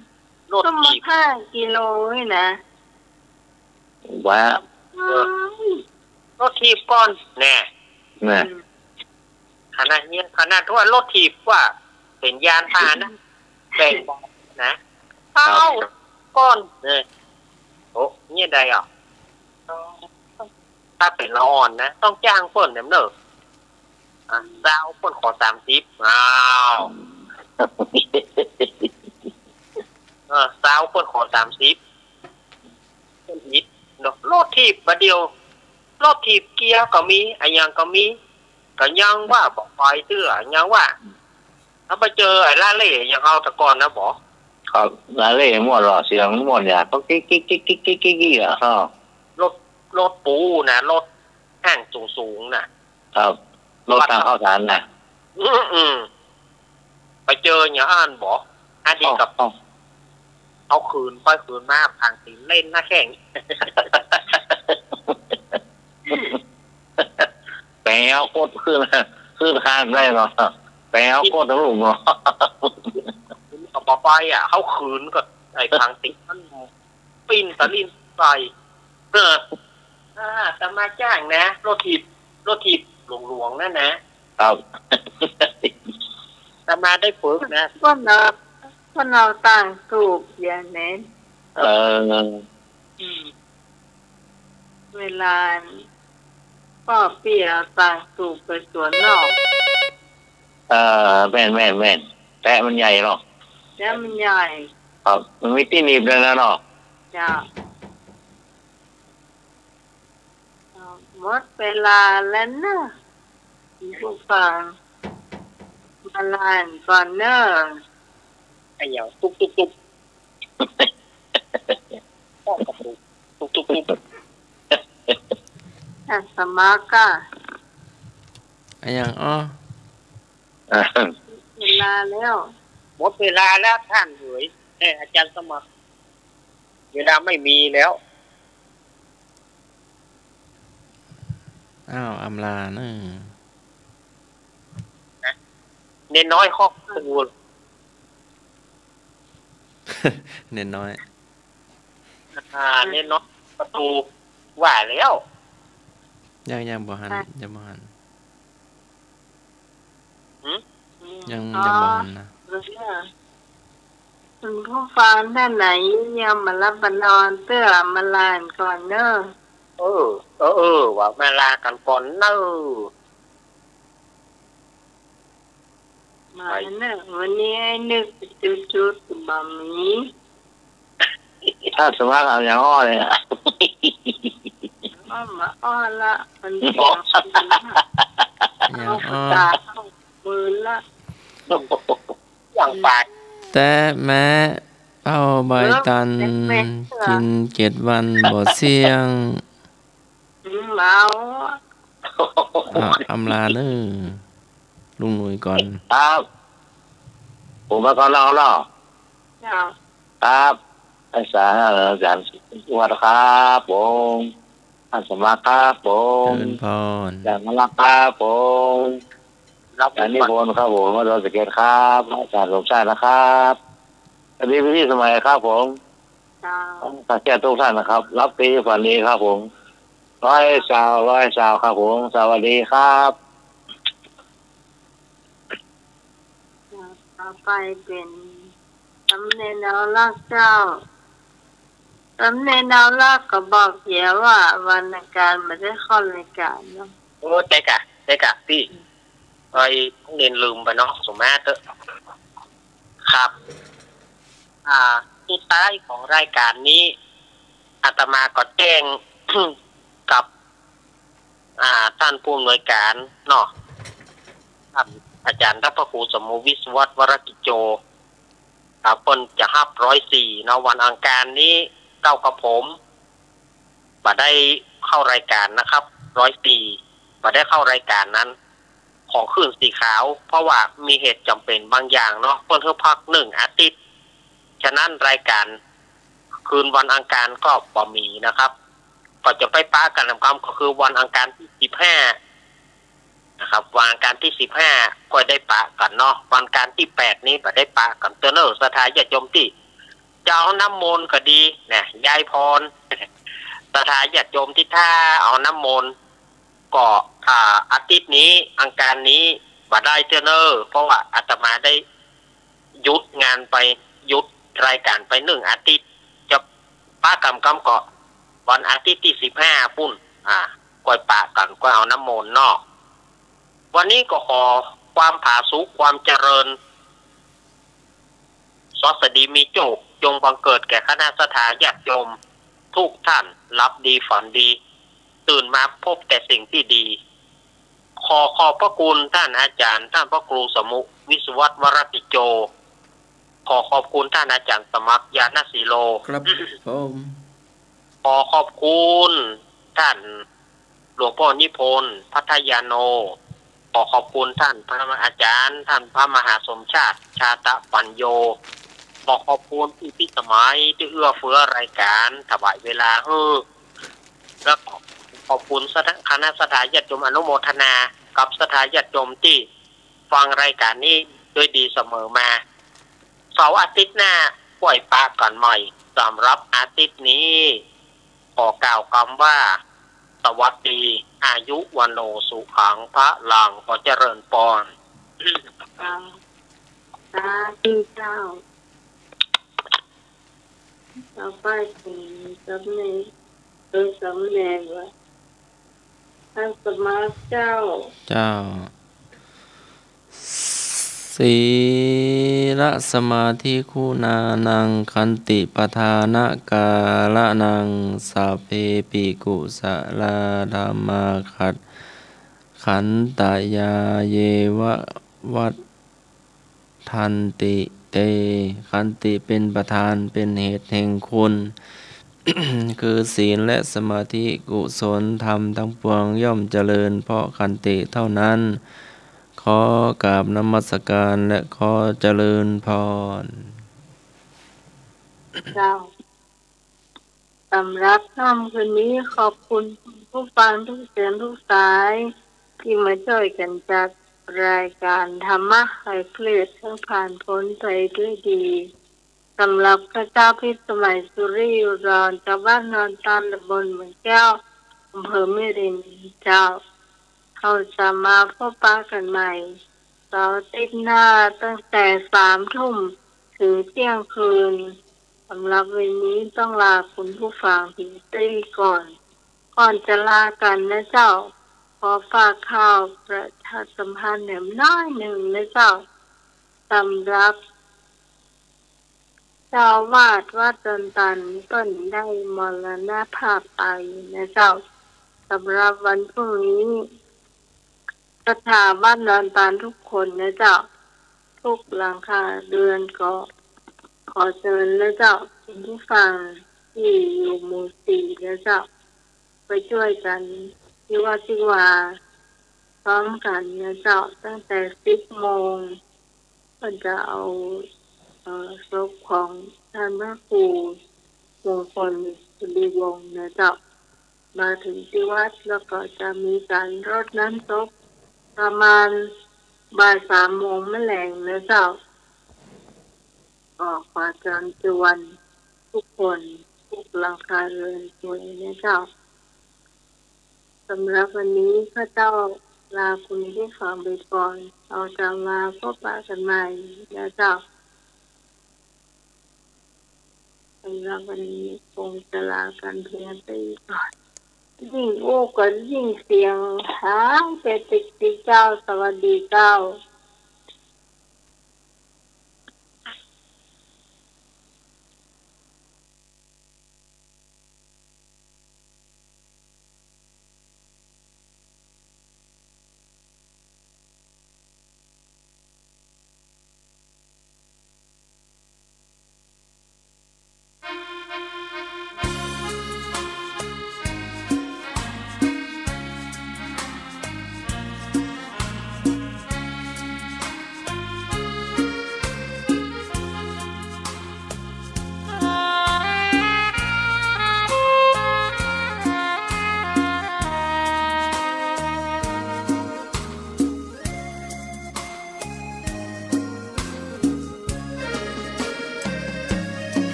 รถถีบ ก็มาห้ากิโลนี่นะ ว่า อืม รถถีบก่อน แน่ แน่ อืม ขนาดเนี้ย ขนาดว่ารถถีบว่าเป๋นยานพาหนะ แบ่งเบาะนะ ครับ เอาก่อน เนี่ย โอ้ เนี่ยได้อ่ะ ถ้าเป๋นละอ่อนนะ ต้องจ้างเปิ้นแหมเน่อ อ่ะ ซาวเปิ้นขอสามสิบ อ้าว เออ ซาวเปิ้นขอสามสิบ เปิ้นอิดเนาะ รถถีบบ่าเดี่ยว รถถีบเกียร์ก็มี อะหยังก็มี ก็ยังว่าบ่ไปเตื้อ ยังว่า ถ้าไปเจอไอ้ลาเล่อย่างเฮาแต่ก่อนนะบ่ ครับ ลาเล่ม่วนเหรอ เสียงม่วนอย่าง ก็กิ๊กๆๆๆๆๆ อะ ฮะ รถ รถปูนะ รถห้างสูงๆ น่ะ ครับ รถตั้งข้าวสารน่ะ อืม อืม ไปเจออย่างอั้นบ่ อันนี้กับ เอ้า เอ้า เอาคืนไปคืนมา พังตีนเล่นหน้าแข้ง แป๋วกดขึ้น ขึ้นคานได้เหรอ ไปเอาโคตรลุงเหรอ ก็บ่ไปอะ เขาขืนก็ไอ้ข้างติดมันปิ้นตะลิ่นใส่ เออ อ่า อาตมาจ้างนะ รถถีบ รถถีบหลวงๆ นั่นนะ ครับ อาตมาได้ฝึกนะ พวกเรา พวกเราต่างถูกอย่างนั้น เออ อืม เวลาป้อเปี้ยต่างถูกไปสวนนอก เออ แม่น แม่น แม่น แต๊ะมันใหญ่เนาะ แต๊ะมันใหญ่ ครับ มันมีตี้หนีบด้วยนะเนาะ เจ้า หมดเวลาแล้วเนอะ ผู้ฟัง มาลาก่อนเนอะ ไอ้หยัง ตุ๊บตุ๊บตุ๊บ ตุ๊บตุ๊บตุ๊บ อ่ะ สมัครอ่ะ อะหยังอ้อ เวลาแล้ว หมดเวลาแล้วท่านเอ๋ย เอ้ย อาจารย์สมัคร เวลาไม่มีแล้ว อ้าว อำลาเนอะ เนนน้อยเคาะประตู เนนน้อย อ่า เนนน้อยประตู ว่าแล้ว ยัง ยังบ่หัน ยังบ่หัน หืม ยัง อ๋อ ยังบ่หันนะ คุณผู้ฟังท่านไหนยังบ่หลับบ่นอน เตื้อมาลาก่อนเนอะ เออ เออ เออ ว่ามาลากั๋นก่อนเนอะ มาเนอะ วันนี้ไอ้นึกจุดๆ บ่มี ถ้าสมัครเอาอย่างอ้อเลยอะ อ้อมาอ้อละ มันเสียง อย่างอ้อ เอาปากกาเข้ามือละ อย่างปาก แต๊ะแมะ เผาใบตัน เออ แต๊ะแมะ กิ๋นเจ็ดวันบ่เสี้ยง อืม เอา อ่ะ อำลาเนอะ ลุงหนุ่ยก่อน ครับ ผมมาก่อนแล้วเนาะ เจ้า ครับ อาจารย์ อาจารย์วัดครับผม ท่านสมัครครับผม เจริญพร อาจารย์มาลักครับผม ครับ อาจารย์นิพนธ์ครับผม วัดดอยสะเก็ดครับ อาจารย์สมชาตินะครับ สวัสดีพี่สมัยครับผม เจ้า ท่านแขกทุกท่านนะครับ หลับดีฝันดีครับผม ร้อยซาว ร้อยซาวครับผม สวัสดีครับ ต่อไปเป๋นสำเนารักเจ้า สำเนารักก็บอกเหียว่าวันอังคารบ่ได้เข้ารายการเนาะ โอ้ ใจ้ก่ะ ใจ้ก่ะ ตี้ ไอ้ เนนลืมไปเนาะ สมมาเถอะ ครับ อ่า สุดท้ายของรายการนี้ อาตมาก็แจ้ง กับ อ่า ท่านผู้อำนวยการเนาะ ท่านอาจารย์ พระครูสมุ วิศวัตร วรกิจโจ อ่า เปิ้นจะฮับร้อยสี่เนาะ วันอังคารนี้ เก้ากับผม บ่ได้เข้ารายการนะครับ ร้อยสี่ บ่ได้เข้ารายการนั้น ของคลื่นสีขาว เพราะว่ามีเหตุจ๋ำเป๋นบางอย่างเนาะ เปิ้นหื้อพักหนึ่งอาทิตย์ ฉะนั้นรายการคืนวันอังคารก็บ่มีนะครับ ก็จะไปปะกั๋นกำๆ ก็คือวันอังคารตี้สิบห้านะครับ วันอังคารตี้สิบห้าก็ได้ปะกั๋นเนาะ วันอังคารตี้แปดนี้บ่ได้ปะกั๋นเตื้อเน่อ ศรัทธาญาติโยมตี้จะเอาน้ำมนต์ก็ดีนะ ยายพร ศรัทธาญาติโยมตี้ถ้าเอาน้ำมนต์ ก็ อ่า อาทิตย์นี้ อังคารนี้ บ่ได้เตื้อเน่อ เพราะว่าอาตมาได้หยุดงานไป หยุดรายการไปหนึ่งอาทิตย์ จะปะกั๋นกำก็วันอาทิตย์ตี้สิบห้าปู้น อ่า ก้อยปะกั๋น ก้อยเอาน้ำมนต์เนาะ วันนี้ก็ขอความผาสุก ความเจริญ สวัสดีมีโจค จงบังเกิดแก่คณะศรัทธาญาติโยมทุกท่าน หลับดีฝันดี ตื่นมาพบแต่สิ่งที่ดี ขอขอบพระคุณท่านอาจารย์ ท่านพระครูสมุ วิศวัตร วรกิจโจ ขอขอบคุณท่านอาจารย์สมัคร ญาณศิโล ครับผม ขอขอบคุณท่าน หลวงป้อนิพนธ์ พัทยาโน ขอขอบคุณท่านพระอาจารย์ ท่านพระมหาสมชาติ ชาตะปัญโญ ขอขอบคุณพี่พิสมัยตี้เอื้อเฟื้อรายการ ถวายเวลาหื้อ และขอบคุณศรัทธา คณะศรัทธาญาติโยม อนุโมทนากับศรัทธาญาติโยมตี้ ฟังรายก๋านนี้ด้วยดีเสมอมา เสาร์อาทิตย์หน้าค่อยปะกั๋นใหม่ สำหรับอาทิตย์นี้ ขอกล่าวกำว่า สวัสดี อายุ วัณโณ สุขัง พลัง ขอเจริญปอน เจ้า สาธุเจ้า ต่อไปเถิงสามเณร เออ สามเณรวะ ท่านสมาเจ้า เจ้า สีละสมาธิคุณานัง ขันติปะทานะกาละนัง สัพเพปิกุสลาธัมมา ขันตะยาเยวะ วัฏฐันติ เต ขันติเป็นประธาน เป็นเหตุแห่งคุณ คือศีลและสมาธิ กุศลธรรมทั้งปวงย่อมเจริญเพราะขันติเท่านั้น ขอกราบนมัสการและขอเจริญพร เจ้า สำหรับค่ำคืนนี้ขอบคุณผู้ฟังทุกเสียงทุกสาย ตี้มาจ้วยกั๋นจัดรายก๋านธรรมะไขเครียดหื้อผ่านป๊นไปด้วยดี สำหรับข้าเจ้าพิสมัย สุริยุรร จากบ้านดอนตาล ตำบลเหมืองแก้ว อำเภอแม่ริม เจ้า เฮาจะมาพบปะกั๋นใหม่ เสาร์อาทิตย์หน้าตั้งแต่สามทุ่มเถิงเตี้ยงคืน สำหรับวันนี้ต้องลาคุณผู้ฟังเพียงเต้านี้ก่อน ก่อนจะลากั๋นนะเจ้า ขอฝากข่าวประชาสัมพันธ์แหมน้อยนึ่งนะเจ้า สำหรับ เจ้าอาวาสวัดดอนตาลเปิ้นได้มรณภาพไปนะเจ้า สำหรับวันพรุ่งนี้ ศรัทธาบ้านดอนตาลทุกคนนะเจ้า ทุกหลังคาเรือนก็ขอเจิญนะเจ้า คุณผู้ฟังตี้อยู่หมู่สี่นะเจ้า ไปจ้วยกั๋นตี้วัดตี้วา พร้อมกั๋นนะเจ้า ตั้งแต่สิบโมง เปิ้นจะเอา เอ่อ ศพของต้านพระครูมงคล สุริวงศ์นะเจ้า มาเถิงตี้วัด แล้วก็จะมีก๋านรดน้ำศพประมาณบ่ายสามโมงแม่แหลงนะเจ้า ก็ขอเจิญจวนทุกคน ทุกหลังคาเรือนตวยนะเจ้า สำหรับวันนี้ข้าเจ้าลาคุณผู้ฟังไปก่อน เฮาจะมาพบปะกั๋นใหม่นะเจ้า สำหรับวันนี้คงจะลากั๋นเพียงเต้านี้ก่อน ยิ่งอู้ก็ยิ่งเสียงหายไปติกๆ เจ้า สวัสดีเจ้า